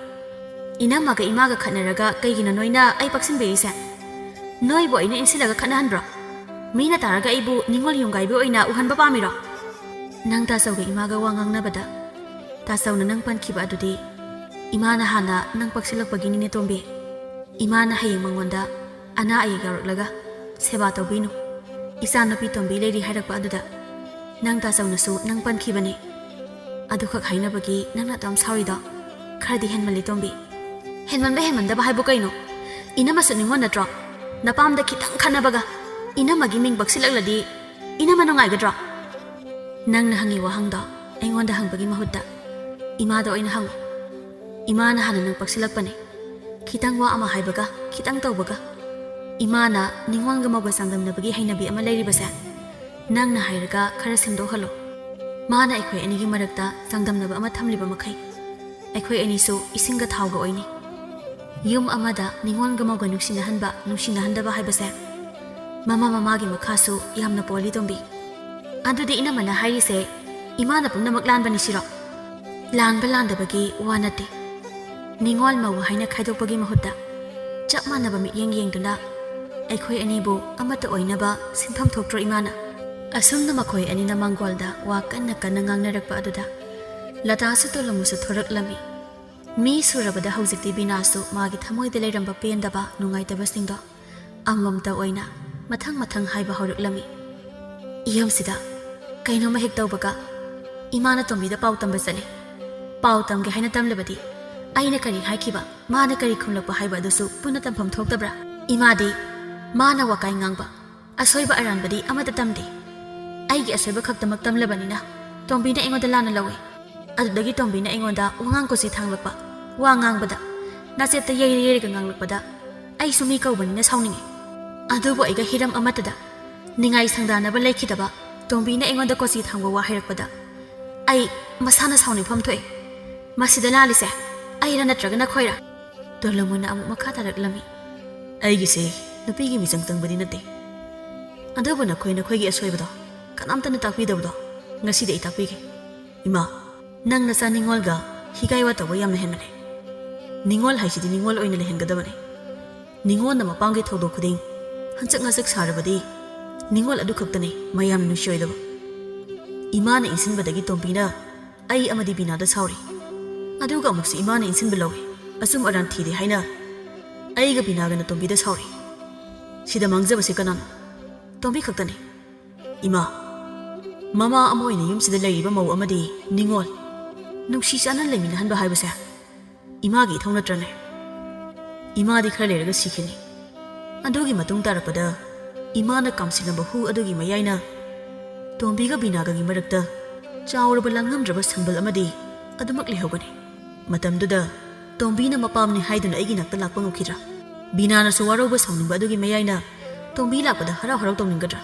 ꯏꯅꯝꯃꯒ ꯏꯃꯥꯒ ꯈꯠꯅꯔꯒ ꯀꯩꯒꯤꯅꯣ ꯅꯣꯏꯅ ꯑꯩ ꯄꯛꯁꯤꯟꯕꯤꯔꯤꯁꯦ? ꯅꯣꯏꯕꯨ ꯑꯩꯅ ꯏꯟꯁꯤꯜꯂꯒ ꯈꯠꯅꯍꯟꯕ꯭ꯔꯣ? ꯃꯤꯅ ꯇꯥꯔꯒ ꯑꯩꯕꯨ ꯅꯤꯉꯣꯜ ꯌꯨꯝꯒꯥꯏꯕꯤ ꯑꯣꯏꯅ ꯎꯍꯟꯕ ꯄꯥꯝꯃꯤꯔꯣ?" "ꯅꯪ ꯇꯥꯆꯧꯒ ꯏꯃꯥꯒ ꯋꯥ ꯉꯥꯡꯅꯕꯗ ꯇꯥꯆꯧꯅ ꯅꯪ ꯄꯟꯈꯤꯕ ꯑꯗꯨꯗꯤ ꯏꯃꯥꯅ ꯍꯥꯟꯅ ꯅꯪ ꯄꯛꯁꯤꯜꯂꯛꯄꯒꯤꯅꯤꯅꯦ ꯇꯣꯝꯕꯤ꯫ ꯏꯃꯥꯅ ꯍꯌꯦꯡ ꯃꯉꯣꯟꯗ ꯑꯅꯥ ꯑꯌꯦꯛ ꯌꯥꯎꯔꯛꯂꯒ ꯁꯦꯕꯥ ꯇꯧꯕꯤꯅꯨ, ꯏꯆꯥꯅꯨꯄꯤ ꯇꯣꯝꯕꯤ ꯂꯩꯔꯤ ꯍꯥꯏꯔꯛꯄ ꯑꯗꯨꯗ ꯅꯪ ꯇꯥꯆꯧꯅꯁꯨ ꯅꯪ ꯄꯟꯈꯤꯕꯅꯤ꯫ ꯑꯗꯨꯈꯛ ꯍꯥꯏꯅꯕꯒꯤ ꯅꯪꯅ ꯑꯗꯨꯝ ꯁꯥꯎꯔꯤꯗꯣ ꯈꯔꯗꯤ ꯍꯦꯟꯃꯜꯂꯤ ꯇꯣꯝꯕꯤ꯫" "ꯍꯦꯟꯃꯟꯕ ꯍꯦꯟꯃꯟꯗꯕ ꯍꯥꯏꯕꯨ ꯀꯩꯅꯣ? ꯏꯅꯝꯃꯁꯨ ꯅꯤꯉꯣꯜ ꯅꯠꯇ꯭ꯔꯣ? ꯅꯄꯥꯝꯗ ꯈꯤꯇꯪ ꯈꯠꯅꯕꯒ ꯏꯅꯝꯃꯒꯤ ꯃꯤꯡ ꯄꯛꯁꯤꯜꯂꯛꯂꯗꯤ ꯏꯅꯝꯃ ꯅꯨꯡꯉꯥꯏꯒꯗ꯭ꯔꯣ?" "ꯅꯪꯅ ꯍꯪꯉꯤ ꯋꯥꯍꯪꯗꯣ ꯑꯩꯉꯣꯟꯗ ꯍꯪꯕꯒꯤ ꯃꯍꯨꯠꯇ ꯏꯃꯥꯗ ꯑꯣꯏꯅ ꯍꯪꯉꯨ꯫ ꯏꯃꯥꯅ ꯍꯥꯟꯅ ꯅꯪ ꯄꯛꯁꯤꯜꯂꯛꯄꯅꯦ꯫ ꯈꯤꯇꯪ ꯋꯥ ꯑꯃ ꯍꯥꯏꯕꯒ, ꯈꯤꯇꯪ ꯇꯧꯕꯒ꯫ ꯏꯃꯥꯅ ꯅꯤꯡꯉꯣꯜꯒ ꯃꯧꯒ ꯆꯥꯡꯗꯝꯅꯕꯒꯤ ꯍꯩꯅꯕꯤ ꯑꯃ ꯂꯩꯔꯤꯕꯁꯦ ꯅꯪꯅ ꯍꯥꯏꯔꯒ ꯈꯔ ꯁꯦꯝꯗꯣꯛꯍꯜꯂꯣ꯫ ꯃꯥꯅ ꯑꯩꯈꯣꯏ ꯑꯅꯤꯒꯤ ꯃꯔꯛꯇ ꯆꯥꯡꯗꯝꯅꯕ ꯑꯃ ꯊꯝꯂꯤꯕ ꯃꯈꯩ ꯑꯩꯈꯣꯏ ꯑꯅꯤꯁꯨ ꯏꯁꯤꯡꯒ ꯊꯥꯎꯒ ꯑꯣꯏꯅꯤ꯫ ꯌꯨꯝ ꯑꯃꯗ ꯅꯤꯡꯉꯣꯜꯒ ꯃꯧꯒ ꯅꯨꯡꯁꯤꯅꯍꯟꯕ, ꯅꯨꯡꯁꯤꯅꯍꯟꯗꯕ ꯍꯥꯏꯕꯁꯦ ꯃꯃꯥ ꯃꯃꯥꯒꯤ ꯃꯈꯥꯁꯨ ꯌꯥꯝꯅ ꯄꯣꯜꯂꯤ, ꯇꯣꯝꯕꯤ꯫ ꯑꯗꯨꯗꯤ ꯏꯅꯝꯃꯅ ꯍꯥꯏꯔꯤꯁꯦ ꯏꯃꯥꯅ ꯄꯨꯝꯅꯃꯛ ꯂꯥꯟꯕꯅꯤ ꯁꯤꯔꯣ? ꯂꯥꯟꯕ ꯂꯥꯟꯗꯕꯒꯤ ꯋꯥ ꯅꯠꯇꯦ꯫ ꯅꯤꯡꯉꯣꯜ ꯃꯧ ꯍꯥꯏꯅ ꯈꯥꯏꯗꯣꯛꯄꯒꯤ ꯃꯍꯨꯠꯇ ꯆꯞ ꯃꯥꯟꯅꯕ ꯃꯤꯠꯌꯦꯡ ꯌꯦꯡꯗꯨꯅ ꯑꯩꯈꯣꯏ ꯑꯅꯤꯕꯨ ꯑꯃꯠꯇ ꯑꯣꯏꯅꯕ ꯁꯤꯟꯐꯝ ꯊꯣꯛꯇ꯭ꯔꯣ ꯏꯃꯥꯅ? ꯑꯁꯨꯝꯅ ꯃꯈꯣꯏ ꯑꯅꯤꯅ ꯃꯥꯡꯒꯣꯜꯗ ꯋꯥ ꯀꯟꯅ ꯀꯟꯅ ꯉꯥꯡꯅꯔꯛꯄ ꯑꯗꯨꯗ ꯂꯇꯥꯁꯨ ꯇꯣꯂꯨꯃꯨꯁꯨ ꯊꯣꯔꯛꯂꯝꯃꯤ꯫ ꯃꯤ ꯁꯨꯔꯕꯗ ꯍꯧꯖꯤꯛꯇꯤ ꯕꯤꯅꯥꯁꯨ ꯃꯥꯒꯤ ꯊꯃꯣꯏꯗ ꯂꯩꯔꯝꯕ ꯄꯦꯟꯗꯕ, ꯅꯨꯡꯉꯥꯏꯇꯕꯁꯤꯡꯗꯣ ꯑꯃꯃꯝꯇ ꯑꯣꯏꯅ ꯃꯊꯪ ꯃꯊꯪ ꯍꯥꯏꯕ ꯍꯧꯔꯛꯂꯝꯃꯤ꯫ ꯌꯨꯝꯁꯤꯗ ꯀꯩꯅꯣꯝꯃ ꯍꯦꯛ ꯇꯧꯕꯒ ꯏꯃꯥꯅ ꯇꯣꯝꯕꯤꯗ ꯄꯥꯎ ꯇꯝꯕ ꯆꯠꯂꯤ꯫ ꯄꯥꯎ ꯇꯝꯒꯦ ꯍꯥꯏꯅ ꯇꯝꯂꯕꯗꯤ ꯑꯩꯅ ꯀꯔꯤ ꯍꯥꯏꯈꯤꯕ, ꯃꯥꯅ ꯀꯔꯤ ꯈꯨꯝꯂꯛꯄ ꯍꯥꯏꯕ ꯑꯗꯨꯁꯨ ꯄꯨꯟꯅ ꯇꯝꯐꯝ ꯊꯣꯛꯇꯕ꯭ꯔꯥ? ꯏꯃꯥꯗꯤ ꯃꯥꯅ ꯋꯥꯀꯥꯏ ꯉꯥꯡꯕ, ꯑꯁꯣꯏꯕ ꯑꯔꯥꯟꯕꯗꯤ ꯑꯃꯠꯇ ꯇꯝꯗꯦ꯫ ꯑꯩꯒꯤ ꯑꯁꯣꯏꯕ ꯈꯛꯇꯃꯛ ꯇꯝꯂꯕꯅꯤꯅ ꯇꯣꯝꯕꯤꯅ ꯑꯩꯉꯣꯟꯗ ꯂꯥꯟꯅ ꯂꯧꯏ꯫ ꯑꯗꯨꯗꯒꯤ ꯇꯣꯝꯕꯤꯅ ꯑꯩꯉꯣꯟꯗ ꯋꯥꯉꯥꯡ ꯀꯣꯆꯤ ꯊꯥꯡꯂꯛꯄ, ꯋꯥ ꯉꯥꯡꯕꯗ ꯅꯥꯆꯦꯠꯇ ꯌꯩꯔ ꯌꯩꯔꯒ ꯉꯥꯡꯂꯛꯄꯗ ꯑꯩꯁꯨ ꯃꯤ ꯀꯧꯕꯅꯤꯅ ꯁꯥꯎꯅꯤꯡꯉꯤ꯫ ꯑꯗꯨꯕꯨ ꯑꯩꯒ ꯍꯤꯔꯝ ꯑꯃꯠꯇꯗ ꯅꯤꯡꯉꯥꯏ ꯁꯪꯗꯥꯅꯕ ꯂꯩꯈꯤꯗꯕ ꯇꯣꯝꯕꯤꯅ ꯑꯩꯉꯣꯟꯗ ꯀꯣꯆꯤ ꯊꯥꯡꯕ ꯋꯥ ꯍꯥꯏꯔꯛꯄꯗ ꯑꯩ ꯃꯁꯥꯅ ꯁꯥꯎꯅꯤꯡꯐꯝ ꯊꯣꯛꯑꯦ꯫ ꯃꯁꯤꯗ ꯂꯥꯜꯂꯤꯁꯦ ꯑꯩꯔ ꯅꯠꯇ꯭ꯔꯒ ꯅꯈꯣꯏꯔ? ꯇꯣꯂꯨꯃꯨꯅ ꯑꯃꯨꯛ ꯃꯈꯥ ꯇꯥꯔꯛꯂꯝꯃꯤ꯫ ꯑꯩꯒꯤꯁꯦ ꯅꯨꯄꯤꯒꯤ ꯃꯤꯆꯪ ꯆꯪꯕꯗꯤ ꯅꯠꯇꯦ, ꯑꯗꯨꯕꯨ ꯅꯈꯣꯏ ꯅꯈꯣꯏꯒꯤ ꯑꯁꯣꯏꯕꯗꯣ ꯀꯅꯥꯝꯇꯅ ꯇꯥꯛꯄꯤꯗꯕꯗꯣ ꯉꯁꯤꯗꯤ ꯑꯩ ꯇꯥꯛꯄꯤꯒꯦ꯫ ꯏꯃꯥ, ꯅꯪ ꯅꯆꯥ ꯅꯤꯡꯉꯣꯜꯒ ꯍꯤꯒꯥꯏ ꯋꯥ ꯇꯧꯕ ꯌꯥꯝꯅ ꯍꯦꯟꯃꯜꯂꯦ꯫ ꯅꯤꯡꯉꯣꯜ ꯍꯥꯏꯁꯤꯗꯤ ꯅꯤꯡꯉꯣꯜ ꯑꯣꯏꯅ ꯂꯩꯍꯟꯒꯗꯕꯅꯦ꯫ ꯅꯤꯡꯉꯣꯜꯅ ꯃꯄꯥꯝꯒꯤ ꯊꯧꯗꯣꯛ ꯈꯨꯗꯤꯡ ꯍꯟꯆꯛ ꯉꯆꯛ ꯁꯥꯔꯕꯗꯤ ꯅꯤꯡꯉꯣꯜ ꯑꯗꯨ ꯈꯛꯇꯅꯤ ꯃꯌꯥꯝꯅ ꯅꯨꯡꯁꯤꯔꯣꯏꯗꯕ꯫ ꯏꯃꯥꯅ ꯏꯟꯁꯤꯟꯕꯗꯒꯤ ꯇꯣꯝꯕꯤꯅ ꯑꯩ ꯑꯃꯗꯤ ꯕꯤꯅꯥꯗ ꯁꯥꯎꯔꯤ꯫ ꯑꯗꯨꯒ ꯑꯃꯨꯛꯁꯨ ꯏꯃꯥꯅ ꯏꯟꯁꯤꯟꯕ ꯂꯧꯏ꯫ ꯑꯆꯨꯝ ꯑꯔꯥꯟ ꯊꯤꯗꯦ ꯍꯥꯏꯅ ꯑꯩꯒ ꯕꯤꯅꯥꯒꯅ ꯇꯣꯝꯕꯤꯗ ꯁꯥꯎꯔꯤ꯫ ꯁꯤꯗ ꯃꯥꯡꯖꯕꯁꯤ ꯀꯅꯥꯅꯣ? ꯇꯣꯝꯕꯤ ꯈꯛꯇꯅꯤ꯫ ꯏꯃꯥ, ꯃꯃꯥ ꯑꯃ ꯑꯣꯏꯅ ꯌꯨꯝꯁꯤꯗ ꯂꯩꯔꯤꯕ ꯃꯧ ꯑꯃꯗꯤ ꯅꯤꯡꯉꯣꯜ ꯅꯨꯡꯁꯤ ꯆꯥꯟꯅꯅ ꯂꯩꯃꯤꯟꯅꯍꯟꯕ ꯍꯥꯏꯕꯁꯦ ꯏꯃꯥꯒꯤ ꯏꯊꯧ ꯅꯠꯇ꯭ꯔꯅꯦ? ꯏꯃꯥꯗꯤ ꯈꯔ ꯂꯩꯔꯒ ꯁꯤꯈꯤꯅꯤ꯫ ꯑꯗꯨꯒꯤ ꯃꯇꯨꯡ ꯇꯥꯔꯛꯄꯗ ꯏꯃꯥꯅ ꯀꯥꯝꯁꯤꯜꯂꯝꯕ ꯍꯨ ꯑꯗꯨꯒꯤ ꯃꯌꯥꯏꯅ ꯇꯣꯝꯕꯤꯒ ꯕꯤꯅꯥꯒꯒꯤ ꯃꯔꯛꯇ ꯆꯥꯎꯔꯕ ꯂꯥꯡꯉꯝꯗ꯭ꯔꯕ ꯁꯝꯕꯜ ꯑꯃꯗꯤ ꯑꯗꯨꯃꯛ ꯂꯩꯍꯧꯒꯅꯤ꯫ ꯃꯇꯝꯗꯨꯗ ꯇꯣꯝꯕꯤꯅ ꯃꯄꯥꯝꯅꯤ ꯍꯥꯏꯗꯨꯅ ꯑꯩꯒꯤ ꯅꯥꯛꯇ ꯂꯥꯛꯄ ꯉꯝꯈꯤꯗ꯭ꯔꯥ? ꯕꯤꯅꯥꯅꯁꯨ ꯋꯥꯔꯧꯕ ꯁꯥꯎꯅꯤꯡꯕ ꯑꯗꯨꯒꯤ ꯃꯌꯥꯏꯅ ꯇꯣꯝꯕꯤ ꯂꯥꯛꯄꯗ ꯍꯔꯥꯎ ꯍꯔꯥꯎ ꯇꯧꯅꯤꯡꯒꯗ꯭ꯔꯥ?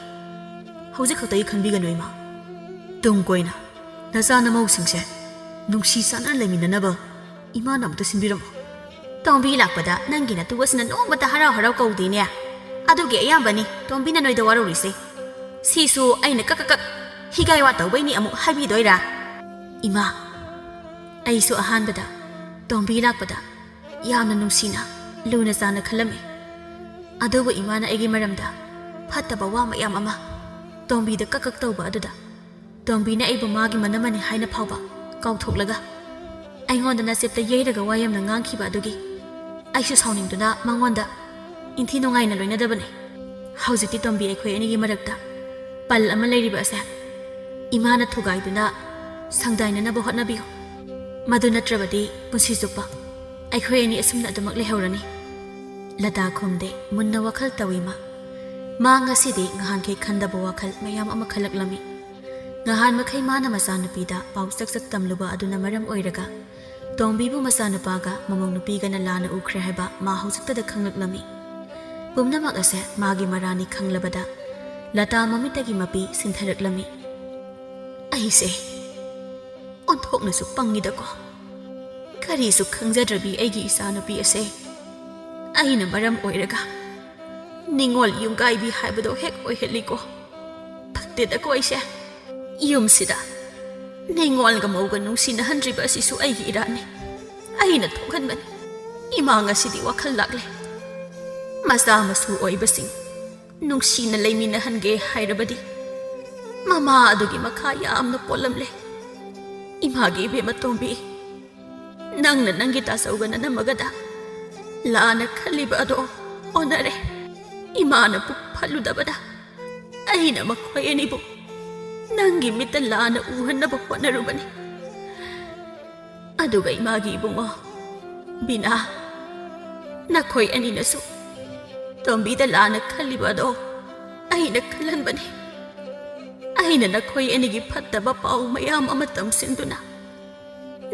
ꯍꯧꯖꯤꯛ ꯈꯛꯇꯒꯤ ꯈꯟꯕꯤꯒꯅꯨ, ꯏꯃꯥ꯫ ꯇꯨꯡ ꯀꯣꯏꯅ ꯅꯆꯥ ꯅꯃꯧꯁꯤꯡꯁꯦ ꯅꯨꯡꯁꯤ ꯆꯥꯟꯅꯅ ꯂꯩꯃꯤꯟꯅꯅꯕ ꯏꯃꯥꯅ ꯑꯃꯨꯛꯇ ꯁꯤꯟꯕꯤꯔꯝꯃꯣ꯫ ꯇꯣꯝꯕꯤ ꯂꯥꯛꯄꯗ ꯅꯪꯒꯤ ꯅꯇꯨ ꯑꯁꯤꯅ ꯅꯣꯡꯃꯇ ꯍꯔꯥꯎ ꯍꯔꯥꯎ ꯀꯧꯗꯦꯅꯦ꯫ ꯑꯗꯨꯒꯤ ꯑꯌꯥꯝꯕꯅꯤ ꯇꯣꯝꯕꯤꯅ ꯅꯣꯏꯗ ꯋꯥꯔꯧꯔꯤꯁꯦ꯫ ꯁꯤꯁꯨ ꯑꯩꯅ ꯀꯛ ꯀꯛ ꯀꯛ ꯍꯤꯒꯥꯏ ꯋꯥ ꯇꯧꯕꯩꯅꯤ ꯑꯃꯨꯛ ꯍꯥꯏꯕꯤꯗꯣꯏꯔꯥ? ꯏꯃꯥ, ꯑꯩꯁꯨ ꯑꯍꯥꯟꯕꯗ ꯇꯣꯝꯕꯤ ꯂꯥꯛꯄꯗ ꯌꯥꯝꯅ ꯅꯨꯡꯁꯤꯅ, ꯂꯨꯅ ꯆꯥꯟꯅ ꯈꯜꯂꯝꯃꯤ꯫ ꯑꯗꯨꯕꯨ ꯏꯃꯥꯅ ꯑꯩꯒꯤ ꯃꯔꯝꯗ ꯐꯠꯇꯕ ꯋꯥ ꯃꯌꯥꯝ ꯑꯃ, ꯇꯣꯝꯕꯤꯗ ꯀꯛ ꯀꯛ ꯇꯧꯕ ꯑꯗꯨꯗ, ꯇꯣꯝꯕꯤꯅ ꯑꯩꯕꯨ ꯃꯥꯒꯤ ꯃꯅꯝꯃꯅꯤ ꯍꯥꯏꯅ ꯐꯥꯎꯕ ꯀꯥꯎꯊꯣꯛꯂꯒ ꯑꯩꯉꯣꯟꯗ ꯅꯆꯦꯞꯇ ꯌꯩꯔꯒ ꯋꯥ ꯌꯥꯝꯅ ꯉꯥꯡꯈꯤꯕ ꯑꯗꯨꯒꯤ ꯑꯩꯁꯨ ꯁꯥꯎꯅꯤꯡꯗꯨꯅ ꯃꯉꯣꯟꯗ ꯏꯟꯊꯤ ꯅꯨꯡꯉꯥꯏꯅ ꯂꯣꯏꯅꯗꯕꯅꯤ꯫ ꯍꯧꯖꯤꯛꯇꯤ ꯇꯣꯝꯕꯤ ꯑꯩꯈꯣꯏ ꯑꯅꯤꯒꯤ ꯃꯔꯛꯇ ꯄꯜ ꯑꯃ ꯂꯩꯔꯤꯕ ꯑꯁꯦ ꯏꯃꯥꯅ ꯊꯨꯒꯥꯏꯗꯨꯅ ꯁꯪꯗꯥꯏꯅꯅꯕ ꯍꯣꯠꯅꯕꯤꯌꯨ꯫ ꯃꯗꯨ ꯅꯠꯇ꯭ꯔꯕꯗꯤ ꯄꯨꯟꯁꯤ ꯆꯨꯞꯄ ꯑꯩꯈꯣꯏ ꯑꯅꯤ ꯑꯁꯨꯝꯅ ꯑꯗꯨꯃꯛ ꯂꯩꯍꯧꯔꯅꯤ꯫ ꯂꯇꯥ ꯈꯨꯝꯗꯦ, ꯃꯨꯟꯅ ꯋꯥꯈꯜ ꯇꯧꯏ ꯃꯥ꯫ ꯃꯥ ꯉꯁꯤꯗꯤ ꯉꯍꯥꯟꯈꯩ ꯈꯟꯗꯕ ꯋꯥꯈꯜ ꯃꯌꯥꯝ ꯑꯃ ꯈꯜꯂꯛꯂꯝꯃꯤ꯫ ꯉꯍꯥꯟ ꯃꯈꯩ ꯃꯥꯅ ꯃꯆꯥꯅꯨꯄꯤꯗ ꯄꯥꯎ ꯆꯛ ꯆꯛ ꯇꯝꯂꯨꯕ ꯑꯗꯨꯅ ꯃꯔꯝ ꯑꯣꯏꯔꯒ ꯇꯣꯝꯕꯤꯕꯨ ꯃꯆꯥꯅꯨꯄꯥꯒ ꯃꯃꯧ ꯅꯨꯄꯤꯒꯅ ꯂꯥꯟꯅ ꯎꯈ꯭ꯔꯦ ꯍꯥꯏꯕ ꯃꯥ ꯍꯧꯖꯤꯛꯇꯗ ꯈꯪꯂꯛꯂꯝꯃꯤ꯫ ꯄꯨꯝꯅꯃꯛ ꯑꯁꯦ ꯃꯥꯒꯤ ꯃꯔꯥꯅꯤ ꯈꯪꯂꯕꯗ ꯂꯇꯥ ꯃꯃꯤꯠꯇꯒꯤ ꯃꯄꯤ ꯁꯤꯟꯊꯔꯛꯂꯝꯃꯤ꯫ ꯑꯩꯁꯦ ꯑꯣꯟꯊꯣꯛꯅꯁꯨ ꯄꯪꯉꯤꯗꯀꯣ꯫ ꯀꯔꯤꯁꯨ ꯈꯪꯖꯗ꯭ꯔꯕꯤ ꯑꯩꯒꯤ ꯏꯆꯥꯅꯨꯄꯤ ꯑꯁꯦ ꯑꯩꯅ ꯃꯔꯝ ꯑꯣꯏꯔꯒ ꯅꯤꯡꯉꯣꯜ ꯌꯨꯝꯀꯥꯏꯕꯤ ꯍꯥꯏꯕꯗꯣ ꯍꯦꯛ ꯑꯣꯏꯍꯜꯂꯤꯀꯣ꯫ ꯐꯠꯇꯦꯗꯀꯣ ꯑꯩꯁꯦ꯫ ꯌꯨꯝꯁꯤꯗ ꯅꯤꯡꯉꯣꯜꯒ ꯃꯧꯒ ꯅꯨꯡꯁꯤꯅꯍꯟꯗ꯭ꯔꯤꯕ ꯑꯁꯤꯁꯨ ꯑꯩꯒꯤ ꯏꯔꯥꯟꯅꯤ꯫ ꯑꯩꯅ ꯊꯣꯛꯍꯟꯕꯅꯤ꯫ ꯏꯃꯥ ꯉꯁꯤꯗꯤ ꯋꯥꯈꯜ ꯂꯥꯛꯂꯦ꯫ ꯃꯆꯥ ꯃꯁꯨ ꯑꯣꯏꯕꯁꯤꯡ ꯅꯨꯡꯁꯤꯅ ꯂꯩꯃꯤꯟꯅꯍꯟꯒꯦ ꯍꯥꯏꯔꯕꯗꯤ ꯃꯃꯥ ꯑꯗꯨꯒꯤ ꯃꯈꯥ ꯌꯥꯝꯅ ꯄꯣꯜꯂꯝꯂꯦ꯫ ꯏꯃꯥꯒꯤ ꯏꯕꯦꯝꯃ ꯇꯣꯝꯕꯤ, ꯅꯪꯅ ꯅꯪꯒꯤ ꯇꯥꯆꯧꯒ ꯅꯅꯝꯃꯒꯗ ꯂꯥꯟꯅ ꯈꯜꯂꯤꯕ ꯑꯗꯣ ꯑꯣꯟꯅꯔꯦ꯫ ꯏꯃꯥꯅ ꯄꯨꯛ ꯐꯠꯂꯨꯗꯕꯗ ꯑꯩꯅ ꯃꯈꯣꯏ ꯑꯅꯤꯕꯨ ꯅꯪꯒꯤ ꯃꯤꯠꯇ ꯂꯥꯟꯅ ꯎꯍꯟꯅꯕ ꯍꯣꯠꯅꯔꯨꯕꯅꯤ꯫ ꯑꯗꯨꯒ ꯏꯃꯥꯒꯤ ꯏꯕꯨꯡꯉꯣ ꯕꯤꯅꯥ, ꯅꯈꯣꯏ ꯑꯅꯤꯅꯁꯨ ꯇꯣꯝꯕꯤꯗ ꯂꯥꯟꯅ ꯈꯜꯂꯤꯕ ꯑꯗꯣ ꯑꯩꯅ ꯈꯜꯍꯟꯕꯅꯤ꯫ ꯑꯩꯅ ꯅꯈꯣꯏ ꯑꯅꯤꯒꯤ ꯐꯠꯇꯕ ꯄꯥꯎ ꯃꯌꯥꯝ ꯑꯃ ꯇꯝꯁꯤꯟꯗꯨꯅ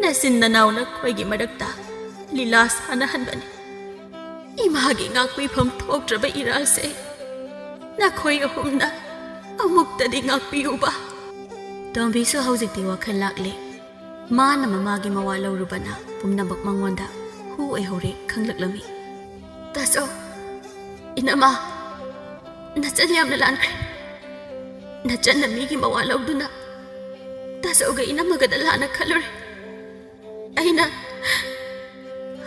ꯅꯆꯤꯟ ꯅꯅꯥꯎ ꯅꯈꯣꯏꯒꯤ ꯃꯔꯛꯇ ꯂꯤꯂꯥ ꯁꯥꯟꯅꯍꯟꯕꯅꯤ꯫ ꯏꯃꯥꯒꯤ ꯉꯥꯛꯄꯤꯐꯝ ꯊꯣꯛꯇ꯭ꯔꯕ ꯏꯔꯥꯜꯁꯦ ꯅꯈꯣꯏ ꯑꯍꯨꯝꯅ ꯑꯃꯨꯛꯇꯗꯤ ꯉꯥꯛꯄꯤꯌꯨꯕ꯫ ꯇꯣꯝꯕꯤꯁꯨ ꯍꯧꯖꯤꯛꯇꯤ ꯋꯥꯈꯜ ꯂꯥꯛꯂꯦ꯫ ꯃꯥꯅ ꯃꯃꯥꯒꯤ ꯃꯋꯥ ꯂꯧꯔꯨꯕꯅ ꯄꯨꯝꯅꯃꯛ ꯃꯉꯣꯟꯗ ꯍꯨ ꯑꯣꯏꯍꯧꯔꯦ ꯈꯪꯂꯛꯂꯝꯃꯤ꯫ ꯇꯥꯆꯧ, ꯏꯅꯝꯃ, ꯅꯆꯟ ꯌꯥꯝꯅ ꯂꯥꯟꯈ꯭ꯔꯦ꯫ ꯅꯆꯟꯅ ꯃꯤꯒꯤ ꯃꯋꯥ ꯂꯧꯗꯨꯅ ꯇꯥꯆꯧꯒ ꯏꯅꯝꯃꯒꯗ ꯂꯥꯟꯅ ꯈꯜꯂꯨꯔꯦ꯫ ꯑꯩꯅ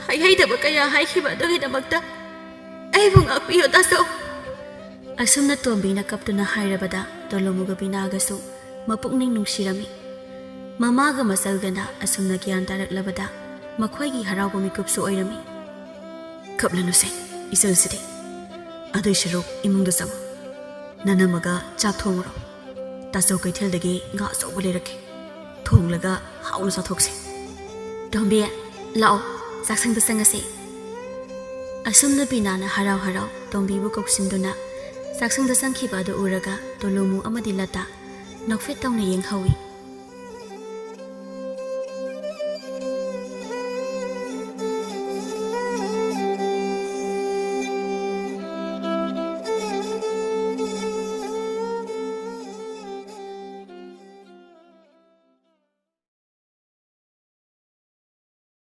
ꯍꯩꯍꯩꯗꯕ ꯀꯌꯥ ꯍꯥꯏꯈꯤꯕ ꯑꯗꯨꯒꯤꯗꯃꯛꯇ ꯑꯩꯕꯨ ꯉꯥꯛꯄꯤꯌꯨ ꯇꯥꯆꯧ꯫ ꯑꯁꯨꯝꯅ ꯇꯣꯝꯕꯤꯅ ꯀꯞꯇꯨꯅ ꯍꯥꯏꯔꯕꯗ ꯇꯣꯂꯨꯃꯨꯒ ꯕꯤꯅꯥꯒꯁꯨ ꯃꯄꯨꯛꯅꯤꯡ ꯅꯨꯡꯁꯤꯔꯝꯃꯤ꯫ ꯃꯃꯥꯒ ꯃꯆꯜꯒꯅ ꯑꯁꯨꯝꯅ ꯒ꯭ꯌꯥꯟ ꯇꯥꯔꯛꯂꯕꯗ ꯃꯈꯣꯏꯒꯤ ꯍꯔꯥꯎꯕ ꯃꯤꯀꯨꯞꯁꯨ ꯑꯣꯏꯔꯝꯃꯤ꯫ "ꯀꯞꯂꯅꯨꯁꯦ, ꯏꯆꯜꯁꯤꯗꯤ꯫ ꯑꯗꯨꯏ ꯁꯔꯨꯛ ꯏꯃꯨꯡꯗ ꯆꯪꯉꯨ꯫ ꯅꯅꯝꯃꯒ ꯆꯥꯛ ꯊꯣꯡꯉꯨꯔꯣ꯫ ꯇꯥꯆꯧ ꯀꯩꯊꯦꯜꯗꯒꯤ ꯉꯥ ꯑꯆꯧꯕ ꯂꯩꯔꯛꯀꯦ꯫ ꯊꯣꯡꯂꯒ ꯍꯥꯎꯅ ꯆꯥꯊꯣꯛꯁꯦ꯫ ꯇꯣꯝꯕꯤ, ꯂꯥꯛꯑꯣ, ꯆꯥꯛꯁꯪꯗ ꯆꯪꯉꯁꯦ꯫" ꯑꯁꯨꯝꯅ ꯕꯤꯅꯥꯅ ꯍꯔꯥꯎ ꯍꯔꯥꯎ ꯇꯣꯝꯕꯤꯕꯨ ꯀꯧꯁꯤꯟꯗꯨꯅ ꯆꯥꯛꯁꯪꯗ ꯆꯪꯈꯤꯕ ꯑꯗꯨ ꯎꯔꯒ ꯇꯣꯂꯨꯃꯨ ꯑꯃꯗꯤ ꯂꯇꯥ ꯅꯣꯛꯐꯦꯠ ꯇꯧꯅ ꯌꯦꯡꯍꯧꯏ꯫